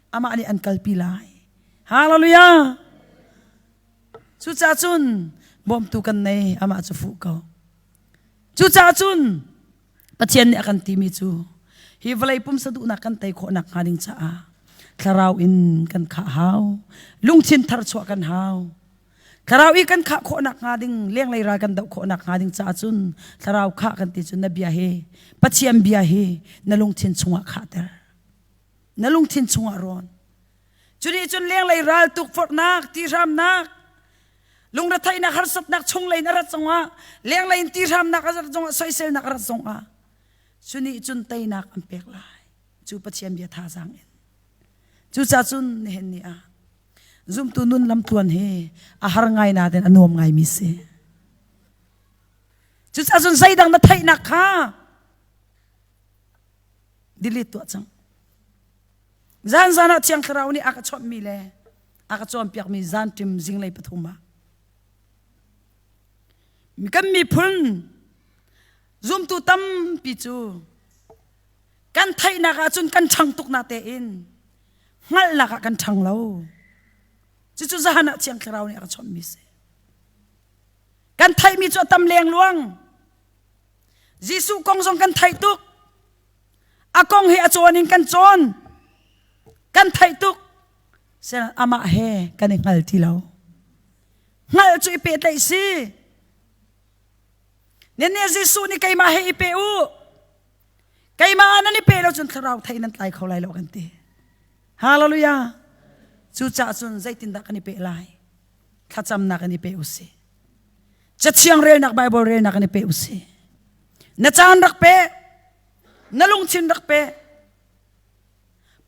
amah nih an kalpi lai. Hallelujah! Cucaah cun bawmtu kan nei, amah cu fuh ko. Cucaah cun Pathian nih a kan timi cu hi vawlei pumsa duhnak kan tei khawh nakhnga ding caah thlarau in kan khah hau, lungthin thar chuah kan hau. Thlarau i kan khah khawh nakhnga ding, lenglei ral kan doh khawh nakhnga ding caah cun thlarau khah kan ti cun na bia hi Pathian bia hi na lungthin chungah khahter. Na lungthin chungah rawn. Cunih cun lenglei ral tukforhnak, tihramnak, lungretheihnak, harsatnak chunglei in a rat zongah, lenglei in tihramnak a rat zongah, soiselnak a rat zongah, cunih cun teinak an pek lai. Cu Pathian bia thazaang in. Cucaah cun nihin ni ah zumtu nun lamtluan hi a har ngai nain a nuam ngaimi si. Cucaah cun zeidang na theihnak kha delete tuah cang. Zanzan ah Thiang Thlarau nih a ka chawnhmi le a ka cawnpiakmi zanṭim zinglei pathum ah kan miphun zumtu tampi cu kan theihnak ahcun kan ṭhang tuk na tein hngalhnak ah kan ṭhang lo. Cucu zahan ah Thiang Thlarau nih a ka chawnhmi si. Kan theihmi cu a tam lengluang. Jesuh kong zong kan theih tuk. A kong hi a cawn in kan cawn. Kan theih tuk. Sinain amah he kan i hngal ti lo. Hngalh cu i pehtlaih si. Nih Jesuh nih keimah he i pe u. Keimah ah nan i pe lo cun thlarau thei nan tlai kho lai lo kan ti. Hallelujah. Cucaah cun zeitindah kan i pe lai? Thlacamnak in i pe u si. Cathiang relnak Bible relnak in i pe u si. Na caan rak pe. Na lungthin rak pe.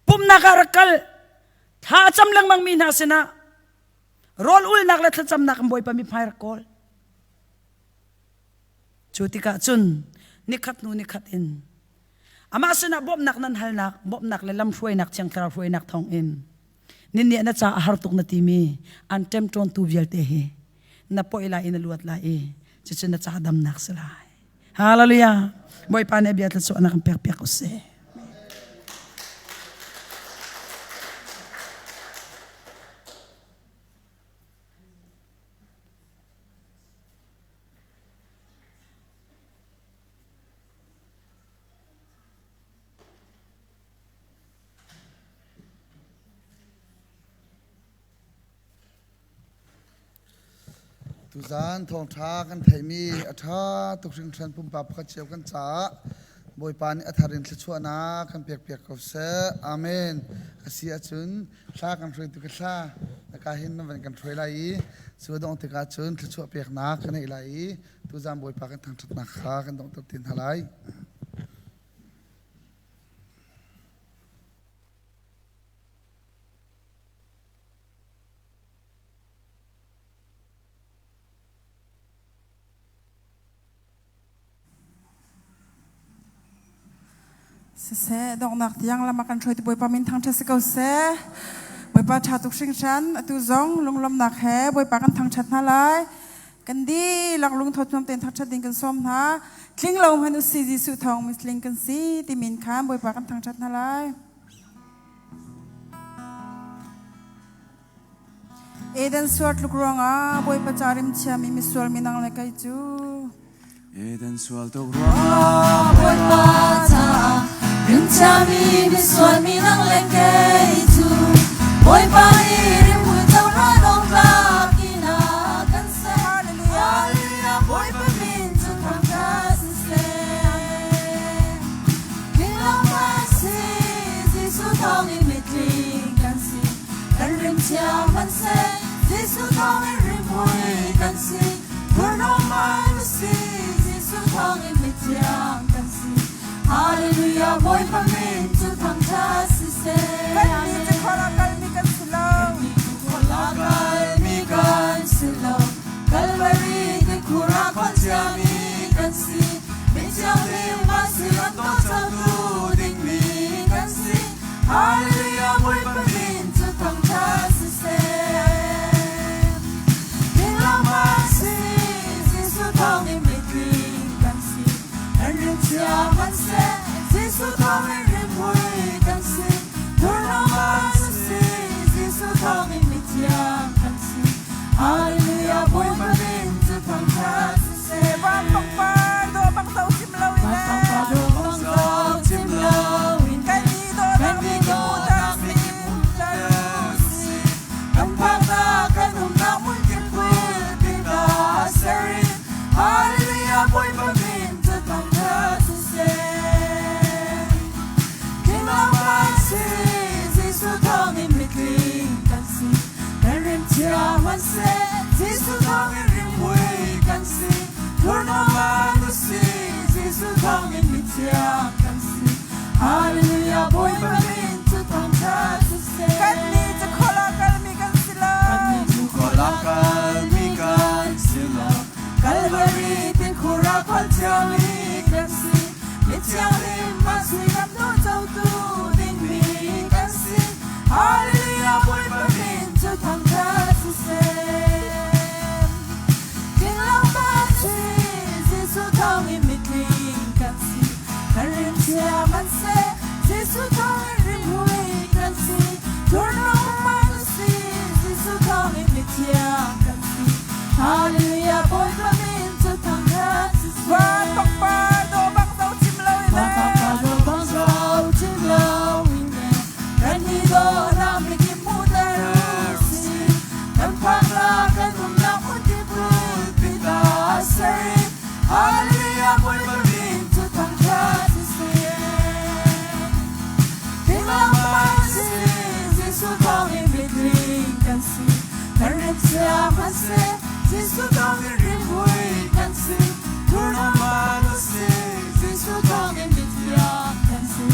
Pumnak ah rak kal. Thla a cam lengmang mi hna sinah rawl ulnak le thlacamnak in Bawipa mithmai rak kawl. Cu tikah cun nikhat hnu nikhat in amah sinah bawmhnak nan halnak, bawmhnak le lamhruainak Thiang Thlarau hruainak thawngin ninnih na ca a har tuk na timi an ṭemṭawntu vialte hi na poih lai i na luat lai i cucu na ca damnak si lai. Hallelujah. Bawipa nih a bia thluachuahnak in pek piak usih. Tuzaan thawngṭha kan theihmi a ṭha tuk hringhran pumpak pakhat cio kan caah. Bawipa nih a thar in thluachuahnak kan pekpiak ko seh. Amen. A si ahcun thla kan hruaitu ka thla na ka hin na van kan hruai lai i cu a dongh tikah cun thluachuah peknak kan neih lai i tuzan Bawipa kan thangṭhatnak kha kan donghter te hna lai. Siseh, donghnak tiang lam a kan hruaitu Bawipa min thangṭhat si ko seh. Bawipa ṭha tuk hringhran, atu zong lunglawmhnak he Bawipa kan thangṭhat hna lai. Kan dihlak lungtho thuam tein thangṭhat ding kan sawm hna. Tling lo hmanh usih Jesuh thawng mitling kan si ti min khan Bawipa kan thangṭhat hna lai. Eden sual tluk ruangah Bawipa ca rimchiami misual minang le kei cu. Eden sual tuk ruangah Bawipa ca rimchiami misual minang le kei cu Bawipa nih rimhmui cohlan awk tlak in a kan ser. Hallelujah. Bawipa min cu thangṭhat siseh. Tlinglong kan si, Jesuh thawngin mitling kan si. Kan rimchia hmanhseh, Jesuh thawngin rimhmui kan si. Thurhnawm an si, Jesuh thawngin mithiang kan si. Hallelujah, Bawipa min cu thangṭhat siseh. Kannih cu khor ah kalmi kan si lo. Kannih cu khor ah kalmi kan si lo. Kalvari tikhur ah khuachiami kan si. Mithianghlim kan si, ram dawtcangtu dingmi kan si. Hallelujah, Bawipa min cu thangṭhat siseh. Thinglawm kan si, Jesuh thawngin mitling kan si. Kan rimchia hmanhseh, Jesuh thawngin rimhmui kan si. Thurhnawm kan si, Jesuh thawngin mithiang kan si. Hallelujah, Bawipa min cu thangṭhat siseh. Van pangpar dawh bang zo cim lo in Van pangpar dawh bang zo cim lo in Kan i dawhnak Kan i mi ki dawhnak hmuhter mi ki hmuhter usih. Kan phaknak kan umnak hmun kip pulpi hna ser in Hallelujah, Bawipa min cu thangṭhat siseh. Tlinglawng kan si, Jesuh thawngin mitling kan si. Kan rimchia hmanhseh, Jesuh thawngin rimhmui kan si. Thurhnawm kan usih, Jesuh thawngin mithiang kan si. Hallelujah, Bawipa min cu thangṭhat siseh. Kannih cu khor ah kalmi kan si lo. Kannih cu khor ah kalmi kan si lo. Kalvari tikhur ah khualchiami kan si. Mithianghlim kan si, ram dawhcotu dingmi kan si. Hallelujah, Bawipa min cu thangṭhat siseh. Tlinglawng kan si, Jesuh thawngin mitling kan si. Kan rimchia hmanhseh, Jesuh thawngin rimhmui kan si. Thurhnawm kan si, Jesuh thawngin mithiang kan si. Hallelujah, Bawipa min cu thangṭhat siseh. Van pangpar dawh bang zo cim lo in Van pangpar dawh bang zo cim lo in Kan i dawhnak mikip hmuhter usih. Kan phaknak kan umnak hmunkip pulpi ta ser in Hallelujah, Bawipa min cu thangṭhat siseh. Tlinglawng kan si, Jesuh thawngin mitling kan si. Kan rimchia hmanhseh, Jesuh thawngin rimhmui kan si. Thurhnawm kan usih, Jesuh thawngin mithiang kan si.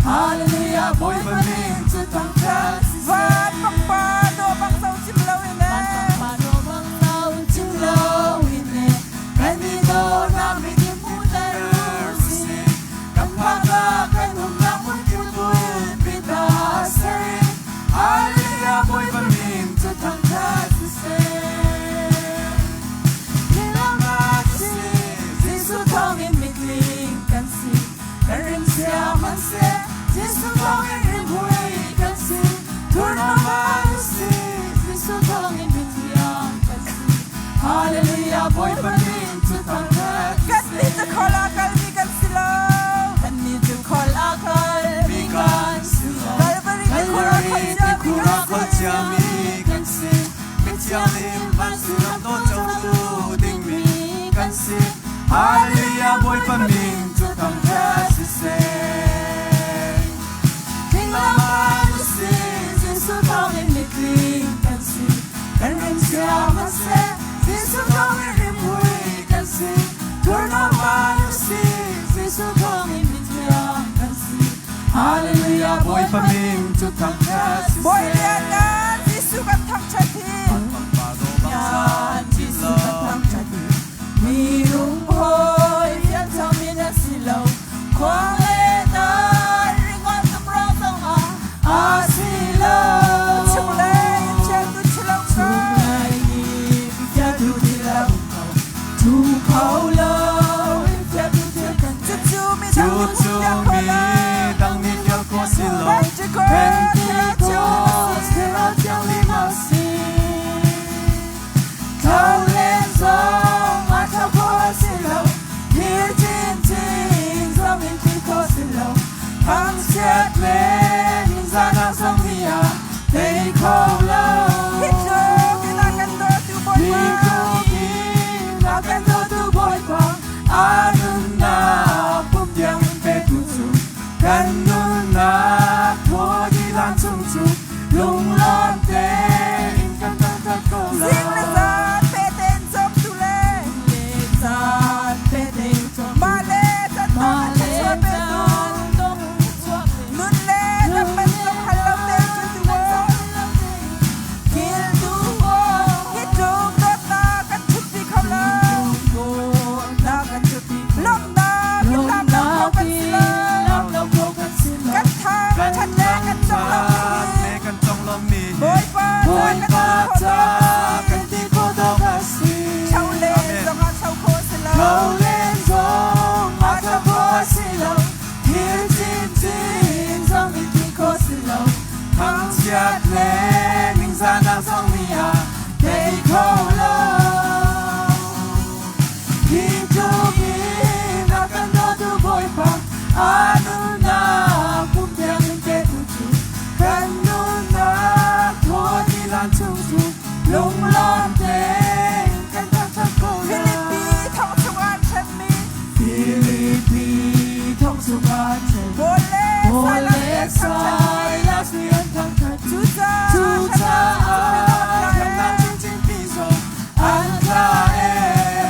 Hallelujah, Bawipa min cu thangṭhat siseh. Van pangpar dawh bang zo cim lo in Van pangpar dawh bang zo cim lo in Kan i dawhnak mikip hmuhter usih. Kan phaknak kan umnak hmunkip pulpi ta ser in Hallelujah, Bawipa min cu thangṭhat siseh. Tlinglawng kan si, Jesuh thawngin mitling kan si. Kan rimchia hmanhseh, Jesuh thawngin rimhmui kan si. Thurhnawm kan si, Jesuh thawngin mithiang kan si. Hallelujah, Bawipa min cu thangṭhat Kannih siseh. cu khor ah kalmi kan si lo. Kannih cu khor ah kalmi kan si lo. Kalvari tikhur ah Kalvari khualchiami tikhur ah kan si. khualchiami kan si. Mithianghlim van ram dawtcangtu dingmi kan si. Hallelujah, Bawipa min cu thangṭhat siseh. Bawipa min cu thangṭhat siseh. Bawi lianngan Jesuh kan thangṭhat hi. Ngan Jesuh kan thangṭhat hi. Minung hawi fianchang mi na si lo. Khuang le dar ringawn tum ruang zongah a si lo. Chunglei in fialtu thi lo ko. Chunglei in fialtu thi lo ko. Tu kho lo in fialtu thil kan Cucu mi dang nih Cucu fial kho mi lo. dang nih fial khawh si lo. Pentecost Pentecost Thlarau Thianghlim a si. Tho len zong a tho kho si lo. Thil chinchin zong in thil kho si lo. Thangchiat le ningzahnak zong nih a tei kho lo. Hi tluk in a kan dawtu Hi Bawipa. tluk in a kan dawtu Bawipa, a nunnak pum tiang in petu cu kan nunnak thaw dih hlan chung cu lunglawm tein kan thangṭhat ko Zing le lai. zan pe tein cawmtu le Le caan pe tein cawmtu mah le can tawk mah in le thluachuah petu caan tawk in thluachuah petu nun le dam nun man le zong hal lo tein dam kiltu man maw zong hal lo tein kiltu maw hi tluk dawtnak kan ṭhutpi kho lo Dawtnak kan ṭhutpi kho lo. lawmhnak in lam lo kho Lawmhnak kan si in lo lam lo kho kan si lo. kan thang Kan ṭhat le kan thangṭhat conglawmh le mi kan conglawmhmi hi Bawipa ca kan Bawipa ti ca khawh kan ti khawh tawk a si. Cho len Amen. zongah cho khawh si lo Tho len zong a tho khawh a si lo. Thil chinchin zong in ti khawh si lo. Thangchiat le ningzahnak zong nih a tei kho lo. Hi tluk in a kan dawtu Bawipa, a nunnak pum tiang in petu cu kan nunnak thaw ti lan chung cu lunglawm tein kan thangṭhat ko Filipi lai. thong chungah an hremmi Filipi thong chungah an hremmi Paul le Paul Silas le nih an thangṭhatmi Silas nih an thangṭhatmi cucaah cucaah hremnak hremnak chinchin chinchin pi zong an tla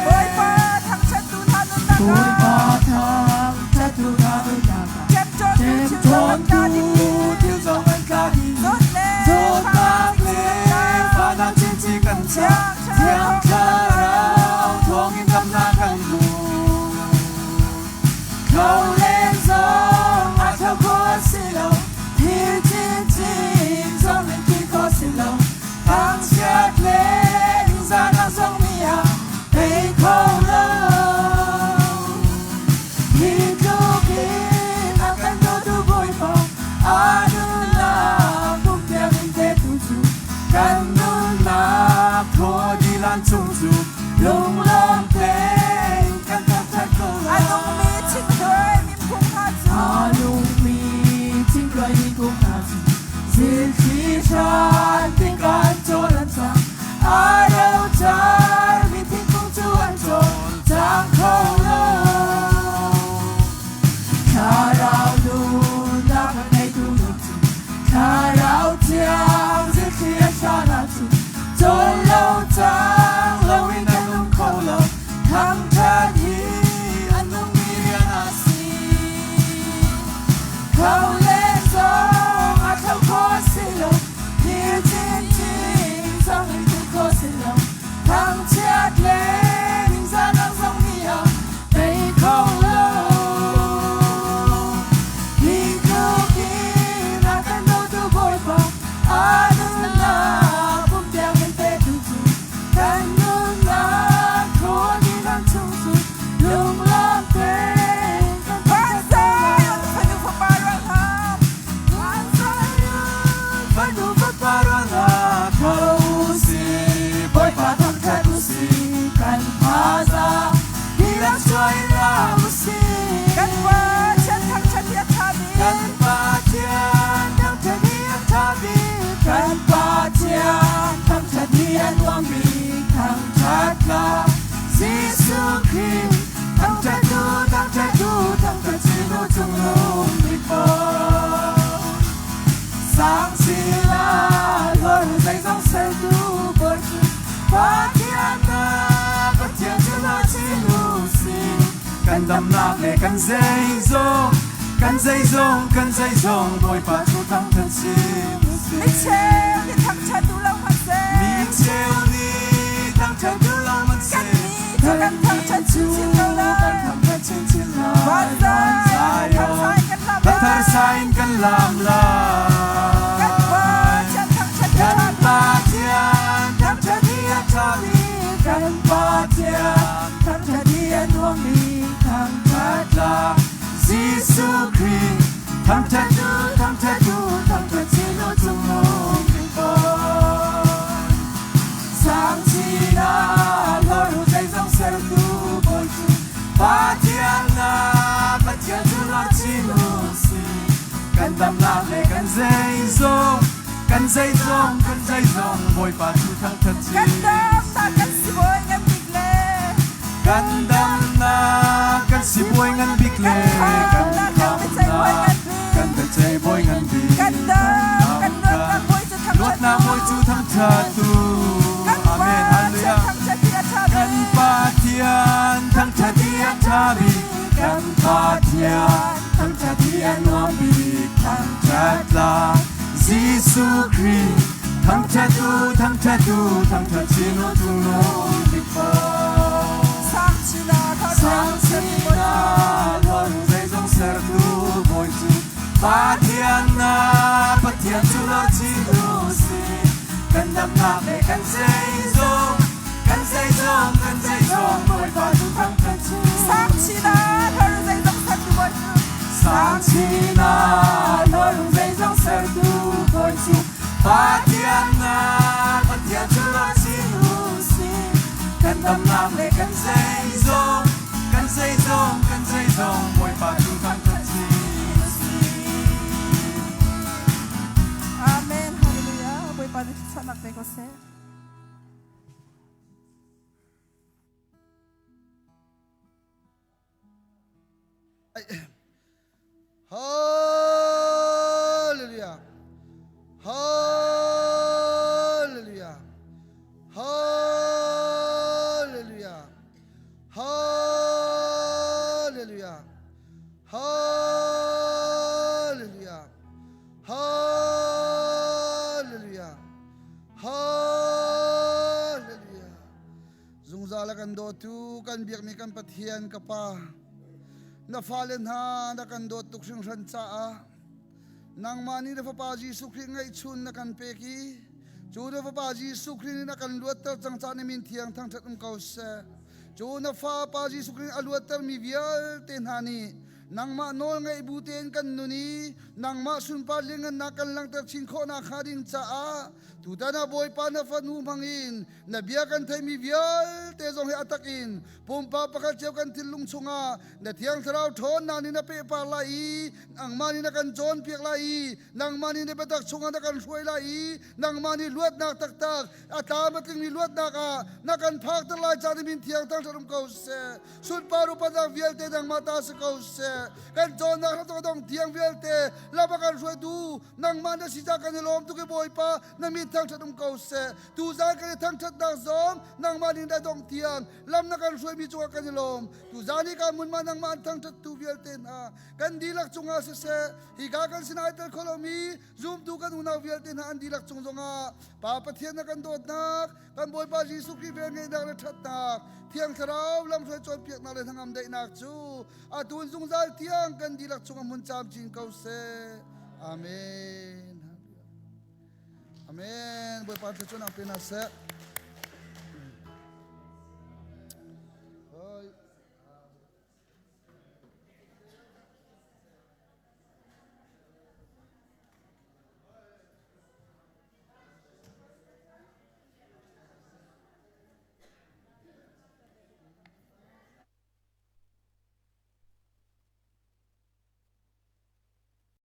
Bawipa ee. thangṭhattu hna nunnak Bawipa ah thangṭhattu hna nunnak ah ṭemṭawntu thil zong an tla ṭemṭawntu dih. thil zong an tla dih. Zawt le Zawtnak fahnak le chinchin kan fahnak chinchin kan Thiang cang. Thiang Thlarau Thlarau thawngin damnak kan hmu. Tho len zong a tho kho a si lo. Thil chinchin zong in ti kho si lo. Thangchiat le ningzahnak zong nih a tei kho lo. Hi tluk in a kan dawtu Bawipa, a nunnak pum tiang in petu cu kan nunnak thaw dih lan chung cu lunglawm tein kan thangṭhat ko A nungmi lai. chinghlawi minphung hna cu A nungmi thingluai minphung hna cu zilthli hran tingka an cawl an cang. A rocar mi thingkung cu an cawl cang kho lo. Thlarau nunnak a ngeitu nu cu Thlarau thiang zilthli a hran ahcun cawl lo cang loin an um kho lo. Thangṭhat hi a nungmi rian a si. Tho le zong a tho kho a si lo. Thil chinchin zong in ti kho si lo. Thangchiat le ningzahnak zong nih a tei kho lo. Hi tluk in a kan dawtu Bawipa, a nunnak pum tiang in petu cu kan nunnak thaw dih lan chung cu lunglawm tein kan thangṭhat ko Vanzai lai. fanu fapa ruang hna Fanu fapa ruang ah tho u sih, Bawipa thangṭhat u sih, kan thazaang dihlak chuah in la u sih. Kan Pathian thangṭhat hi a ṭha Kan bik. Pathian thangṭhat hi a ṭha bik. Kan Pathian thangṭhat hi a nuam bik. Thangṭhat tlak Jesuh Khrih. Thangṭhat u, thangṭhat u, thangṭhat chin u cungnung bik fawn. Sang sila lor zeizong sertu Bawi cu Pathian na Pathian cu na chin u sih. Kan damnak le kan zeizong Kan zeizong, kan zeizong, Bawipa cu thangṭhat si. Mi cheu nih thangṭhat duh lo hmanhseh. Mi cheu nih thangṭhat duh lo hmanhseh. Kannih cu kan thangṭhat chinchin ko lai. Kan thangṭhat chinchin lai. Vanzai, thar in kan lam lai. Thar sa in kan lam lai. Kan Pathian thangṭhat hi a Kan ṭha bik. Pathian thangṭhat hi a ṭha bik. Kan Pathian thangṭhat hi a nuam bik. Thangṭhat tlak Jesuh Khrih thangṭhat u, thangṭhat u, thangṭhat chin u cungnung bik bawi. Sang chin ah hlor u zeizong sertu Bawi cu Pathian na Pathian cu lor chin u sih. Kan damnak le kan zeizong, kan zeizong, kan zeizong Bawipa cu thangṭhat chin. Kan damnak kan sibawi ngan bik le. Kan damnak kan sibawi ngan bik le. Kan khamnak kan biaceih bawi ngan bik. Kan biaceih bawi ngan bik. Kan dam kan luatnak bawi cu thangṭhat Luatnak bawi cu thangṭhat u. Kan Amen. Pathian Hallelujah. thangṭhat hi a ṭha Kan bik. Pathian thangṭhat hi a ṭha bik. Kan Pathian thangṭhat hi a nuam bik. Thangṭhat tlak Jesuh Khrih thangṭhat u, thangṭhat u, thangṭhat chin u cungnung bik bawi. Sang chin ah Sang chin ah hlor u zeizong sertu Bawi cu Pathian na Pathian cu lor chin u sih. Kan damnak le kan zeizong, kan zeizong, kan zeizong Bawipa cu thangṭhat chin. Sang chin ah hlor u zeizong sertu Bawi cu. Sang chin ah hlor u zeizong sertu Bawi cu Pathian na Pathian cu lor chin u sih. Kan damnak le kan zeizong, kan zeizong, kan zeizong Bawipa cu thangṭhat chin u sih. Amen. Hallelujah. Bawipa nih thluachuahnak pe ko seh. Hallelujah. Hallelujah. Hallelujah. Hallelujah. Hallelujah. Hallelujah. Hallelujah. Zungzal a kan dawtu kan biakmi kan Pathian ka Pa na fale hna na kan dawt tuk hringhran caah nangmah nih na Fapa Jesuh Khrih ngeihchun na kan pek i cu na Fapa Jesuh Khrih nih na kan luatter cang caah na min thiang thangṭhat um ko seh. Cu na Fapa Jesuh Khrih a luattermi vialte hna nih nangmah nawl ngeih bu tein kan nun i nangmah sunpar lianngannak kan langhter chin khawh nakhnga ding caah tutan ah Bawipa na fanu hmangin na bia kan theimi vialte zong hi a tak in pumpak pakhat cio kan thinlung chungah na thiang thlarau ṭhawnnak nih na pehpar lai i nangmah nih na kan cawnpiak lai i nangmah nih na biatak chungah na kan hruai lai i nangmah nih luatnak taktak a tlam a tlingmi luatnak ah na kan phakter lai ca min thiang thangṭhat um ko seh sunpar upatnak vialte nangmah ta si ko seh kan cawnnak ram dong thiang vialte lam a kan hruaitu nangmah na si ca kan i lawm tuk i Bawipa na min thangṭhat um ko seh Tuzaan kan i thangṭhatnak zong nangmah nih na dongh tiang lam na kan hruaimi cungah kan i lawm. Tuzaan hi ka hmun ma nangmah an thangṭhattu vialte hna kan dihlak cungah siseh, hika kan sinah ai tel kho lomi zumtu kan unau vialte hna an dihlak cung zongah Pa Pathian na kan dawtnak, kan Bawipa Jesuh Khrih velngeihnak le ṭhatnak, Thiang Thlarau lamhruai cawnpiaknak le hnangam daihnak cu atu in zungzal tiang kan dihlak cungah hmun camcin ko seh. Amen. Amen. Bawipa thluachuahnak pe hna seh.